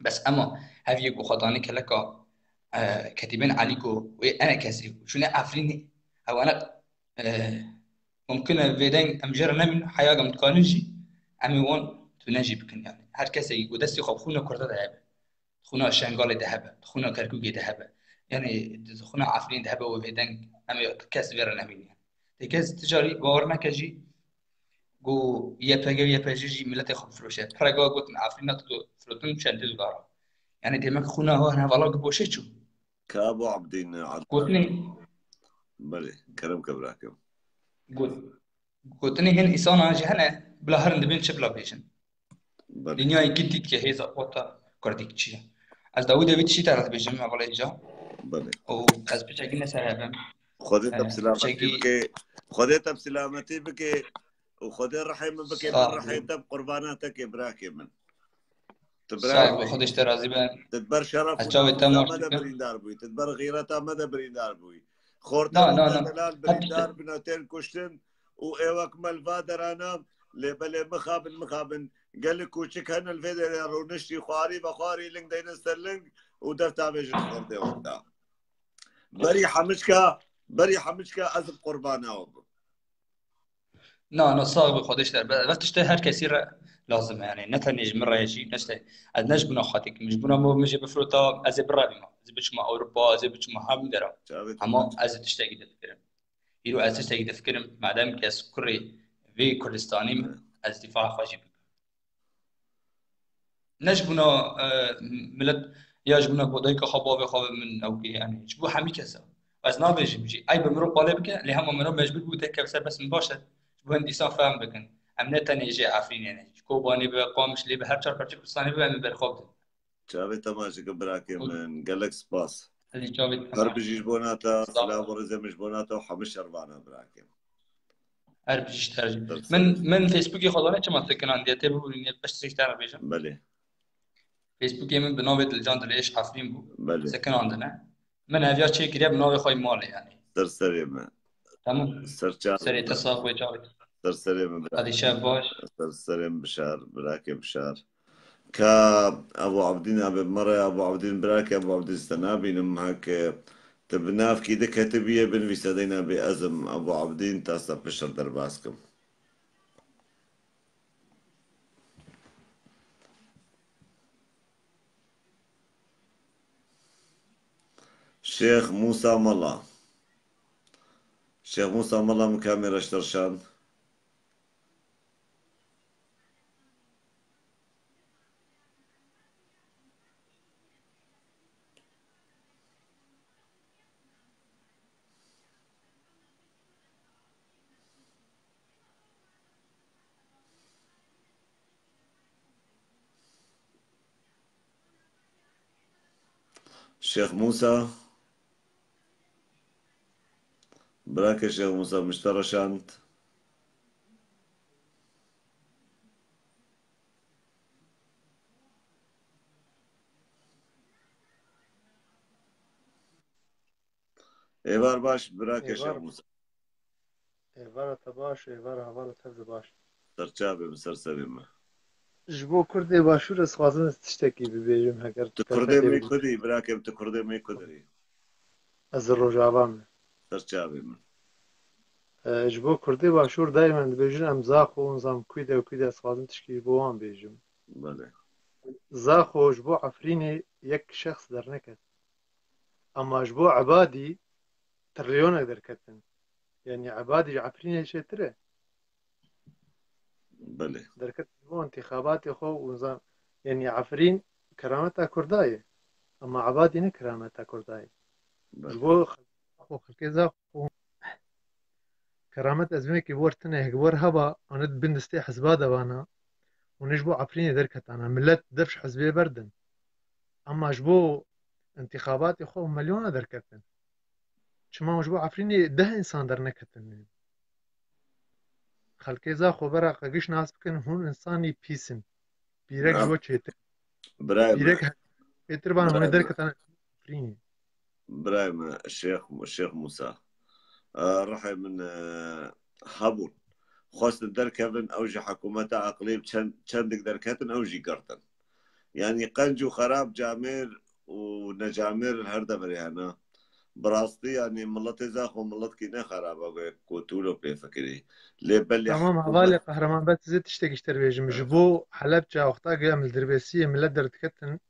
Bes ema hev yê ku xwe danî keleka, e, ketîbên Elîko wê ene kesî, şûne Efrînê, ew ene, e, mumkin e vê deng em jê re nemîn, heya em dikanin jî, em ê wan tune jî bikin yani. Her kesekî ku destê xwe bi xûna Kurda de hebe, xûna Şengalê de hebe, xûna Kerkûkê de hebe, yani xûna Efrînê de hebe û vê deng em ê kes vê re nemîn yani. Tê kes ti carî bawer neke jî ku Y P G û Y P G jî miletê xwe bifiroşe. Pirega gotin Efrîna tu firotin çendê dolara. Yani demek xûna wan hevala ku boşê çû. Ka Abu Abdîn Adnan. Gotinê Belê, kerem ke birakim. Got-, gotinê hin îsana jî hene, bila herin dibên çi bila bêjin. Belê. Dinyayê gît dît ke hêza xwe ta kurdî çi ye. Ez dawî de vî tiştî te re dibêjim, hevalê ca. Belê. Û ez piçekî ne ser hebim. Xwedê te Ee, bi selametî piçekî bike. Xwedê te bi selametî bike. Û Xwedê rihê min bike, Sağ min rihê ol. Te bi qurbana te ke, birakê min. Tu Sağ ol, birayê Xwedê ji te razî be. Tu di ber şeref Ez û çavê te namûsa maç me de dikim. Birîndar bûyî. Tu di ber xîreta me de birîndar bûyî. Xorta Na, me na, de na. delal Hep birîndar tiştek. Bine tên kuştin û ê wek me li va derana lê belê mixabin, mixabin. Gelek kûçik hene li vê derê rûniştî xwarî ve xwarî ling deyne ser ling û dev tavêjin xortê wexta. Berî hemiçka, berî hemiçka ez bi qurbana we bim. Na, na, sax be, Xwedê ji te re. Be-, ve tiştê her kesî re lazim e, yani ne tenê ji min re jî, ne tiştê. Ez ne ji bona xwe dikim, ji bona min, min jê bifirota, ez ê birevîma, ez ê biçima Ewropa, ez ê biçima hemû dera. Çavê te Hema maç. Ez ê tiştekî difikirim. Îro ez tiştekî difikirim, madem ki ez kurê vê Kurdistanî me, ez dîfa xwe jî bikim. Ne ji bona, e, milet ya ji bona ku dayika xwe, bavê xwe min ew kê, yani ji bo hemî kesa. Ez nabêjim jî, ey bi mirov qalê bike, lê hema mirov mecbûr bû te kev ser bes min baş e. Ji bo hin dîsan fehm bikin. Em ne tenê jê Efrînê ne. Ji Kobanê be, Qamişlê be, her çar parçe Kurdistanê be, em ê berxwe bidin. Çavê te maç dikim birakê Ol- min. Gelek spas. Ez jî çavê te Her maç. Bijî ji bona te, Sağ ol. Silav û rêzê min ji bona te û hemî şervana birakê. Her bijî ji te re jî. Ser Min, serê. Min Facebookê xwe zane çima sekinandiye, tê bibûrînê, beş tiştek ji te re bêjim. Belê. Facebookê min bi navê Dilcan Dilêş Efrîn bû. Belê. Sekinandine. Min eviya çêkiriye bi navê xwe yê malê, yani. Ser serê me. Tamam. Ser çavê Serê te me. Sax be, çavê te. Ser serê me, bira. Hadi şev baş. Ser serê me, bişar, birakê bişar. Ka Ebû Ebdîn, abê mere Ebû Ebdîn, birakê Ebû Ebdîn, te nabînim, heke tu bi navkî diketibî, binivîse deyna bê ez im Ebû Ebdîn, ta te piştre derbas kim. Şêx Mûsa Mela. Şêx Mûsa Mela, min kamera ji te re şand. Şêx Mûsa. Birakê Şêx Mûsa, min ji te re şand. Êvar baş, birakê Şêx Mûsa. Êvara te baş, êvara hevala te jî baş. Ser çavê min, ser serê min. Ji bo Kurdê Başûr ez xwazim tiştekî bibêjim, heger Tu te Kurdê fedê me bû. Kudî, birakê min, tu Kurdê me Kudî. Ez li Rojava me. Ser çavê min. E, ji bo Kurdê Başûr daîmen dibêjin em Zaxo, nizam kû de û kû de, ez xwazim tişkî ji bo wan bêjim. Belê. Zaxo ji bo Efrînê yek şexs derneket. Ama ji bo Ebadî trilyonek derketin. Yanî Ebadî ji Efrînê çêtir e. Belê. Derket ji bo întîxabatê xwe û za-, yanî Efrîn kerameta Kurda ye. Ama Ebadî ne kerameta Kurda ye. Belê. Ji bo xwe xelkê Zaxo keramet ez vê yekê wer tine, hek wer heba, anî di bin destê hizba de vana, hûn ji bo Efrînê derketana. Millet dev ji hizbê berdin. Ama ji bo întîxabatê xwe û milyona derketin. Çima ji bo Efrînê deh însan derneketin? Xelkê Zaxo bera xwe giş nas bikin, hûn însanî pîs in. Pîrek ji we çêtir. Birayê me. Pîrek çêtir ban, hûn ê derketana Efrînê. Birayê me, Şêx, Şêx Mûsa. E, rihê min, e, hebûn. Xwestin derkevin, ew ji hikûmeta eqlî çend, çendik derketin, ew jî girtin. Yanî qenc û xerab camêr û necamêr li her deverê hene. Bi rastî, yanî miletê Zaxo miletkî ne xerab e, wek ku tu lo pê fikirî. Lê belê Tamam, hikûmet hevalê Qehreman, bes ez ê tiştekî ji te re bêjim. Evet. Ji bo Helebce wexta ku em li Dirbêsiyê milet derdiketin,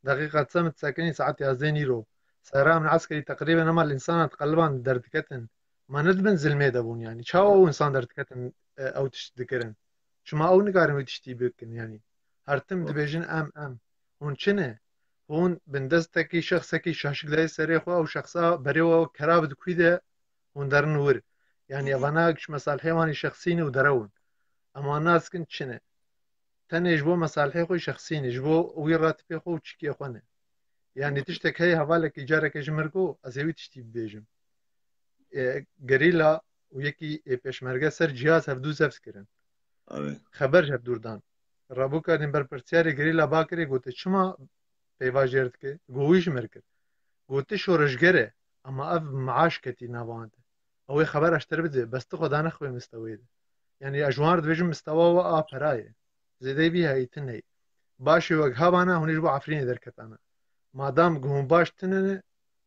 deqîqa çend sekinî saet yazdeh nîro. Seyara min eskerî teqrîben hema li însanan diqeliban derdiketin. Ma ne di bin zilmê de bûn yanî. Çawa ew însan derdiketin, e, ew tişt dikirin? Çima ew nikarin wî tiştî bikin yanî? Her tim Of. dibêjin em, em. Hûn çi ne? Hûn bindestekî şexsekî şaşik dayê serê xwe, ew şexsa berê we kerav di kû de hûn derin wir. Yanî Hı hı. evana ji mesalhê wan î şexsî ne û derewin. Em wan nas dikin çi ne? Tenê ji bo mesalhê xwe şexsî ne, ji bo wî ratipê xwe û çikê xwe ne. Yanî Hı. tiştek heye hevalekî carekê ji mir got, ez ê wî tiştî bibêjim. E, gerîla û yekî ê pêşmerge ser cihaz hevdû zeft kirin. Evet. Xeber ji hevdûr dan. Rabûka din berpirsiyarê gerîla Bakirê gote, çima peyva jêr dike? Go wî ji me kir. Gote şoreşger e, ama ev maaş ketî nava wan de. Ew ê xebera ji te re bide, bes tu xwe danexwe mistewê de. Yanî ez ji wan re dibêjim mistewa we a pera ye. Zêdeyî vî heyî tune ye. Başê wek havana hûn ê ji bo Efrînê derketana. Madam ku hûn baş tune ne,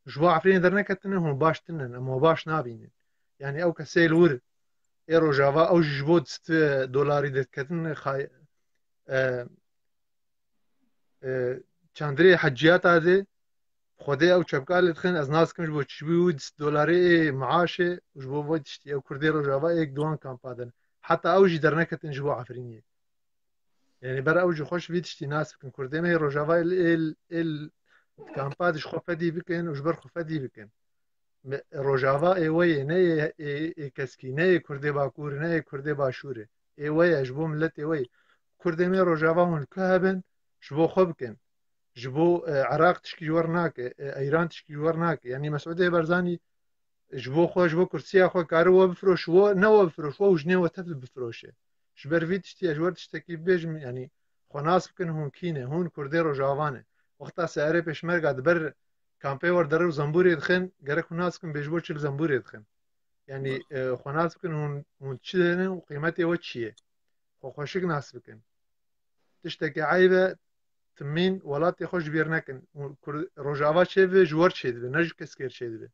ji bo Efrînê derneketine, hûn baş tune ne, em we baş nabînin. Yanî ew kesê li wir ê Rojava, ew jî ji bo sed dolarî derketin, xay-, e, e, çandrê heciyata de Xwedê ew çepkalê dixin, ez nas dikim ji bo çi bû du sed dolarê ê maaşê û ji bo vê tiştî ew Kurdê Rojava êk di wan kampa din. Heta ew jî derneketin ji bo Efrînê. Yanî ber ew jî xweş vî tiştî nas bikin. Kurdê me ê Rojava ê, ê, ê kampa de ji xwe fedî bikin û ji ber xwe fedî bikin. Me, Rojava ê we ye, ne yê, ê, ê keskî, ne yê Kurdê Bakur, ne yê Kurdê Başûr e. Ê we ye, ji bo miletê we ye. Kurdê me Rojava hûn li ku hebin, ji bo xwe bikin. Ji bo, e, Iraq tişkî ji we re nake, e, Îran tişkî ji we re nake. Yanî Mesûdê Barzanî ji bo xwe, ji bo kursiya xwe kare we bifiroş, we ne we bifiroş, we û jinê we tev bifiroşe. Ji ber vî tiştî ez ji we tiştekî bibêjim, yanî xwe nas bikin, hûn kî ne, hûn Kurdê Rojava ne. Wexta seyarê pêşmerga di ber kampê we re dere û zembûrê dixin, gerek hûn nas bikin, bê ji bo çi li zembûrê dixin. Yanî, e, xwe nas bikin, hûn, hûn çi dene û qîmetê we çi ye? Xwe xweşik nas bikin. Tiştekî eyb e, timîn welatê xwe ji bîr nekin. Û Kur-, Rojava çêdibe, ji we re çêdibe, ne ji keskê re çêdibe.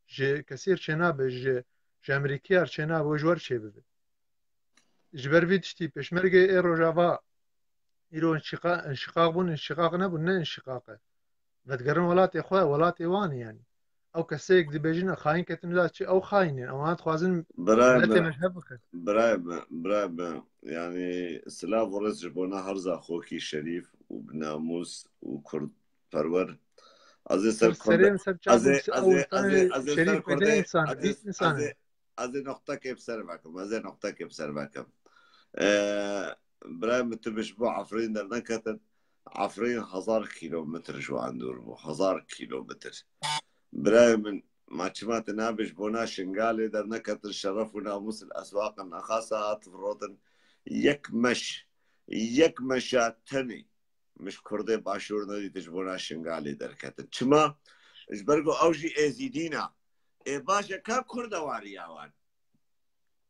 Ji kesê re çênabe, ji, ji Amerîkîya re çênabe, ji we re çêbibe. Ji ber vî tiştî pêşmergê ê Rojava îro înşiqa-, înşiqaq bûn, înşiqaq nebûn, ne înşiqaq e. Vedigerin welatê xwe, welatê wan e yanî. Ew keseyek dibêjin xayîn ketin la çi, ew xayîn in. Ewana dixwazin Birayê miletê me, me ji hev bixin. Birayê me, birayê me. Yanî silav û rêz ji bona her zaxokî şerîf û bi namûs û kurdperwer. Ez ê ser Ser Kurdê, serê min ser çav ez û ê, ser ez ê, ez ê, ez ê ser şerîf bêde Kurdê, insan, ez ê, dît insan ez ê, e. Ez ê noqtekê bi ser vekim, ez ê noqtekê bi ser vekim. Ee, Birayê min, tu bi ji bo Efrîn derneketin, Efrîn hezar kîlometr ji wan dûr bû, hezar kîlometr. Birayê min, ma çima tu nabê ji bona Şingalê derneketin, şeref û namûs li eswaqin nexasa hat firotin, yek meş, yek meşa tenê min ji Kurdê Başûr nedîtin ji bona Şingalê derketin. Çima? Ji ber ku ew jî Êzîdî ne. Ê baş e, ka Kurd e wariya wan?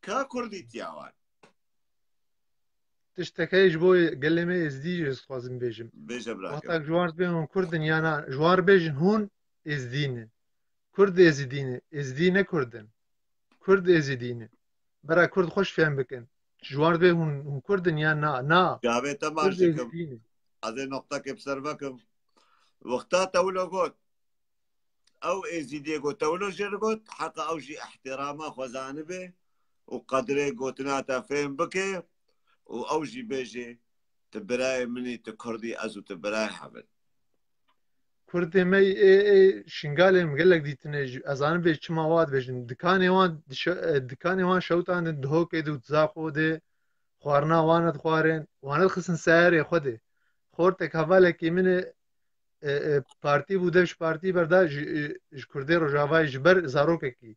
Ka Kurdîtiya wan? Tiştek heye ji bo gelê me Êzidî jî ez dixwazim bêjim. Bêje birakim. Wexta ji wan re dibê hûn Kurd in ya na, ji wan re bêjin hûn Êzidî ne. Kurd Êzidî ne. Êzidî ne Kurd in. Kurd Êzidî ne. Bera Kurd xweş fêm bikin. Ji wan re dibê hûn, hûn Kurd in ya na? Na. Gavê te Kurd maşikim. Êzidî ne. Ez ê noqtekê bi ser vekim. Wexta te wilo got, ew Êzîdiyê got, te wilo jê re got, heqa ew jî ihtirama xwe zanibe û qedrê gotina te fêm bike û ew jî bêje, tu birayê min î, tu Kurd î, ez û tu birayê hev in. Kurdê me ê, ê Şingalê min gelek dîtine, ji, ez zanim bê çima wa dibêjin. Dikanê wan dişe-, e, dikanê wan şewitandin Dihokê de û Zaxo de, xwarina wan dixwarin, wan dixistin seyarê xwe de. Xortek hevalekî min e, e, e, partî bû, dev ji partî berda, ji, e, ji Kurdê Rojavayê ji ber zarokekî.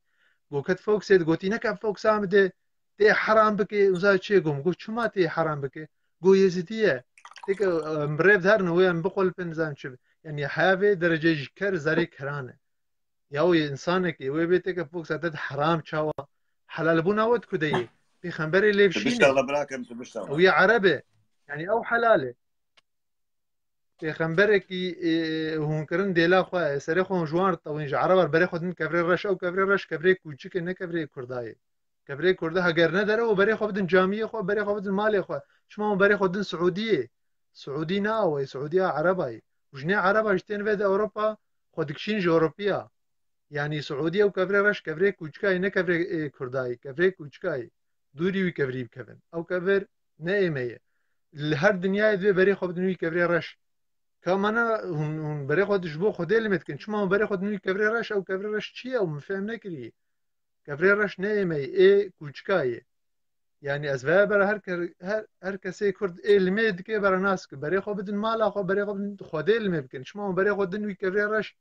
Go ket Foxê, digotî, neke Foxa min de, tê heram bike, uza çê gom. Go çima tê heram bike? Go Yezidî ye. Têke, e, em bi rêv derin, wê em bixulpin, nizam çi. Yanî heya vê derecê ji ker zerê keran e. Ya wê insanekê, wê bê têke Foxa te di heram çawa? Helalbûna we di ku de ye? Pêxemberê lê Tu bişîne. Biştala birakim, tu biştala. Ew yê Ereb e. Yanî ew helal e. Pêxemberekî, e, hûn kirin dêla xwe, serê xwe hûn ji wan re tewîn, ji Ereba re berê xwe din kevirê reş, ew kevirê reş, kevirê kûçik e, ne kevirê Kurda ye. Kevirê Kurda heger ne dere û berê xwe bidin camiyê xwe, berê xwe bidin malê xwe. Çima hûn berê xwe din Siûdiyê? Siûdî ne awe ye, Siûdiya Ereba ye. Û jinê Ereba jî tên vê de Ewropa, xwe dikişîn ji Ewropiya. Yanî Siûdiye û kevirê reş, kevirê kûçika ye, ne kevirê, e, Kurda ye, kevirê kûçika ye. Dûrî wî kevirî bikevin. Ew kevir ne ê me ye. Li her dinyayê divê berê xwe bidin wî kevirê reş. Ka mana hûn, hûn berê xwe ji bo Xwedê limê dikin. Çima hûn berê xwe din wî kevirê reş, ew kevirê reş çi ye? Ew min fêm nekiriye. Kevirê reş ne ê me ye, ê kûçika ye. Yanî ez veye bera her ke-, her, her kesê Kurd ê limê dike bera nas ke. Berê xwe bidin mala xwe, berê xwe bidin Xwedê limê bikin. Çima hûn berê xwe din wî kevirê reş?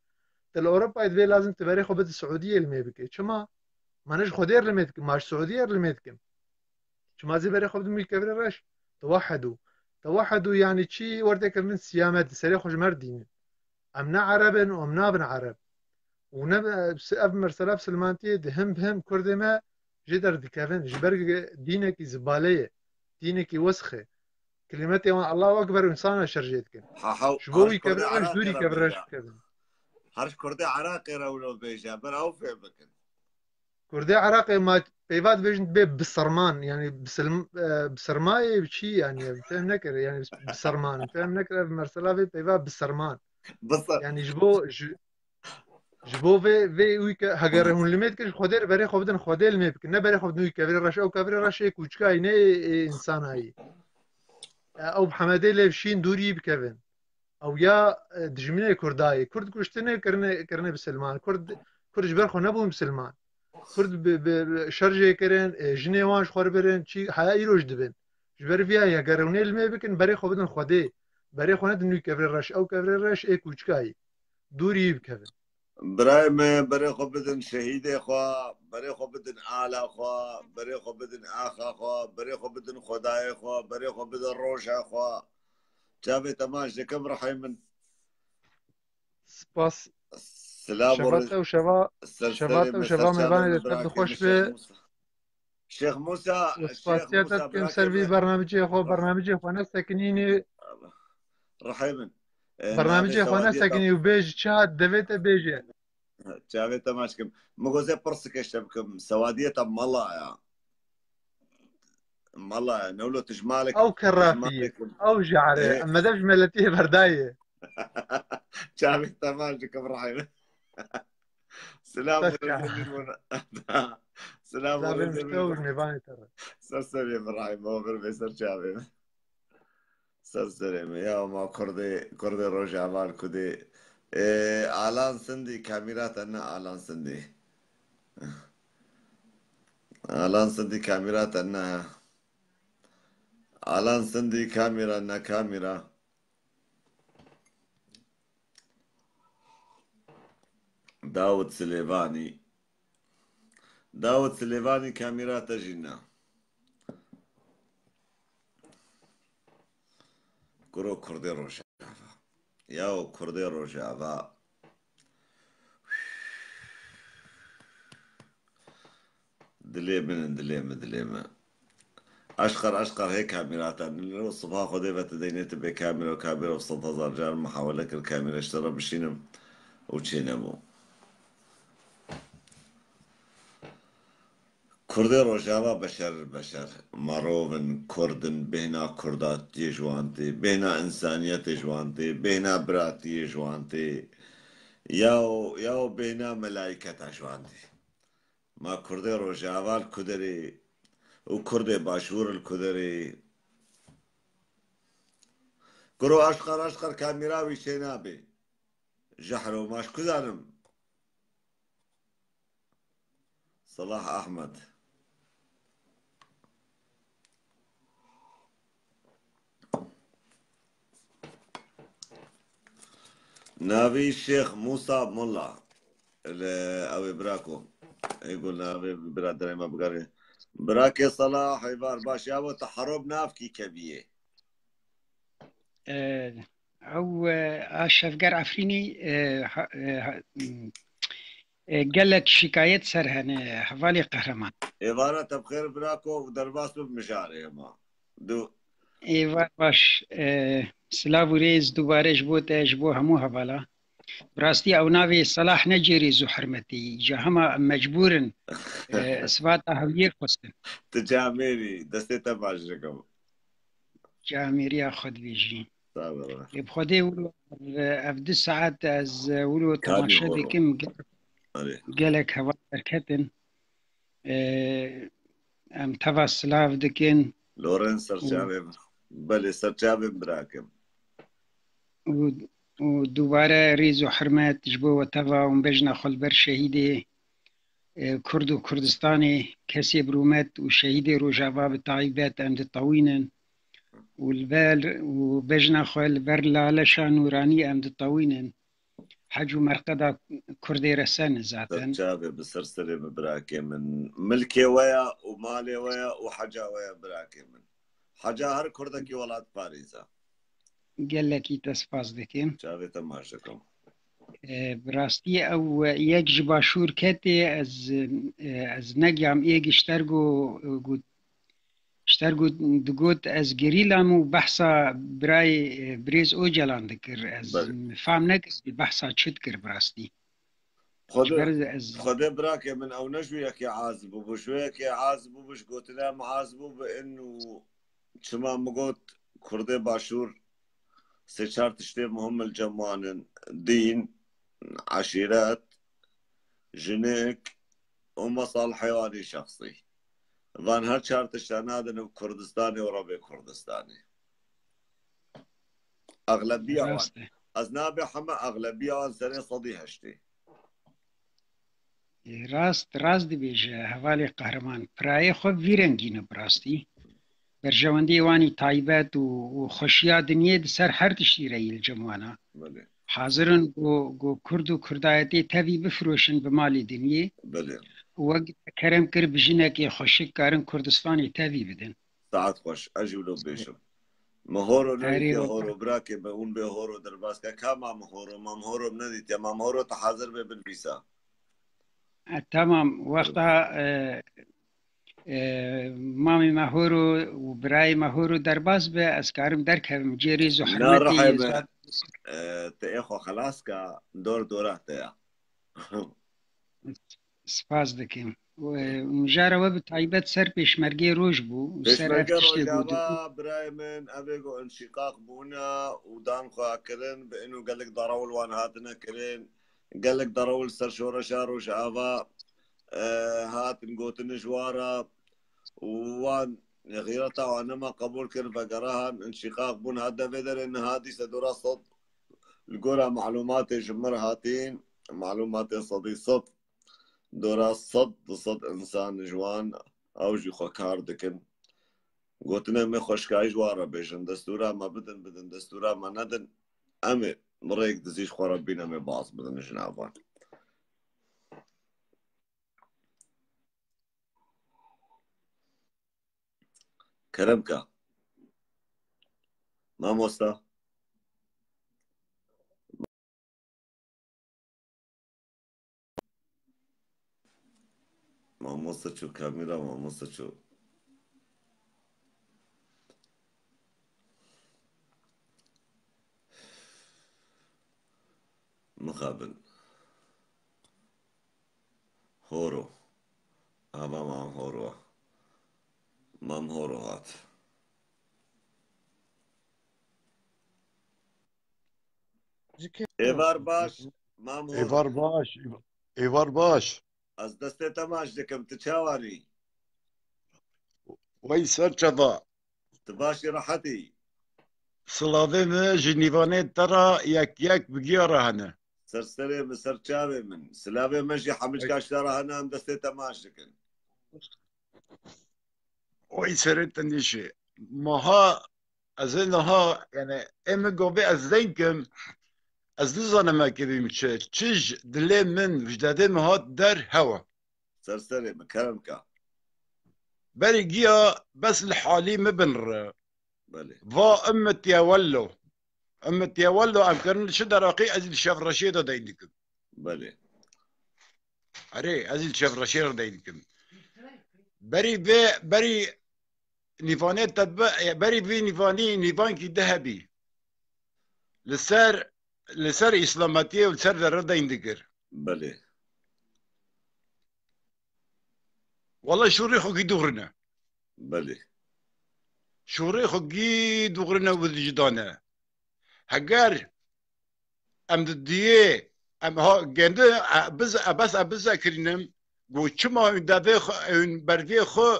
Te li Ewropayê divê lazim tu berê xwe bidin Siûdiyê limê bike. Çima? Ma ne ji Xwedê re limê dikin, ma ji Siûdiyê re limê dikin. Çima zî berê xwe bidin wî kevirê reş? Tewahedu. Tewehedû yanî çi? Werdekirinin siyamet, di serê xwe ji me re dînin. Em ne Ereb in û em nabin Ereb. Û ne, ev mesela bisilmantiyê di him bi him Kurdê me jê derdikevin. Ji ber dînekî zibale ye. Dînekî wesx e. Kilîmetê wan Allahu Ekber û însana şer jê dikin. Ha, ha, Ji bo her wî Kurdê kevre re, ji Iraqê dûrî re kevre re bêje. Bikevin. Her Kurdê Iraqê re wilo bêje. Ber ew fêm bikin. Kurdê Iraqê ma peyva dibêjin bê biserman, yani bisilm-, e, bisermayê çi yani, em fêm nekir, yani biserman, em fêm nekir, ev mesela vê peyva biserman. Bisar. Yani ji bo, ji, ji bo vê, vê wî ke, heger hûn limê dikin, ji Xwedê re berê xwe bidin, Xwedê limê bikin, ne berê xwe bidin wî kevirê reş, ew kevirê reş ê kûçikayî, ne ê, ê însanayî. E, ew bi Hemedê lê şîn dûrî bikevin. Ew ya, e, dijminê Kurda ye. Kurd kuştine kirine, kirine bisilman. Kurd, Kurd ji ber xwe nebûn bisilman. Kurd bi, bi, bi şer jê kirin, e, jinê wan ji xwe re birin, çi heya îro jî dibin. Ji ber viya ye, ger hûn ê limê bikin, berê xwe bidin Xwedê. Berê xwe nedin wî kevirê reş. Ew kevirê reş ê kûçikayî. Dûrî bikevin. Birayê me, berê xwe bidin şehîdê xwe, berê xwe bidin ala xwe, berê xwe bidin axa xwe, berê xwe bidin xwedayê xwe, berê xwe bidin roja xwe. Çavê te maç dikim, rihê min. Spas. Silav û Şeva rêz-, te û şeva, ser şeva serê te û me, şeva ser çavê mêvanê me de te birakê bixweş min Şêx be. Mûsa. Şêx Mûsa, Û Şêx spasiya te Mûsa, dikim birakê ser vî me. Bernamecê xwe, bernamecê xwe nesekinînê. Rihê min. E, Bernamecê navê xwe Sewadiye nesekinî û bêj çi hat devê te bêje. Çavê te maç kim. Min gozê pirsike şte bikim. Sewadiye te mala ya. Mala ya. Newlo tu ji malek, Ew tu ji kerrafî ye. Malek. Ew jare. Ê. Em medev ji meletiyê berdayê. Çavê te maç dikim rihê min. Silav û Sefka. Rêzê min. Silav û Silavê rêzê min min. Te û mêvanê te re. Ser serê min rihê min. Over bê ser çavê min. Ser serê me. Ya ma Kurdê, Kurdê Rojava li kudê. Ê, Alan Sindî, kamîra te ne Alan Sindî. Alan Sindî, kamîra te ne. Alan Sindî, kamîra ne kamîra. Dawid Silêvanî. Dawid Silêvanî, kamîra te jî ne. Kuro Kurdê Rojava. Yaw Kurdê Rojava. Dilê min in, dilê min, dilê min. Eşqer, eşqer hê kamîra te. Nilo sifa Xwedê ve tu deynê tu bê kamîra û kamîra û sed hezar car muhawele kir kamîra ji te re bişînim û çênebû. Kurdê Rojava beşer, beşer. Marov in, Kurd in, bêhna Kurdatiyê ji wan tê, bêhna însaniyetê ji wan tê, bêhna biratiyê ji wan tê. Yaw, yaw bêhna melayketa ji wan tê. Ma Kurdê Rojava li kuderê û Kurdê Başûr li kuderê. Kuro eşqer, eşqer kamîra wî çênabê. Jehro maş kuzanim. Salah Ahmed. Navî Şêx Mûsa Molla. Li ew ê birako. Ê ku navê biraderê me bigarê. Birakê Salah, hêvar baş. Ya bo te herob navkî keviyê. E, ew, e, a Şevger Efrînî, e, ha-, e, ha-, m, e, gelek şikayet ser hene, hevalê qehreman. Êvara te bi xêr birako û derbas bib mijarê hema. Du- Êvar baş, e, silav û rêz dubare ji bo te, ji bo hemû hevala. Bi rastî ew navê Selah ne cê rêz û hurmetê yî. Îca hema em mecbûr in, e, sifata hewiyê xwestin. Tu camêrî, destê te baş dikim. Camêriya xwe dibêjî. Sağ ol. Ê, bi Xwedê wilo ev, ev du saet ez, e, wilo Kadî temaşe horo. Dikim, ge-, Erê. Gelek heval derketin. E, em teva silav dikin. Loren û serçavê min. Belê, serçavê min birakim. Û, û dubare rêz û hurmet ji bo we teva û bejna xwe li ber şehîdê, e, Kurd û Kurdistanê, kesê bi rûmet û şehîdê Rojava bi taybet em ditewînin û li ber, û bejna xwe li ber laleşa nûranî em ditewînin. Hec û merqeda Kurdê resen zaten. Serçavê bi ser serê min birakê min. Milkê we ya û malê we ya û heca we ya birakê min. Heca her Kurdekî welat parêze. Gelekî te spas dikim. Çavê te maç dikim. E, bi rastî ew, e, yek ji Başûr ketê, ez, e, ez negiyam êgî ji ter got, got, ji ter got, digot ez gerîlam û behsa birayê, e, birêz Ocalan dikir. Ez Belê. Fam nekir behsa çi dikir bi rastî. Xwedê, Ji ber ez Xwedê birakê min ew ne ji yekê az bû, ji yekê az bû, ji gotina em az bû bi in û çima min got Kurdê Başûr sê çar tiştê muhim li cem wan in, dîn, eşîret, jinik û mesalihê wan ê şexsî. Van her çar tişta nadin û Kurdistanê û revê Kurdistanê. Exlebiya wan. Rast e. Ez nabê heme exlebiya wan serê sedî heştê. Rast, rast dibêje hevalê Qehreman. Pirayê xwe vî rengî ne bi rastî. Berjewendiyê wan î taybet û, û xweşiya dinyê di ser her tiştî re yî li cem wan e. Belê. Hazir in ku, ku Kurd û Kurdayetê tevî bifiroşin bi malê dinyê. Belê. Û wek kerem kir bi jinekê xweşik karin Kurdistanê tevî bidin. Saet xweş. Ez jî wilo bêjim. Me horo Erê nedîtiye wele. Horo birakê me hûn bê horo derbas ke. Ka mam horo, mam horo min nedîtiye. Mam horo te hazir be binivîsa. E, tamam. Wexta, e, e, mamê me horo û birayê me horo derbas be, ez karim derkevim. Cê rêz û Na hurmetê rihê me, zat- e, te ê xwe xelas ka, dor dora te ya. Spas dikim. Û, e, mijara we bi taybet ser Pêşmergê Roj bû û ser ev Pêşmerge tiştê Rojava, gotin. Birayê min, ev ê ku înşîqaq bûne û dan xwe kirin, bi ino gelek derewil wan hatine kirin, gelek derewil ser şoreşa Rojava, e, hatin gotin ji wan re û wan xîreta wan nema qebûl kir, vegere han înşîqaq bûn hat devê derê niha dîse dora sed li gora malûmatê ji mir hatîn, malûmatê sedî sed. Dora sed, du sed însan ji wan ew jî xwe kar dikin. Gotine me xweşikayî ji wan re bêjin, destûra me bidin, bidin, destûra me nedin. Em ê bi rêk dizî ji xwe re bîne me baz bidin ji nav wan. Kerem ka. Mamosta. Mamosta çû kamera, mamosta çû. Mixabin. Horo. Ava Mam Horo. Mam Horo hat. Êvar baş, Mam Horo. Êvar baş, êvar baş. Ez destê te maç dikim, tu çawanî? Wey ser çava. Tu baş î, rehet î? Silavê me ji nîvanê te re yek yek bi giya re hene. Ser serê min, ser çavê min. Silavê me jî hemicka ji te re hene, em destê te maç dikin. Oy serê te nêşe. Maha ez ê niha, yani, ê min govê ez zeng kim, ez nizanim me kevîm çi. Çi ji dilê min, ji dedê min hat der hewa. Ser serê min, kerem ka. Berî giya bes li halî min bin re. Belê. Va ümmet ya wello. Ümmet ya wello em kirin çi deraqî ez li şevreşê de deyn dikim. Belê. Erê, ez li şevreşê re deyn dikim. Berî vê, berî nîvanê te bi, berî vî nîvanî nîvankî di hebî. Li ser, li ser îslametiyê û li ser derê deyn dikir. Belê. Wala şûrê xwe gî dûrine. Belê. Şûrê xwe gî dûrine û dicdane. Heger em di diyê, em ha, gendi, e, biz, e, bes, e, bize kirînim, go çima hûn devê xwe, hûn berviyê xwe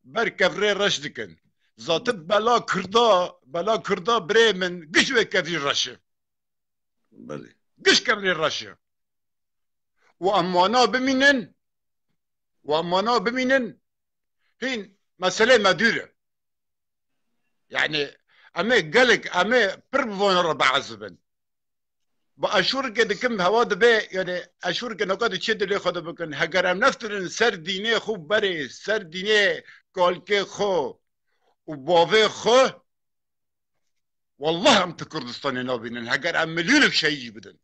ber kevrê reş dikin. Zaten bela Kurda, bela Kurda birê min giş wê kevrî reş e. Belê. Giş kevrê reş e. Û em wana bimînin, û em wana bimînin, hîn meselê me dûr e. Yani, em ê gelek, em ê pir bi vana re biezibin. Bi eşûrike dikim, hewa dibe, yani, eşûrike naka diçe dilê xwe de bikin. Heger em neftirin ser dînê xwe berê, ser dînê kalkê xwe û bavê xwe, wallah em ti Kurdistanê nabînin. Heger em milyonek şehîd jî bidin.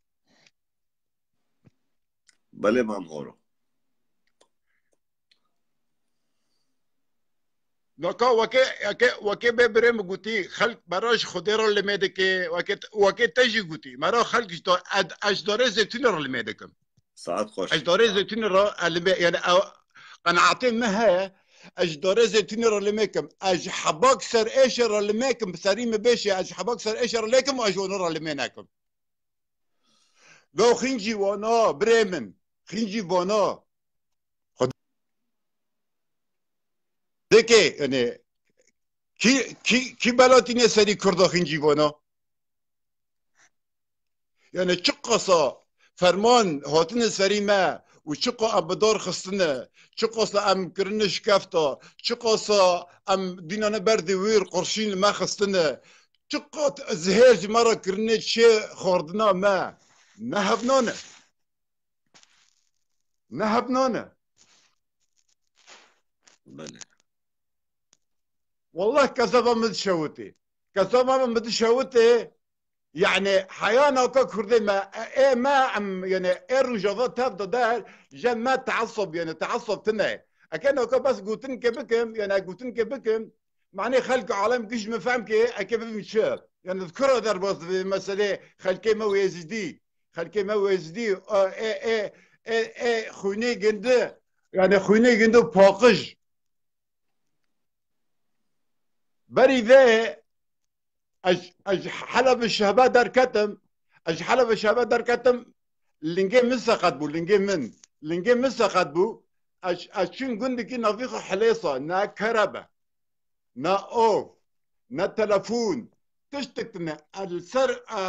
Belê, mam Horo. Naka weke, weke, weke bê birê min gotî, xelk bera ji Xwedê re limê dike, weke, weke te jî gotî. Mera xelk ji da-, ed-, ez ji darê zeytûnê re limê dikim. Saet xweş. Ez ji darê zeytûnê re, e, limê, yani, ew, qenaetê min heye, ez ji darê zeytûnê re limê kim. Ez ji hebak ser êşê re limê kim, bi serî min bêşê, ez ji hebak ser êşê re lê kim, ez ji wana re limê nekim. Lo xîncî wana, birê min, xîncî vana. Xwedê ke, yani, kî, kî, kî belatîne serî Kurda xîncî vana? Yani çiqasa ferman hatine serî me û çiqa em bi dar xistine, çiqasa em kirine şikefta, çiqasa em dînane berdê wir qurşîn li me xistine, çiqat zihêr ji me re kirine çê xwardina me, ne hebnan e. Ne hebnan e. Belê. Wallah kezaba min dişewitê. Kezaba min dişewitê. Yani heya naka Kurdê me, e, ê me em, yani ê Rojava tev de der, je me teassub, yani teassub tine. Eke naka bes gotinke bikim, yani gotinke bikim, manê xelk alem giş min fehm ke, eke bibim çi? Yani kura derbas dibe meselê xelkê me û Êzidî. Xelkê me û Êzidî, e, e, e, e, e, xwînê gindi, yani xwînê gindi û paqij. Berî vê ez, ez Helebê Şehba derketim, ez Helebê Şehba derketim, lingê min seqet bû, lingê min. Lingê min seqet bû, ez, ez çûm gundekî navî xwe Hilêsa, ne kerebe, ne av, ne telefon, tiştek tine. Ez li ser, e,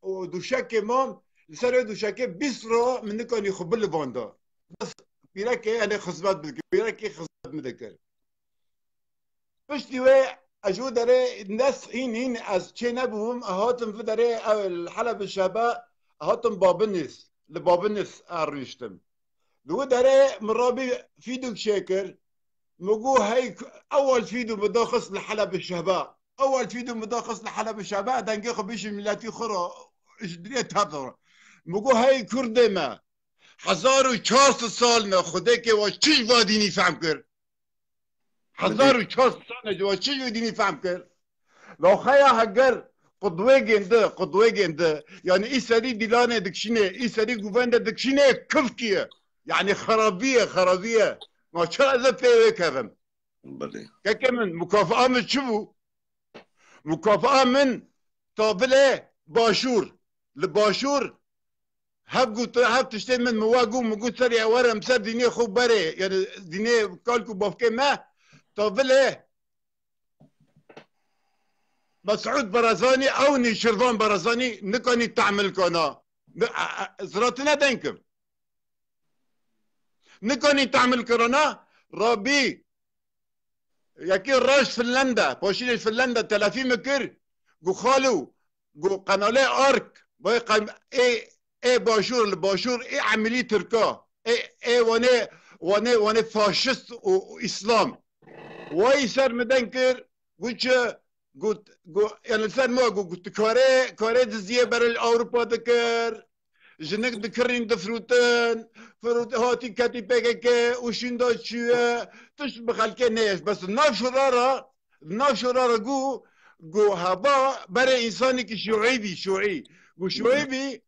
o duşekê mam, li ser o duşekê bîst ro min nikanî xwe bilivanda. Bes pîrekê, yani xizmet bidikir, pîrekê xizmet min dikir. Piştî wê ez ji wî derê nes hîn hîn ez çê nebûm, hatim vî derê, ew li Helebê Şehba hatim Babinîs, li Babinîs rûniştim. Li wî derê min rabî fîdûk çêkir, min got hey, ewal fîdû min daxist li Helebê Şehba. Ewal fîdû min daxist li Helebê Şehba, dengê xwe bişî miletî xwe re ji dilê tev de. Min got hey Kurdê me, hezar û çar sed sal me, Xwedê ke we çi ji va dînî fehm kir? Hezar û çar sed sal me, we çi ji wê dînî fehm kir? Laxeya heger qudwê gêndi, qudwê gêndi. Yani î serî dîlanê dikişînê, î serî guvende dikişînê kifkî ye. Yani xerabî ye, xerabî ye. Ma çi ez ê pê wê kevim? Belê. Keke min, mukafaa min çi bû? Mukafaa min tavilê başûr. Li başûr hev got, hev tiştê min, min wa got, min got serê ew were em ser dînê xwe berê, yani dînê kalk û bavkê me, tavilê Mesûd Barazanî, ew Nêçîrvan Barazanî nikanî tahmil kana. Ni-, a, a, ziratine denkim. Nikanî tahmil kirana, rabî yekî roj Finlanda, paşînê Finlanda telefî min kir, gu xalo, gu qenalê Ark, vay qem-, ê, ê başûr, li başûr, ê emilî Tirka, ê, ê wanê, wanê, wanê faşist û, û Îslam. Wayî ser min deng kir, gu çi, gu, gu, yani ser ma gu, gu tu karê, karê diziyê berê li Ewropa dikir. Jinik dikirîn difrûtin, firût-, hatî ketî P K K û şînda çûye, tişt bi xelkê neyêş. Bes nav şora ra, nav şora ra gu, gu heba berê însanekî şûî bî, şûî. Gu şûî bî,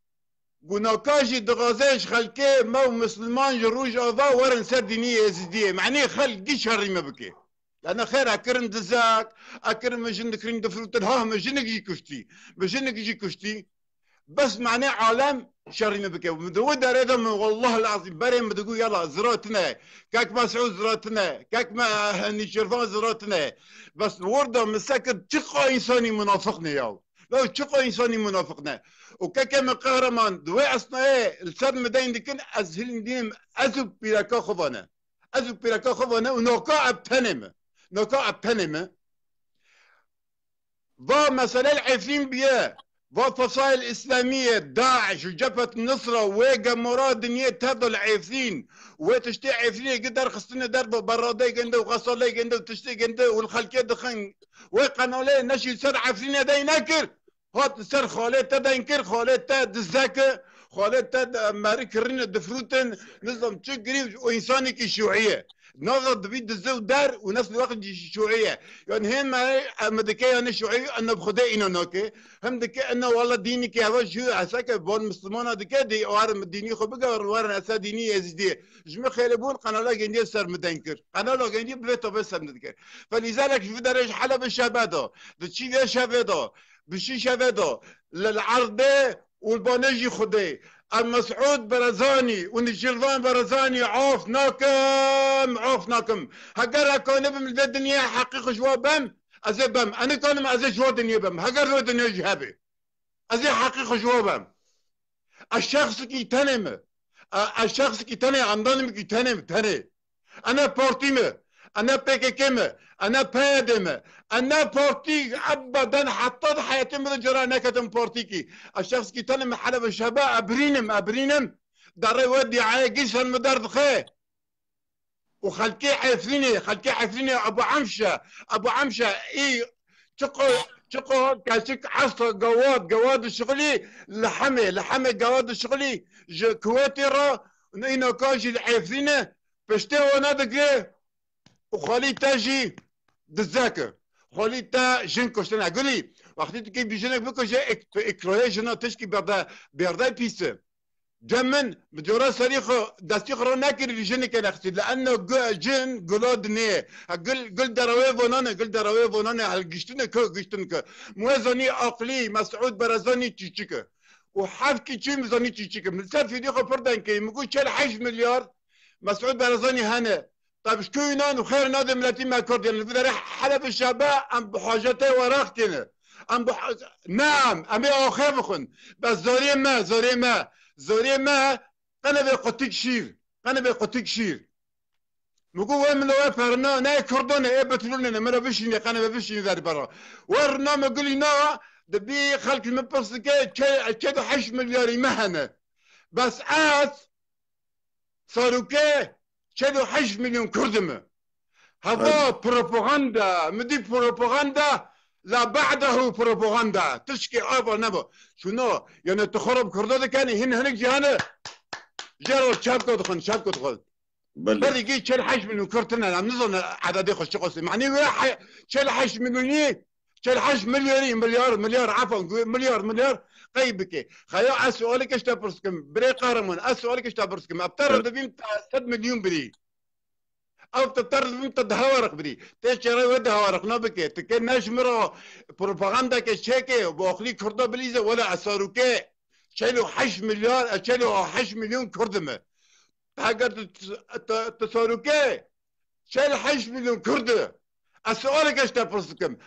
gu naka jî dixwaze ji xelkê me û misliman ji Rojava werin ser dînî Êzidiyê. Manê xelk gî şerî me bike. Yani xêr, ekirin dizek, ekirin min jin dikirin difrûtin, ha min jinik jî kuştî. Min jinik jî kuştî. Bes mane alem şerî min bike. Min di wî derê de min, wallah lazim, berê min digot, yala, zira tune. Kek Mesûd zira tune. Kek me, Nîçîrvan zira tune. Bes orada min sekir, çiqa însanî munafiq ne ya. Lo çiqa însanî munafiq ne. Û keke min qehreman, di wê esnayê li ser min deyn dikin, ez hilî dînim, ez û pîreka xwe vane. Ez û pîreka xwe vane û noka ev tenê me. Noka ev tenê me. Va mesele li Efrîn biye. Va Fesayil Îslamîye, DAIŞ û Cephet Nusra wê gemara dinyê tev de li Efrîn, wê tiştê Efrînê gi derxistine derve, beradeyê gende û xesaleyê gende û tiştê gende û li xelkê dixin. Wê qenalê neşî ser Efrînê dey nekir. Hat li ser xalê te deyn kir, xalê te dizek e, xalê te de-, meri kirîne difrûtin, nizam çi girî û însanekî şûî ye. Naza divî dizi û der û nes wext jî şûî ye. Yanî hê me, em dike yanî şûî, ene bi Xwedê îna nake. Hem dike ene wala dînî ki heva jû eseke van Mislimana dike, dê war dînî xwe bige, werin ese dînî Êzîdî. Ji min xêlê bûn qenala gendiye ser min deyn kir. Qenala gendiye bi vê tabê ser min dike. Felîzalek ji vî derê ji Helebê şeve da. Di çî vê şevê da. Bi şî şeve da. Li, li erdê û li banê jî Xwedê. Em Mesûd Barzanî û Nêçîrvan Barzanî af nakim, af nakim. Heger ez kanibim li vê dinyê heqî xwe ji we bem, ez ê bem. Ez nikanim ez ê ji we dinyê bem. Heger li wê dinyê jî hebe. Ez ê heqî xwe ji we bem. Ez şexsikî tenê me. E, ez şexsikî tenê, endamekî tenê me, tenê. Ene partî me. Ene P K K me. Ene P Y D me. Ene partî ebeden heta di heyatê me de cara neketim partîkî. Ez şexsikî tenê me, hele bi şebe e birînim, e birînim. Derê we dîayê gîsan me derdixe. û xelkê Efrînê, xelkê Efrînê Ebu Emşe, Ebu Emşe î çiqo, çiqo kesik esta gawad, gawad dişixilî li Hemê, li Hemê gawad dişixilî ji Kuwêtê re, îna ka jî li Efrînê piştê wana digire û xalî te jî dizek e. Xalî te jin kuştine. Gulî, wextî tu kê bîjinek bikuje, îk-, tu îkroyê jina tişkî berde, berde pîs e. Cem min, bi cora serî xwe, destî xwe ro nekirî, li jinekê nexistî. Li eno gu-, cin, gula dinê. Ha, gul, gul derawê vonane, gul derawê vonane, helgiştine ku, giştin ku. Muê zanî aqlî, Mesûd Barzanî çîçik e. Û hevkî çî min zanî çîçik e. Min ser fîdî xwe pir deng kê. Min got çel heşt milyar Mesûd Barzanî hene. Te bi şkûyînan û xêr nadê miletî me Kurd. Yanî li vî derê hele bi şebe em bi hacetê weraq têne. Em bi ha-, ne em, em ê axê bixwin. Bes zorê me, zorê me, zorê me, qene vê qutik şîr, qene vê qutik şîr. Min got, we min we perna, ne Kurdan e, ê Betulûnê ne, min re bişînê, qene vê bişînê derî bera. We rina me gulî na, dibî xelk li min pirs dike, çe-, çed û heşt milyarî me hene. Bes ez, Sarûkê çel û heşt milyon Kurd im. Heva propaganda, min dî propaganda, la ba'dehu propaganda. Tişkê ava neba. Şuna, yani tu xwe re bi Kurda dikenî, hin hinek cîhanê jê re çepko dixwin, çepko dixwin. Belê. Berî gî çel heşt milyon Kurd tine, em nizane ededê xwe çiqas e. Manî wê he-, çel heşt milyonî, çel heşt milyarî, milyar, milyar, efan, gu-, milyar, milyar qey bike. Xeya ez sualek ji te pirs kim, birê qehreman, ez sualek ji te pirs kim. Ev te re dibîm te sed milyon birî. Ev te, te re dibîm te deha werek birî. Tê çêrê we deha werek nabike. Tu ke ne ji min re propagandeke çêke, bi aqlî Kurda bilîze, wele ez Sarûkê çel û heşt milyar, e, çel û heşt milyon Kurd im. Heger tu, tu, tu Sarûkê çel heşt milyon Kurd e. Ez sualeke ji te pirs dikim.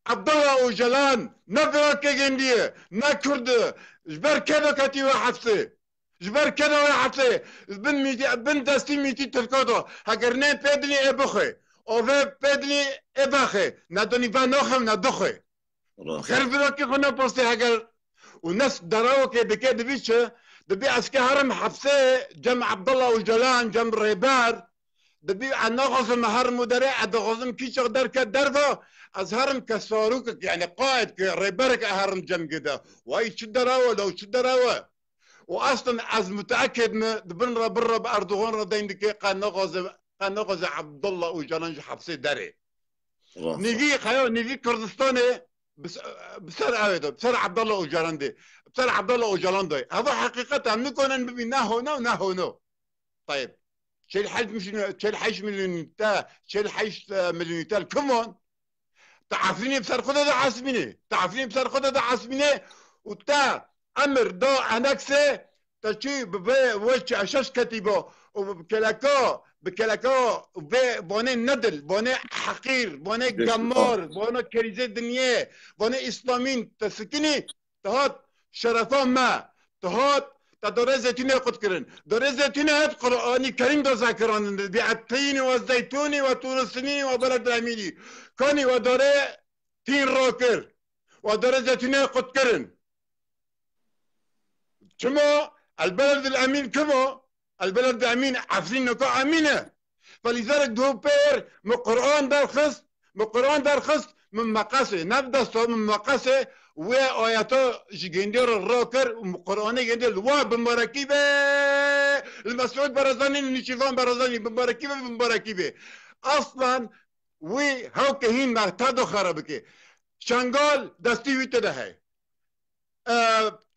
Abdullah Ocalan ne firakê gendiye, ne Kurd e. Ji ber kê de ketî wê hepsê? Ji ber kê de wê hepsê? Bin mîtî, bin destî mîtî Tirka de. Heger nê pê dinê ê bixwe. Ove pê dinê ê vexwe. Ne donî ve naxwe, ne dixwe. Rast. Xêr firakê xwe nepirsê heger û nes derawekê dike dibî çi? Dibî ez ke herim hepsê cem Abdullah Ocalan, cem Rêber, dibî ez naxwazim herim û derê, ez dixwazim kîçek derket derve, ez herim ke sarokek, yani qaid ke rêberek herim cem gide. Way çi derawe, law çi derawe. Û aslen ez muteekid me, di bin re bir re bi Erdogan re deyn dike, qe naxwaze, qe naxwaze Abdullah Ocalan ji hepsê derê. Rast. Nîvî xeya, nîvî Kurdistanê bi se-, bi ser ew ê de, bi ser Abdullah Ocalan de, bi ser Abdullah Ocalan de. Heva heqîqet em nikonin bibî ne hona û ne hono. Tayeb. Çel heşt milyon, çel heşt milyon te, çel heşt, e, milyon te li kim wan? Te Efrînê bi ser xwe de diesibînê. Te Efrînê bi ser xwe de diesibînê û te emir da eneksê, te çi bi vê, wê çi eşeş ketî bo û bi keleka, bi keleka vê vanê nedil, vanê heqîr, vanê gemar, vana kerîzê dinyê, vanê îslamîn te sikinî, te hat şerefa me, te hat, te darê zeytûnê qut kirin. Darê zeytûnê het Qur'anî Kerîm de zekiranîn, bi ettînî ve zeytûnî ve tûri sinînî ve beled emînî. Kanî ve darê tîn rakir. Ve darê zeytûnê qut kirin. Çima? El beled el emîn kim o? El beled el emîn Efrîn nika emîn e. Felîzalek dû pêr min Quran derxist, min Quran derxist, min meqesê, ne bi desta min meqesê wê ayeta ji gêndê re rakir û min Quranê gêndê li wa bimbarekî be, li Mesûd Barazanî, li Nîçîrvan Barazanî bimbarekî be, bimbarekî be. Aslan wî hewke hîn me te do xera bike. Şengal destî wî tê de heye. E,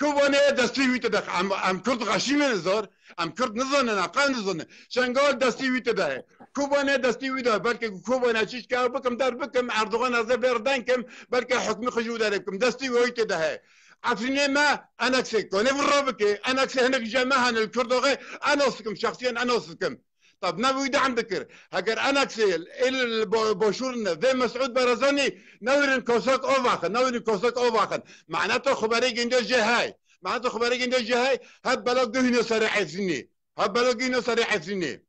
Kobanê destî wî tê de. Em, em Kurd xeşîm in zor. Em Kurd nizanin, em qew nizanin. Şengal destî wî tê de heye. Kobanê destî wî de. Belke ku Kobane çîşke ew bikim, der bikim, Erdogan ez ê bêr denkim, belke hukmî xwe ji wî derê bikim. Destî wî tê de heye. Efrînê me eneksê. Konê vira bike. Eneksê hinek ji me hene li Kurdoxê. Enos dikim, şexsiyen enos dikim. Tab ne wî dehm dikir. Heger eneksê ê li ba-, başûr ne, vê Mesûd Barazanî newêrin kosak avaxin, newêrin kosak avaxin. Mane to xeberê gêndiya jê hey. Mane to xeberê gêndiya jê hey. Hep bela guhîno serê Efrînê. Hep bela guhîno serê Efrînê.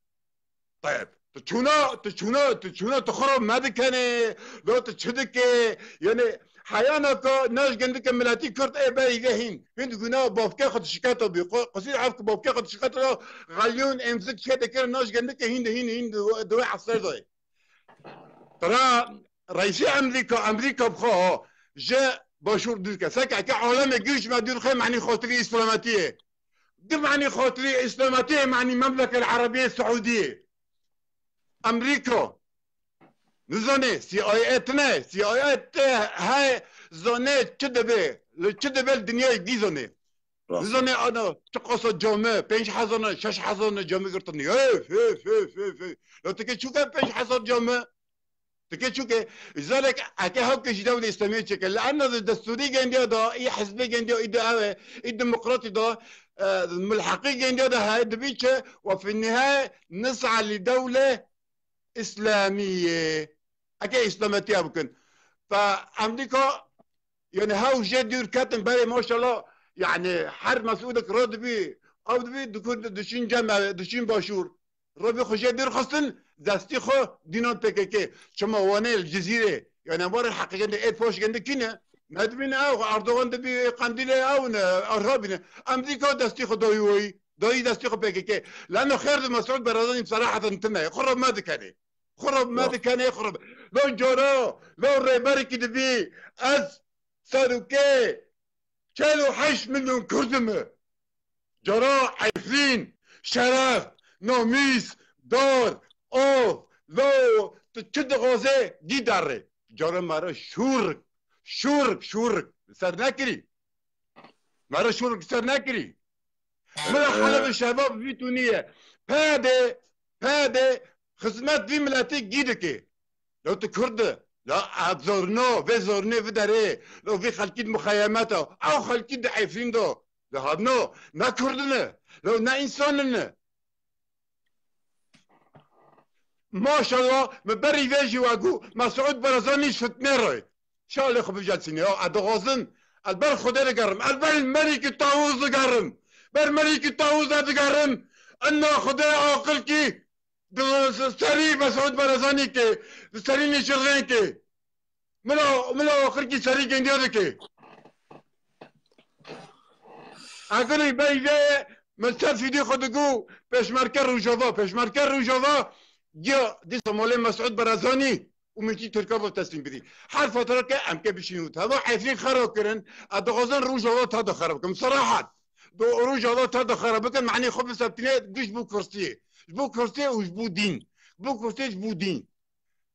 Tayeb. Tu çûna, tu çûna, tu çûna tu xwe me dikenê. Lo tu çi dike? Yani, Heyana ka naş gendike miletî Kurd ê berî vê hîn. Hîn diguna bavke xwe dişiketo bî. Qu-, qusîr ev ki bavke xwe dişiketo, xelyûn, emzik çê dikir, naş gendike hîn de hîn, hîn di, di wê esrê de. Tira reîsê Emrîka, Emrîka bi xwe ha, ji başûr dûr ke. Seke eke alemê giş me dûr xe, manî xotirî îslametiyê. Di manî xotirî îslametiyê, manî Memlekel Erebiyê Seûdiyê. Emrîka. Nizane, C I A tine, C I A te he zane çi dibe, li çi dibe li dinyayê dî zane. Rast. Nizane ana, çi qasa cami, pênc hezar ne, şeş hezar ne cami girtin. Hef, hef, hef, hef, hef. Ya tike çûke pênc hezar cami. Tike çûke, zalek eke hewke ji dewlê Îslamiyê çêke. Li ena de destûrî gendiya da, î hizbê gendiya, î de ew e, î demokratî da, e, mulheqî gendiya da heye dibî çi, we fi nihayê nis'a li dewle Îslamiyê. Eke Îslametiya bikin. Fe Emrîka, yani hew jê dûr ketin berê maşallah, yani her mesûdek re dibî, ew dibî diku-, diçin cem, diçin başûr. Rebî xwe jê dûr xistin, destî xwe dînan P K K. Çima wane li Cizîrê, yani em warin heqîqetê ê poş gende kî ne? Me dibîne ew, Erdogan dibî Qendîlê ew ne, Erhabî ne. Em dîka destî xwe dayî wayî, dayî destî xwe P K K. Leno xêr di Mesûd Barazanî bi seraheten tine. Xwe re me dikenê. Xwe re me dikenê, xwe re. Lo cara, lo rêberekî dibî, ez serokê çel û heşt milyon Kurd im. Cara Efrîn, şeref, namîs, dar, av, lo, tu çi dixwazê, dî derê. Cara me re şûrik, şûrik, şûrik. Ser nekirî. Me re şûrik ser nekirî. Min re Helebê şebab vî tûnî ye. Pede, pede xizmet vî miletî gî dike. Lo tu Kurd e. La ev zorno, vê zornê viderê. Lo vî xelkî di muxeyemeta. Ew xelkî di Efrîn de. Lo hebno, ne Kurd in e. Lo ne însan in e. Maşallah, min berî vê jî we got, Mesûd Barazanî fitne re. Şalê xwe bivcelsîne. Ya, ez dixwazim, ez ber Xwedê digerim, ez ber merîkî tawûz digerim. Ber merîkî tawûz ez digerim. Inna Xwedê aqil kî, di serî Mesûd Barazanî kê, di serî Nêçîrvan kê. Mila, mila axir kî serî gendiya dike. Eger beyde min ser fîdî xwe digo pêşmerke Rojava, pêşmerke Rojava giya dîsa malê Mesûd Barazanî û Mîtî Tirka ve teslîm bidî. Her fatra ke em ke bişîn û teva Efrîn xera kirin, ez dixwazin Rojava ta de xera bikim. Serahat. Do Rojava ta de xera bikin, manî xwe bisebtîne giş bo kursiyê. Ji bo kursiyê û ji bo dîn. Ji bo kursiyê, ji bo dîn.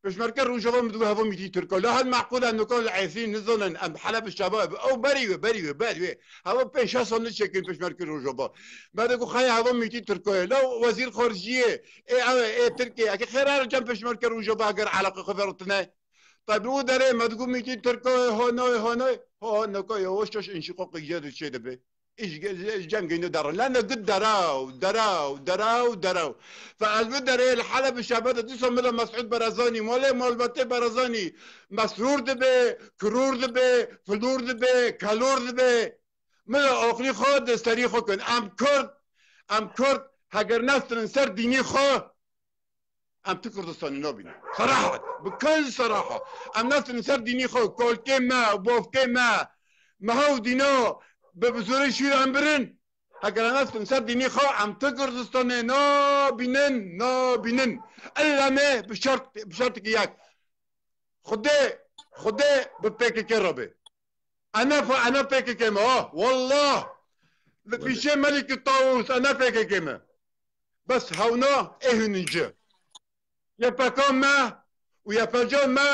Pêşmerge Rojava min digo heva Mîtî Tirka. La hel meqûl e nuka li Efrîn nizanin em Heleb şaba bi ew berî wê, berî wê, berî wê. Heva pênc şeş sal niçekin pêşmerge Rojava. Me digo xeya heva Mîtî Tirka ye. La wezîr xariciyê, ê ew e, ê Tirkê. Eke xêr her cem pêşmerge Rojava eger eleqe xwe verotine. Tabi o derê me digo Mîtî Tirka ye, ha nayê, ha nayê. Ha, ha, nuka yavaş yavaş înşiqaqê jê de çê dibe. Îş ge-, ge-, cem geyno derin. Lene gid deraw, deraw, deraw, deraw. Fe ez bi derê li Heleb şebe de dîsa mila Mesûd Barazanî, malê malbatê Barazanî, Mesrûr dibe, Kirûr dibe, Filûr dibe, Kelûr dibe. Mila aqilî xwe di serî xwe kin. Em Kurd, em Kurd, heger nestinin ser dînî xwe, em tu Kurdistanê nabînin. Serahat. Bi kul seraha. Em nesin ser dînî xwe. Kolkê me, bavkê me. Me hew dîna bi, bi zorê şîr em birin. Heger em hestin ser dînî xwe, em ti Kurdistanê nabînin, nabînin. Illa me bi şert, bi şertikî yek. Xwedê, Xwedê bi P K K re be. Ene fa-, ene P K K me ha. Wallah. Li pîşê Melikî Tawus ene P K K me. Bes hewna ê hûn in ci. Y P K me û Y P G me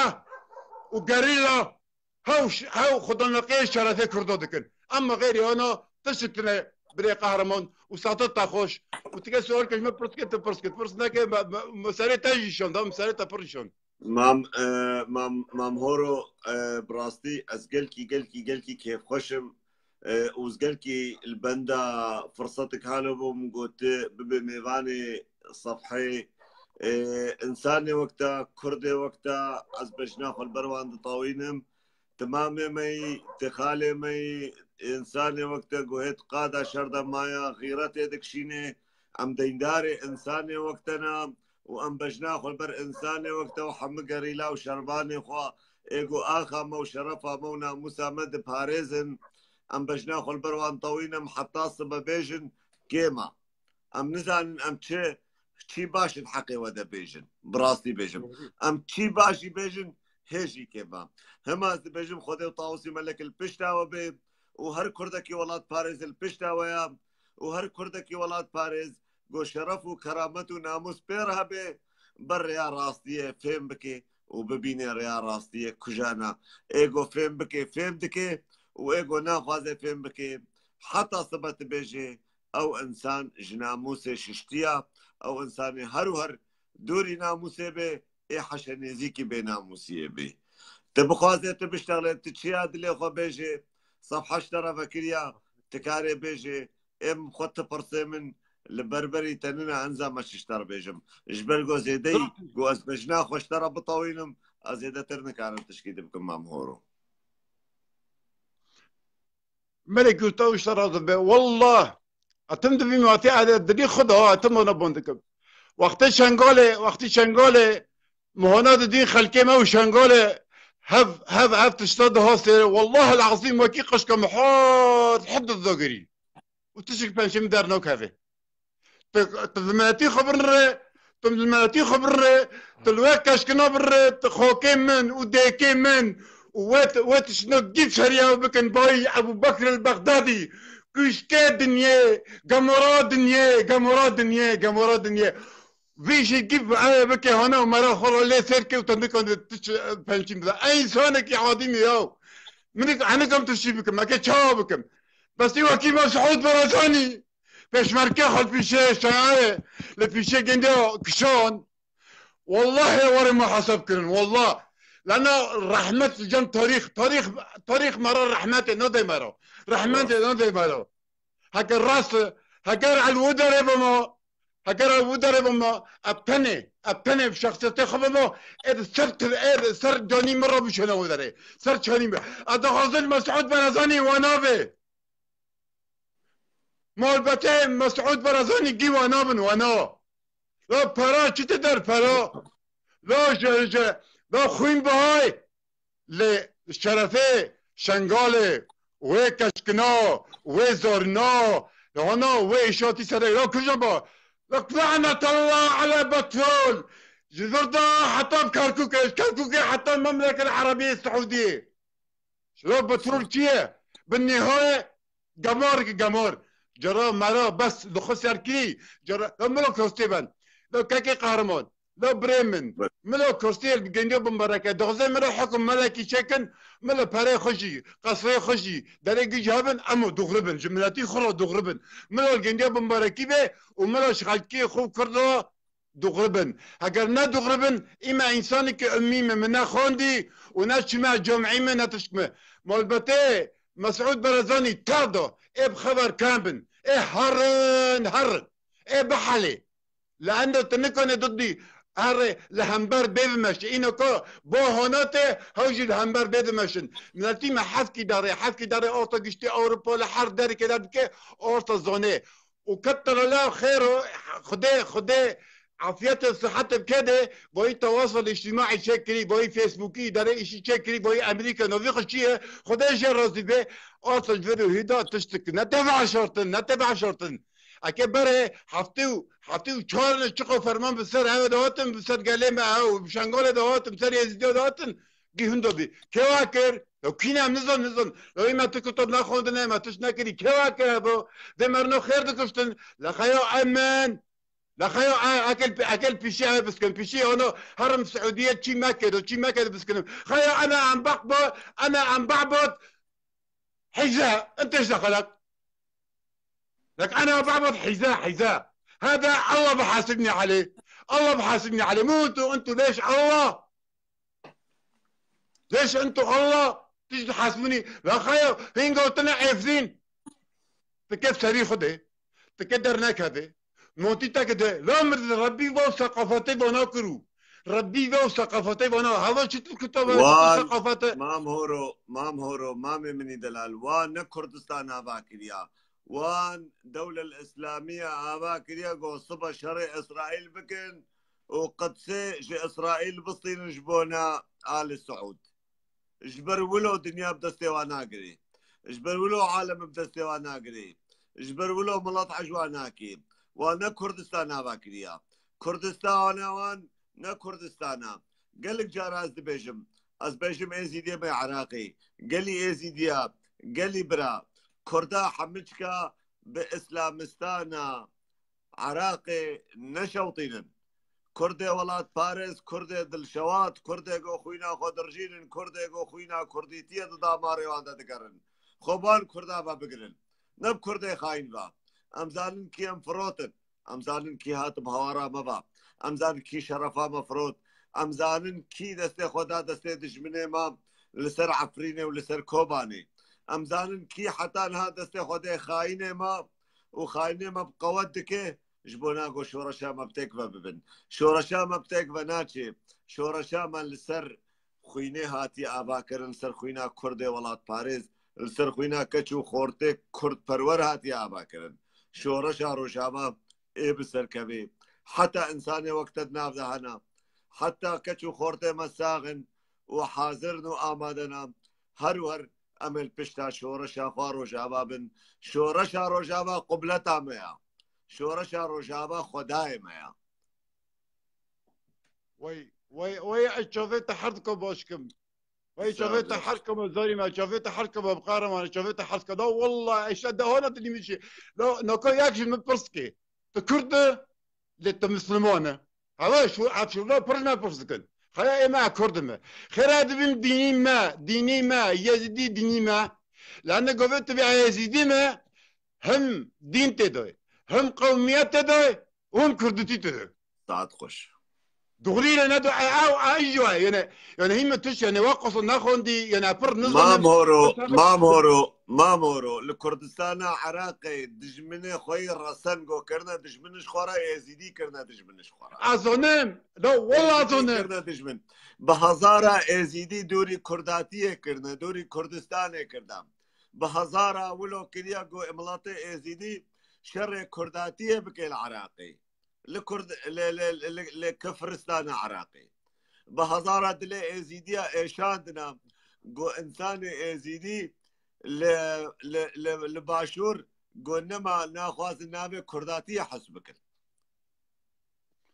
û gerîla hew ş-, hew xwedanaqiyê şerefê Kurdo dikin. Ama xeyrî hana tişt tune birê qehreman û saete te xweş. Û ti kes sual ke ji me pirs ke, tu pirs ke. Pirs neke, me, me, me serê te jî şand, me serê te pir şand. Mam, e, mam, mam Horo, e, bi rastî ez gelkî, gelkî, gelkî kêfxweş im. E, û ez gelkî li benda firsetik halo bûm, got, bibê mêvanê sefhê. E, însanê wek te, Kurdê wek te, ez bejna xwe li ber wan ditawînim. Ti mamê me yî, ti xalê me yî, însanê wek te guhêt qada şer de maya, xîretê dikişînê. Em deyndarê însanê wek te ne û em bejna xwe li ber însanê wek te û hemû gerîla û şervanê xwe ê ku axa me û şerefa me û namûsa me diparêzin. Em bejna xwe li ber wan tewîn, em heta sibe bêjin kêm e. Em nizanin em çi, çi baş in heqê we de bêjin. Bi rastî bêjim. Em çi baş jî bêjin, hê jî kêm e. Hema ez dibêjim Xwedê û Tawusî Melek li pişta we bê û her Kurdekî welatparêz li pişta we ye û her Kurdekî welatparêz go şeref û keramet û namûs pê re hebe, ber rêya rastiyê fêm bike û bibîne rêya rastiyê kujana. Ê go fêm bike, fêm dike û ê go naxwaze fêm bike, heta sibe tu bêjê, ew însan ji namûsê şiştiya, ew însanê her û her dûrî namûsê bê, ê heşe nêzîkî bênamûsiyê bê. Tu bixwazê tu biştexlê, tu çiya dilê xwe bêjê, sefha ji te re vekiriya, tu karê bêjê, êm xwe tu pirsê min, li berberî te nina, enza me çi ji te re bêjim. Ji ber ku zêdeyî ku ez bejna xwe ji te re bitewînim, ez zêdetir nikarim tişkî di bikim, Mam Horo. Melek Gurtaw ji te razî be. Wallah, etim dibî matê ede dilî xwe de ha, etim ona bon dikim. Wextê Şengalê, wextê Şengalê, mihana didîn xelkê me û Şengalê hev, hev, hev tişta diha sêre. Wallah el azîm wekî qişka mihar hep dizagirî. Û tişik pençem dernakeve. Tu, tu li miletî xwe birre, tu li miletî xwe birre, tu li we keşkina birre, tu xakê min û dêkê min û wê, wê tiştino gîv şeriya bikin bayî Ebû Bekr el Bexdadî. Kuşkê dinyê, gemora dinyê, gemora dinyê, gemora dinyê. Vî jî gîv eve bike hana û mera xwe re lê sêr ke û te nikane tu çi, pençîn bide. Ey însanekî adî me yaw. Min nik, henik em tu çî bikim, eke çawa bikim. Bes î wekî me Siûd Barazanî. Pêşmerge xwe li pîşê şayayê, li pîşê gendiya kişan. Wallahê warê muhaseb kirin, wallah. Lana rehmet li cem tarîx, tarîx, tarîx me re rehmetê nadê me re. Rehmetê nadê me re. Heger rast e, heger el wu derê bima, heger el wu derê bima, eb tenê, eb tenê bi şexsiyetê xwe bima, ê di ser tir-, ê di ser canî min re bişêne wu derê. Ser çanî min. Ez dixwazin Mesûd Barazanî wana be. Malbetê Mesûd Barazanî gî wana bin, wana. La para çi te der para? La je, je, la xwîn bihayê. Lê şerefê Şengalê, wê keşkina, wê zorina, hana wê îşatî serê ya kujaba. La lanetallah ala petrol. Ji vir de heta Kerkûkê, ji Kerkûkê heta Memleket Erebiyê Siûdiyê. Şilo petrol çi ye? Bi nihayê gemar ki gemar. Cara mera bes li xwe ser kirî. Cara, ya milo kostê ben. Ya kekê qehreman. Ya birê min. Milo kostê gendiya bimbareke. Dixwaze mira hukm melekî çekin. Milo perê xwe jî, qesrê xwe jî, derê gî jî hebin, emo dûxri bin. Ji miletî xwe re dûxri bin. Milo gendiya bimbarekî be û milo ji xelkê xwe Kurdo dûxri bin. Heger ne dûxri bin, î me însanekî ummî me, me ne xwendî û ne çime camî me, ne tişk me. Malbetê Mesûd Barazanî ter do, ê bi xeber kem bin, ê herin, herin, ê bihelê. Li enda tu nikane didî herê li hember bê bimeşe. Îno ko bo honatê hew jî li hember bê dimeşin. Miletî me hevkî darê, hevkî darê orta giştî Ewropa li her derê ke derdike orta zonê. Û ket telala xêro, Xwedê, Xwedê, afiyetê, sihete bike de, vayî tewasel îctîmaî çêkirî, vayî Facebookî îdare îşî çêkirî, vayî Amerîka, navî xwe çi ye, Xwedê jê razî be, asa ji vir û hîda tişt dikin. Ne tê veşartin, ne tê veşartin. Eke berê heftê û, heftê û çar ne çiqo ferman bi ser ewe de hatin, bi ser gelê me ew, bi Şengalê de hatin, bi ser Êzîdiya de hatin, gî hunda bî. Kê wa kir? Ya kî ne, em nizan, nizan. Ya me tu kitab nexwendine, me tişt nekirî. Kê wa kir hebo? Dê merino xêr dikuştin. Lexeya emin. Lexeya e-, ekel, ekel pişî ev biskin. Pişî ano herim Siûdiye çî meke do, çî meke do biskinim. Xeya ana em baqbo, ana em baqbot. Heyza, ente ji xelak. Lek ana baqbot heyza, heyza. Hada Allah bihasibni aleyh. Allah bihasibni aleyh. Mû entu, entu lêş Allah. Lêş entu Allah. Tij dihasibnî. La xeya, hîn gotine Efrîn. Ti ke serî xwe de. Ti ke dernekeve. Motî te ke de. La mir Rebbî ve seqafetê vana kiru. Rebbî ve seqafetê vana. Hava çi tu kitaba, çi tu Wan, seqafete. Mam Horo, Mam Horo, mamê min î delal. Wan ne Kurdistan ava kiriya. Wan dewlel Îslamiye ava kiriya, go sibe şerê Îsraîl bikin û Qudsê ji Îsraîl bistînin ji bona Ali Saud. Ji ber wilo dinya bi destê wan nagirê. Ji ber wilo alem bi destê wan nagirê. Ji ber wilo milet ecwa nakê. Wan ne Kurdistan ava kiriya. Kurdistana wan ne Kurdistana. Gelek cara ez dibêjim. Ez bêjim Êzîdiyê me Iraqê. Gelî Êzîdiya, gelî bira. Kurda hemiçka bi Îslamistana Iraqê neşewtînin. Kurdê welatparêz, Kurdê dilşewat, Kurdê go xwîna xwe dirjînin, Kurdê go xwîna Kurdîtiyê di damarê wan de digerin. Xwe ban Kurda ve bigirin. Ne bi Kurdê xayîn ve. Em zanin kî em firotin. Em zanin kî hat bi hawara me ve. Em zanin kî şerefa me firot. Em zanin kî destê xwe da destê dijminê me li ser Efrînê û li ser Kobanê. Em zanin kî heta niha destê xwe dê xayînê me û xayînê me bi qewet dike, ji bona ku şoreşa me bi têk ve bibin. Şoreşa me bi têk ve naçê. Şoreşa me li ser xwînê hatiye avakirin, li ser xwîna Kurdê welatparêz, li ser xwîna keç û xortê Kurdperwer hatiye avakirin. Şoreşa Rojava ê bi ser kevê. Heta însanê wek te di nav de hene. Heta keç û xortê me sax in û hazir in û amade ne. Her wer em ê li pişta şoreşa xwe Rojava bin. Şoreşa Rojava qibleta me ya. Şoreşa Rojava Xwedayê me ya. Wey, wey, wey, ez çavê te her dika baş kim. Wey, çavê te her dika zarî me, çavê te her dika bi qehreman, çavê te her dika. Da wallah, eşe dehana tu nîmişî. Da, naka yek ji min pirs ke. Tu Kurd e, lê tu Misliman e. Hewe şu, ev şûna pir ne pirs dikin. Xeya ê me Kurd me. Xêra dibim dînî me, dînî me, Yezîdî dînî me. Lane govê tu bî Yezîdî me, hem dîn tê de, hem qewmiyet tê de, û hem Kurdîtî tê de. Saet xweş. Doğru ile ne do, e, ew, e, ji wa, yani, yani hîn me tişt, yani, wa qasa nexwendî, yani, pir nizanî. Mam Horo, Mam Horo, Mam Horo, li Kurdistana Iraqê dijminê xwe yê resen go kirine dijmin ji xwe re, Êzîdî kirine dijmin ji xwe re. Ez zanim, da, wela Êzîdî zanim. Kirine dijmin. Bi hezara Êzîdî dûrî Kurdatiyê kirine, dûrî Kurdistanê kirine. Bi hezara wilo kiriya go miletê Êzîdî şerê Kurdatiyê bike li Iraqê. Li Kurd, li, li, li, li Kifristana Iraqê. Bi hezara dilê Êzîdiya êşandina ku însanê Êzîdî li, li, li, li Başûr ku nema naxwazin navê Kurdatiyê hez bikin.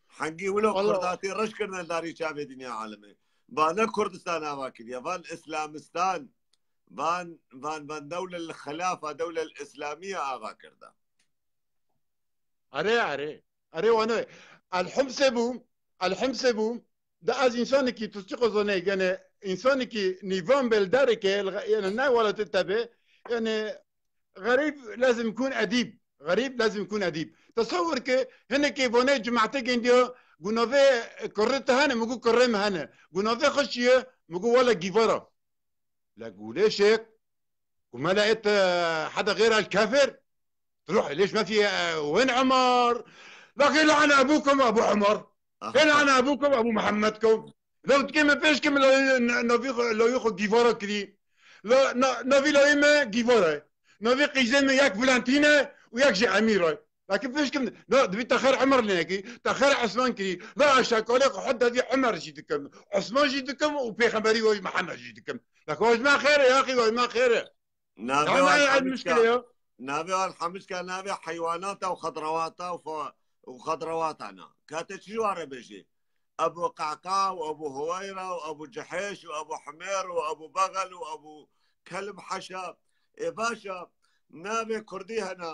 Hengî wilo Kurdatî reş kirine darî çavê dinya alemê. Van ne Kurdistan ava kiriye, van Îslamistan, van, van, van dewle li xilafa dewle Îslamiye ava kirda. Erê, erê. Erê wane. Elhimsê bû. Elhimsê bû. De ez însanekî tu çi qozanê, yani însanekî nîvan bel dereke, yani ne welatê te be, yani xerîb lazim kun edîb. Xerîb lazim kun edîb. Tesewwur ke hinekê vanê cemaetê gendiya, gunavê kurrê te hene, mi gu kurrê me hene. Gunavê xwe çi ye? Mi gu wele gîvara. La gulê şêk, ku me la et, e, heda xêra el kafir. Ruh lêş me fî, e, wen Umar. La xê la'ne ebukum Ebu Umar. Xê la'ne ebukum Ebu Muhammed kum. La utkê me pêş kim la, n-, navî xwe, la xwe gîvara kirî. La, na, navî la me gîvara. Navî qîzê me yek Valentîne û yek jî Emîra. Eki pêşkim, na, dibî te xêr Emer lê nekî, te xêr Esman kirî. Na, ez şekalê xwe heta dî Emer jî dikim, Esman jî dikim û pêxemberî wê Mihemed jî dikim. Eki wajma xêr e, yaxî wajma xêr e. Navê Tamam, wan yani, yani, müşkile Hemîşka, yok. Navê wan Hemîşka navê heywanata û xedrawata û fa-, û xedrawata na. Ka te çi ji wan re bêjî? Ebu Qehqa û Ebu Huweyra û Ebu Cihêş û Ebu Humêr û Ebu Bexel û Ebu Kelb Heşa. Ê baş e, navê kurdî hene.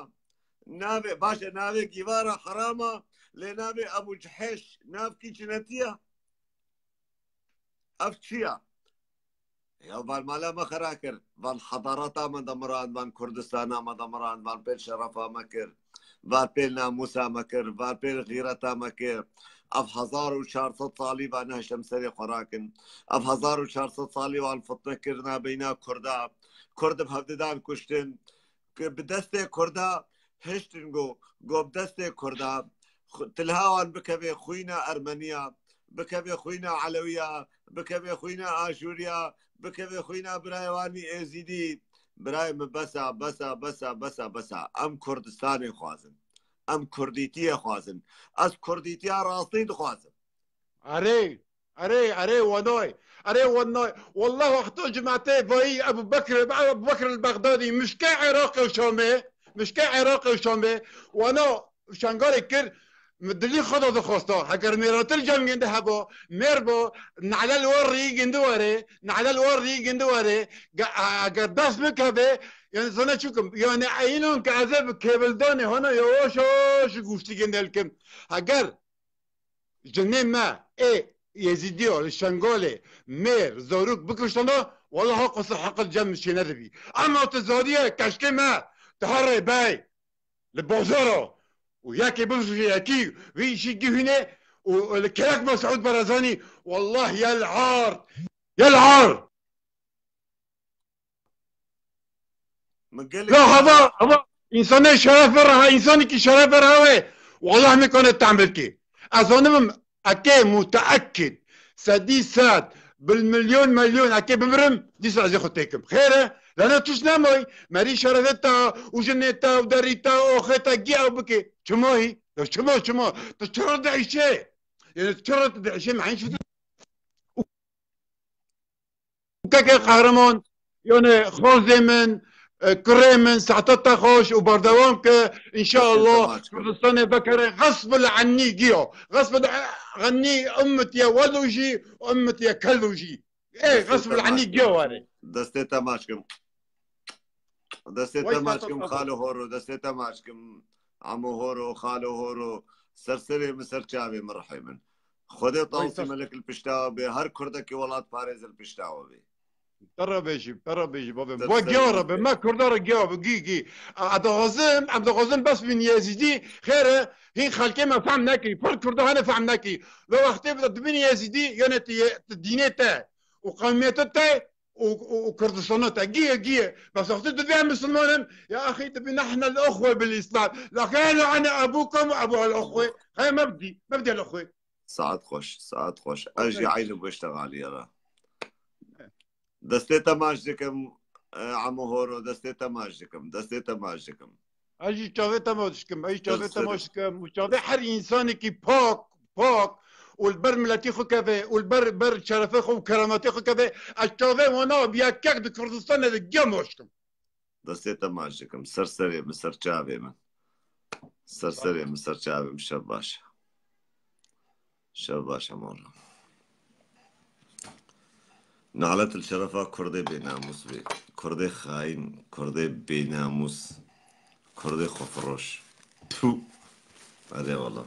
Navê, baş e, navê gîvara heram e, lê navê Ebu Cihêş, nav kî cinetî ye? Ev çi ye? Ya van mala me xera kir, van hedareta me demirand, van Kurdistana me demirand, van pêl şerefa me kir, van pêl namûsa me kir, van pêl xîreta me kir. Ev hezar û çar sed salî van nehiştem serê xwe rakin. Ev hezar û çar sed salî wan fitne kirina beyna Kurda. Kurd bi hevdidan kuştin. Ku bi destê Kurda hiştin go, go bi destê Kurda xu-, tilha wan bikeve xwîna Ermeniya, bikeve xwîna Elewiya, bikeve xwîna Aşûriya, bikeve xwîna birayê wan î Êzîdî. Birayê min, bes e, bes e, bes e, bes e, bes e. Em Kurdistanê xwazin. Em Kurdîtiyê xwazin. Ez Kurdîtiya rastî dixwazim. Erê, erê, erê, wenay. Erê, wenay. Wallah, wexto cimatê vayî Ebu Bekir, Ebu Bekir el-Bexdadî, mişkê Iraqê û Şamê, mişkê Iraqê û Şamê, wana Şengalê kir, mi dilî xwe da dixwesta. Heger mêratil cem gindi heba, mêr bo, nehla li war rî gindi were, nehla li war rî gindi were, ge-, a-, eger dest bikeve, yani sana çukim, yani eynon ke ez ê bi kêbildanê hana yavaş yavaş guştî gindi hilkim. Heger jinê me ê Yezîdiya li Şengalê mêr, zarok bikuştana, walaha qisa heqil cem çênedibî. Ema tu zaniye keşkê me, tu herê bey li bazara û yekê bifişe yekî, vî îşî gihîne û, û li kerek Mesûd Barazanî, wallah yel ard, yel ard. Min gelek Ya hava, hava, insanê şeref ver ha, insanê ki şeref ver ha we. Wallah nikane tahmil ki. Ez zanim eke muteekid, sedî sed, bil milyon milyon eke bimirim, dîsa ez ê xwe têkim. Xêr e? Lana tişt nemoy. Merî şerefê ta, û jinê ta, û derî ta, û oxê ta, gî ew bike. Çima hî? Ya çima, çima? Tu çira diişê? Yani çira tu diişê? Mehîn şu Keke Qehreman, yani xozê min, e, kurê min, saeta te xweş û berdewam ke, înşallah Kurdistanê vekere xesbil ennî giya. Xesbil ennî ummetiye welo jî, ummetiye kelo jî. Ê, Destê xesbil te ennî maç giya kim. Were. Destê te maç kim. Destê Vay te maç kim, sağ ol. Xalo Horo, destê te maç kim. Amo Horo, Xalo Horo, ser serê min, ser çavê min, rihê min. Xwedê Vay tawsî sağ melek li pişta we bê, her kurdekî welatparêz li pişta we bê. Pera bêjî, pera bêjî, bavê. Ser Bo serê giya min re be, bê. Me kurda re giya be, gî, gî. A, a, dixwazim, em dixwazim bes bin Yezîdî, xêr e, hîn xelkê me fehm nekî, pir kurda hene fehm nekî. Ve wextê bi dibin Yezîdî, yani tu ye-, tu dînê te û qewmiyetê te, û, û, û Kurdistana te. Giye, giye. Bes wextê dibê em Misilman in, ya axî dibê nehne l-uxwe bil Îslam. Lakin ene ene ebukum ebu el-uxwe. Xeye mebdî, mebdî el-uxwe. Saet xweş, saet xweş. Ez jî Okey. Eynî bu işte xalî ra. Destê te maç dikim, e, Emo Horo, destê te maç dikim, destê te maç dikim. Ez jî çavê te maç dikim, ez jî çavê te maç dikim. Û çavê her însanekî pak, pak û li ber miletî xwe keve û li ber, ber şerefê xwe û kerametê xwe keve, ez çavê wana bi yek yek di Kurdistanê de giya maç dikim. Destê te maç dikim. Ser serê min, ser çavê min. Ser serê min, ser çavê min. Şev baş. Şev baş, Emo Horo. Nalet li şerefa Kurdê bênamûs bê. Kurdê xayîn, Kurdê bênamûs, Kurdê xwefiroş. Tû. Erê wala.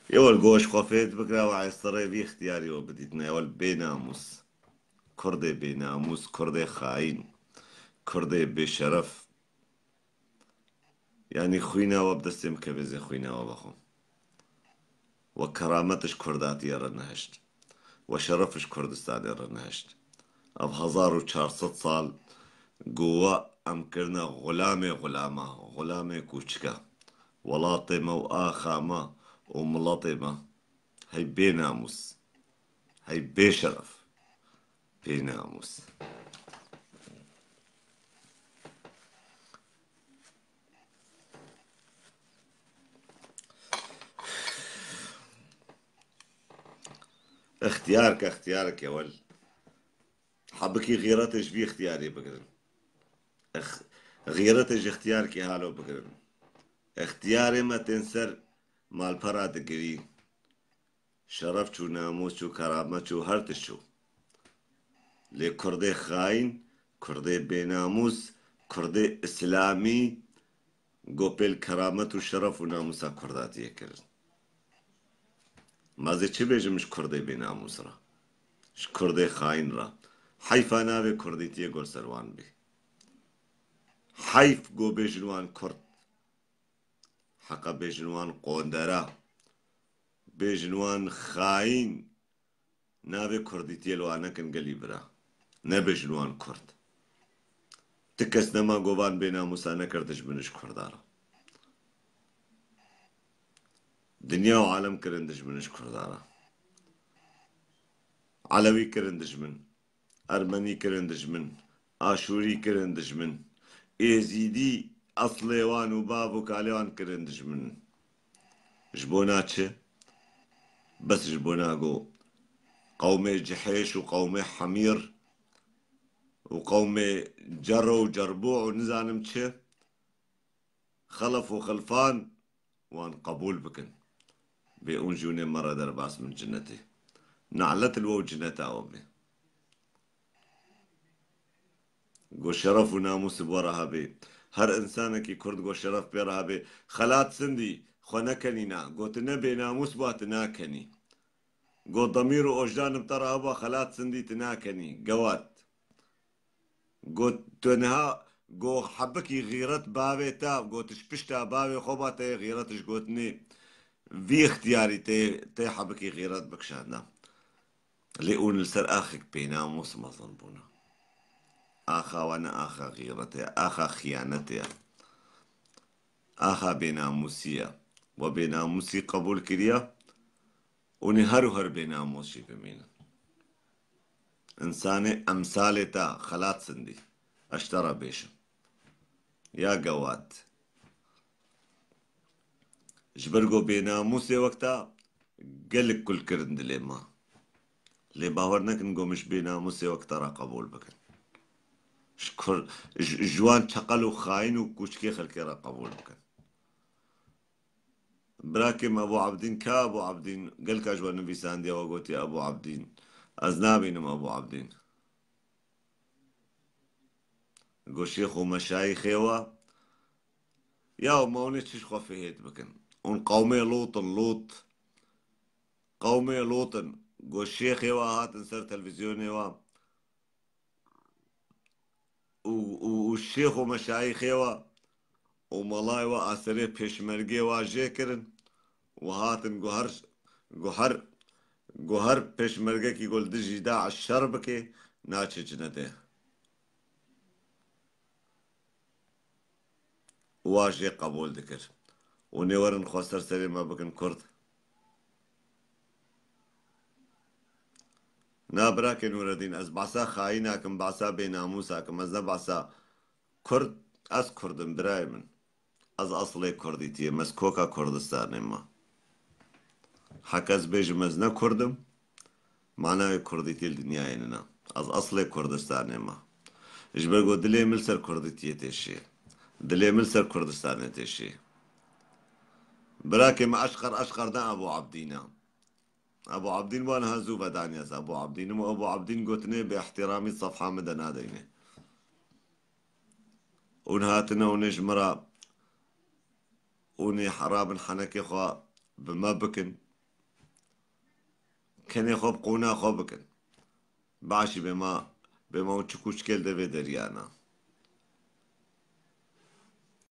Ê wal goş xwe fêt bikira we estirê vî ixtiyarî we bidîtine. Ê wal bênamûs. Kurdê bênamûs, Kurdê xayîn, Kurdê bêşeref. Yanî xwîna we bi destê min kevê zê xwîna we vexwe. We keramet ji Kurdatiyê re nehişt. We şeref ji Kurdistanê re nehişt. Ev hezar û çar sed sal ku we em kirine xulamê xulama, xulamê kûçika. Welatê me û axa me û miletê me. Hey bênamûs. Hey bêşeref. Bênamûs. Extiyarek, extiyarek ewel. Hebikî xîretê ji vî extiyarê bigirin. Ex-, xîretê ji extiyarkê halo bigirin. Extiyarê me tên ser malpera digirî. Şeref çû, namûs çû, keramet çû, her tişt çû. Lê kurdê xayîn, kurdê bênamûs, kurdê îslamî, go pêl keramet û şeref û namûsa kurdatiyê kirin. Ma zê çi bêjim ji kurdê bênamûs re? Ji kurdê xayîn re? Heyfa navê kurdîtiyê gor ser wan bî. Heyf go bêjin wan kurd. Heqa bêjin wan qondera. Bêjin wan xayîn. Navê kurdîtiyê li wan nekin gelî bira. Nebêjin wan kurd. Ti kes nema go van bênamûsa nekir dijmin ji kurda re. Dinya û alem kirin dijmin ji kurda re. Elewî kirin dijmin. Ermenî kirin dijmin. Aşûrî kirin dijmin. Êzîdî eslê wan û bav û kalê wan kirin dijmin. Ji bona çi? Bes ji bona go qewmê cihêş û qewmê hemîr û qewmê cero û cerbû û nizanim çi, xelef û xelfan wan qebûl bikin. Bê ûn jûnê me re derbas min cinetê. Nalet li we û cineta we bê. Go şeref û namûs bi we re hebê. Her însanekî kurd go şeref pê re hebê. Xelat Sindî xwe nekenîna. Go tu ne bênamûs ba tu nakenî. Go demîr û ojdan bi te re heba Xelat Sindî tu nakenî. Gewat. Got, tu niha go hebikî xîret bavê te, got, ji pişta bavê xwe ba te yê xîret ji gotinê vî ixtiyarî tê, tê hebikî xîret bikişanda. Lê ûn li ser axek bênamûs mezin bûne. Axa we ne axa xîretê ye, axa xiyanetê ye. Axa bênamûsî ye. We bênamûsî qebûl kiriye, ûnê her û her bênamûs jî bimînin. Însanê emsalê te Xelat Sindî, ez ji te re bêjim. Ya gewat. Ji ber ku bênamûsê wek te gelek kul kirin dilê me. Lê bawer nekin ku min ji bênamûsê wek te re qebûl bikin. Ji kur-, ji, ji wan çeqel û xayîn û kûçikê xelkê re qebûl bikin. Birakê me Ebû Ebdîn, ka Ebû Ebdîn? Gelka ji we nivîsandiye, we gotiye Ebû Ebdîn. Ez nabînim Ebû Ebdîn. Go şêx û meşayîxê we. Ya me hûnê çi ji xwe fihêt bikin? Hûn qewmê Lût in, Lût. Qewmê Lût in. Go şêxê we hatin ser televîzyonê we. û, û, û şêx û meşayîxê we û malayê we a serê pêşmergê we jê kirin û hatin guher, guher, guher pêşmergekî ku li dijî DAIŞ şer bike, naçe cinetê. Wa jê qebûl dikir. Û nê werin xwe ser serê me bikin kurd. Na birakê Nûredîn, ez behsa xayîna kim, behsa bênamûsa kim, ez ne behsa kurd, ez kurd im birayê min. Ez eslê kurdîtiyê me, ez koka Kurdistanê me. Heke ez bêjim ez ne kurd im, manayê kurdîtiyê li dinyayê nina. Ez eslê Kurdistanê me. Ji ber ku dilê min li ser kurdîtiyê tê şê. Dilê min li ser Kurdistanê tê şê. Birakê me Eşqer, Eşqer ne Ebû Ebdîn e. Ebû Ebdîn wan ha zû vedaniye ez Ebû Ebdîn im û Ebû Ebdîn gotinê bi îhtîramî sefha min de nadeyne. Hûn hatine hûnê ji min re hûnê herabin henekê xwe bi me bikin. Kenê xwe bi qûna xwe bikin. Başî bê ma, bê ma hûn çi kûçikê li devê deriyana.